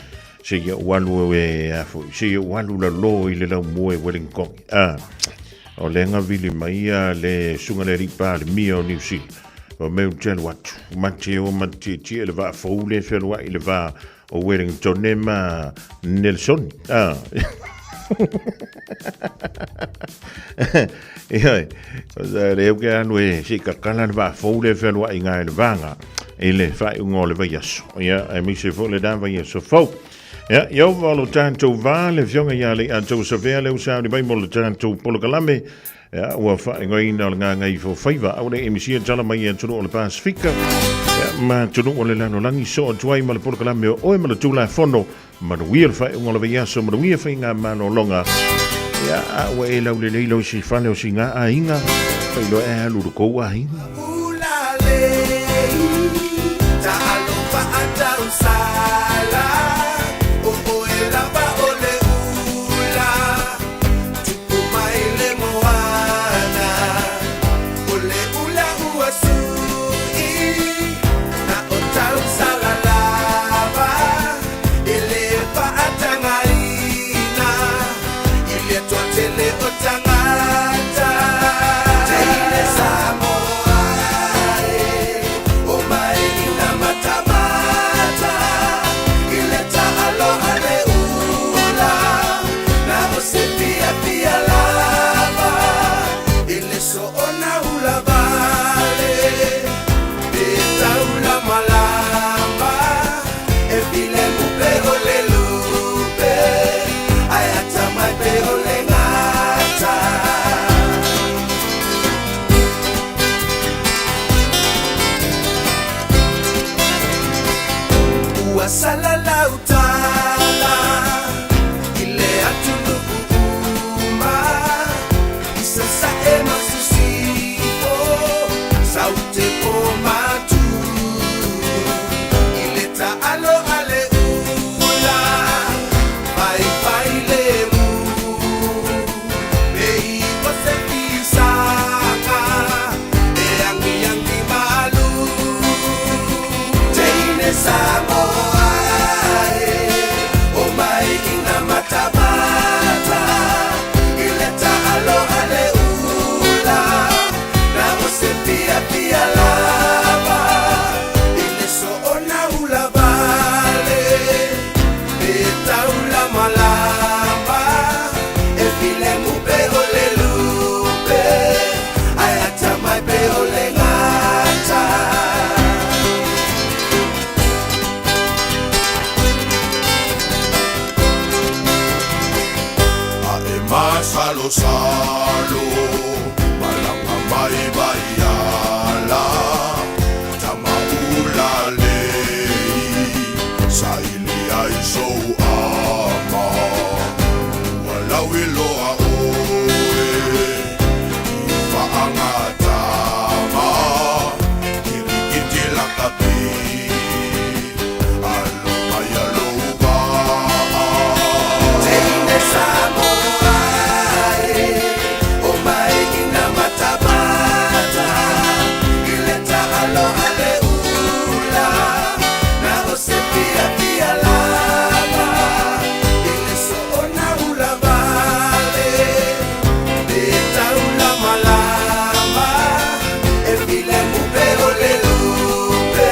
Speaker 3: Seia ou alu e a foi, seia ou alu lalo i le laumua i Wellington. O lea na vili mai ia le susuga le alii Palemia o Niu Sila. O mea ou te alu atu, ma te o ma te tietie le vaa fou lea e fealuai i le va o Wellington ma Nelson. Ia, o lea ou te alu e se i kakala le vaa fou lea e fealuai i le vaga i le faaiuga o le vaiaso. Ia, aemaise foi le la vaiaso fou. Ia, Ieova o lo tatou va, le Afioga ia Lei'atou Savea lea ua sauni mai mo le tatou polokalame. Ia, ua faaigoaina o le Gagaifofaiva, a ua le misia tala mai i atunuu o le Pasefika. Ia, ma atunuu o le lalolagi soo atu ai ma le polokalame o Oe ma le Tulafono. Manuia le faaiuga o le vaiaso, manuia faigamalologa. Ia, a ua e laulelei lau si fale o si ngā aiga, failoa e alu le kou aiga.
Speaker 9: Salosalo Malanga mai vaiala Tamaulalei Saili ai sou ama Ua lauiloa oe I faagatama Kirikiti lakapi Alo mai lou vaa
Speaker 11: Teine Samoa e, o mai ina matamata, i le taalo a le ula, na o se piapia lava, i le soona ula vale, pe taulamalama, e filemu pe o le lupe,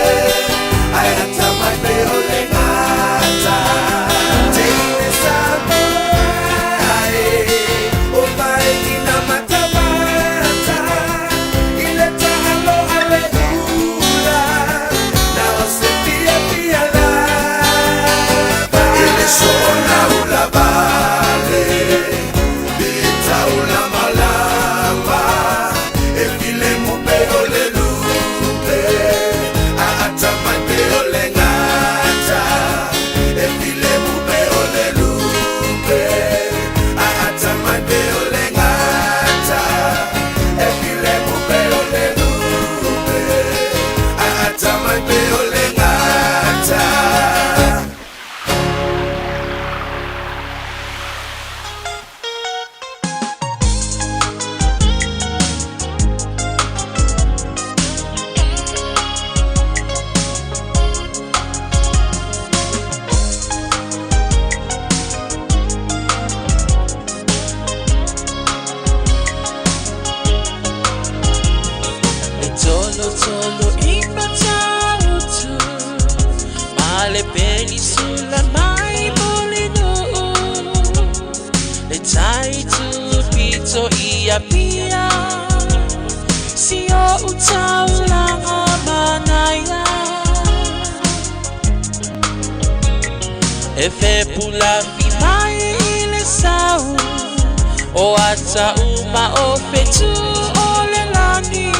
Speaker 11: ae atamai pe o le gata. Teine Samoa e, o mai ina matamata, i le taalo a le ula, na o se piapia lava,
Speaker 9: I le soona ula vale Pe taulamalama E filemu pe o le lupe Ae atamai pe o le gata E filemu pe o le lupe Ae atamai pe o le gata E filemu pe o le lupe Ae atamai pe o le gata.
Speaker 15: E tolo tolo i matautu Ma le penisula mai Mulinuu Le tai tu pito i Apia Si o utaulanga manaia E fepulafi mai i le sau O ata uma o fetu o le lani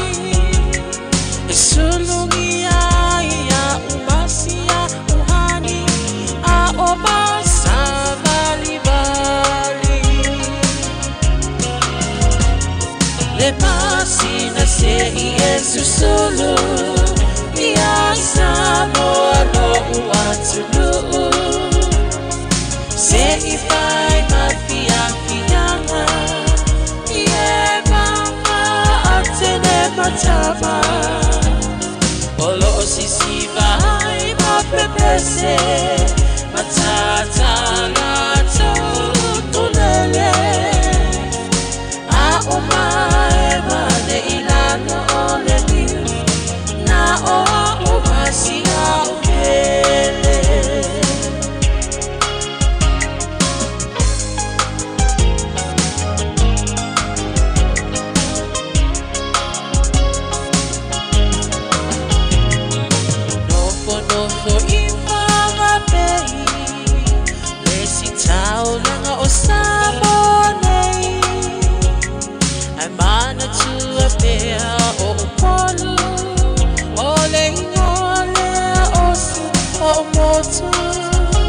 Speaker 15: E sulugia ia umasia uhani A o masavalivali Le masina se i e susulu Ia Samoa lo'u atunuu Se i fai ma fiafiaga Ie mama atene matama O loo sisiva ai ma pepese.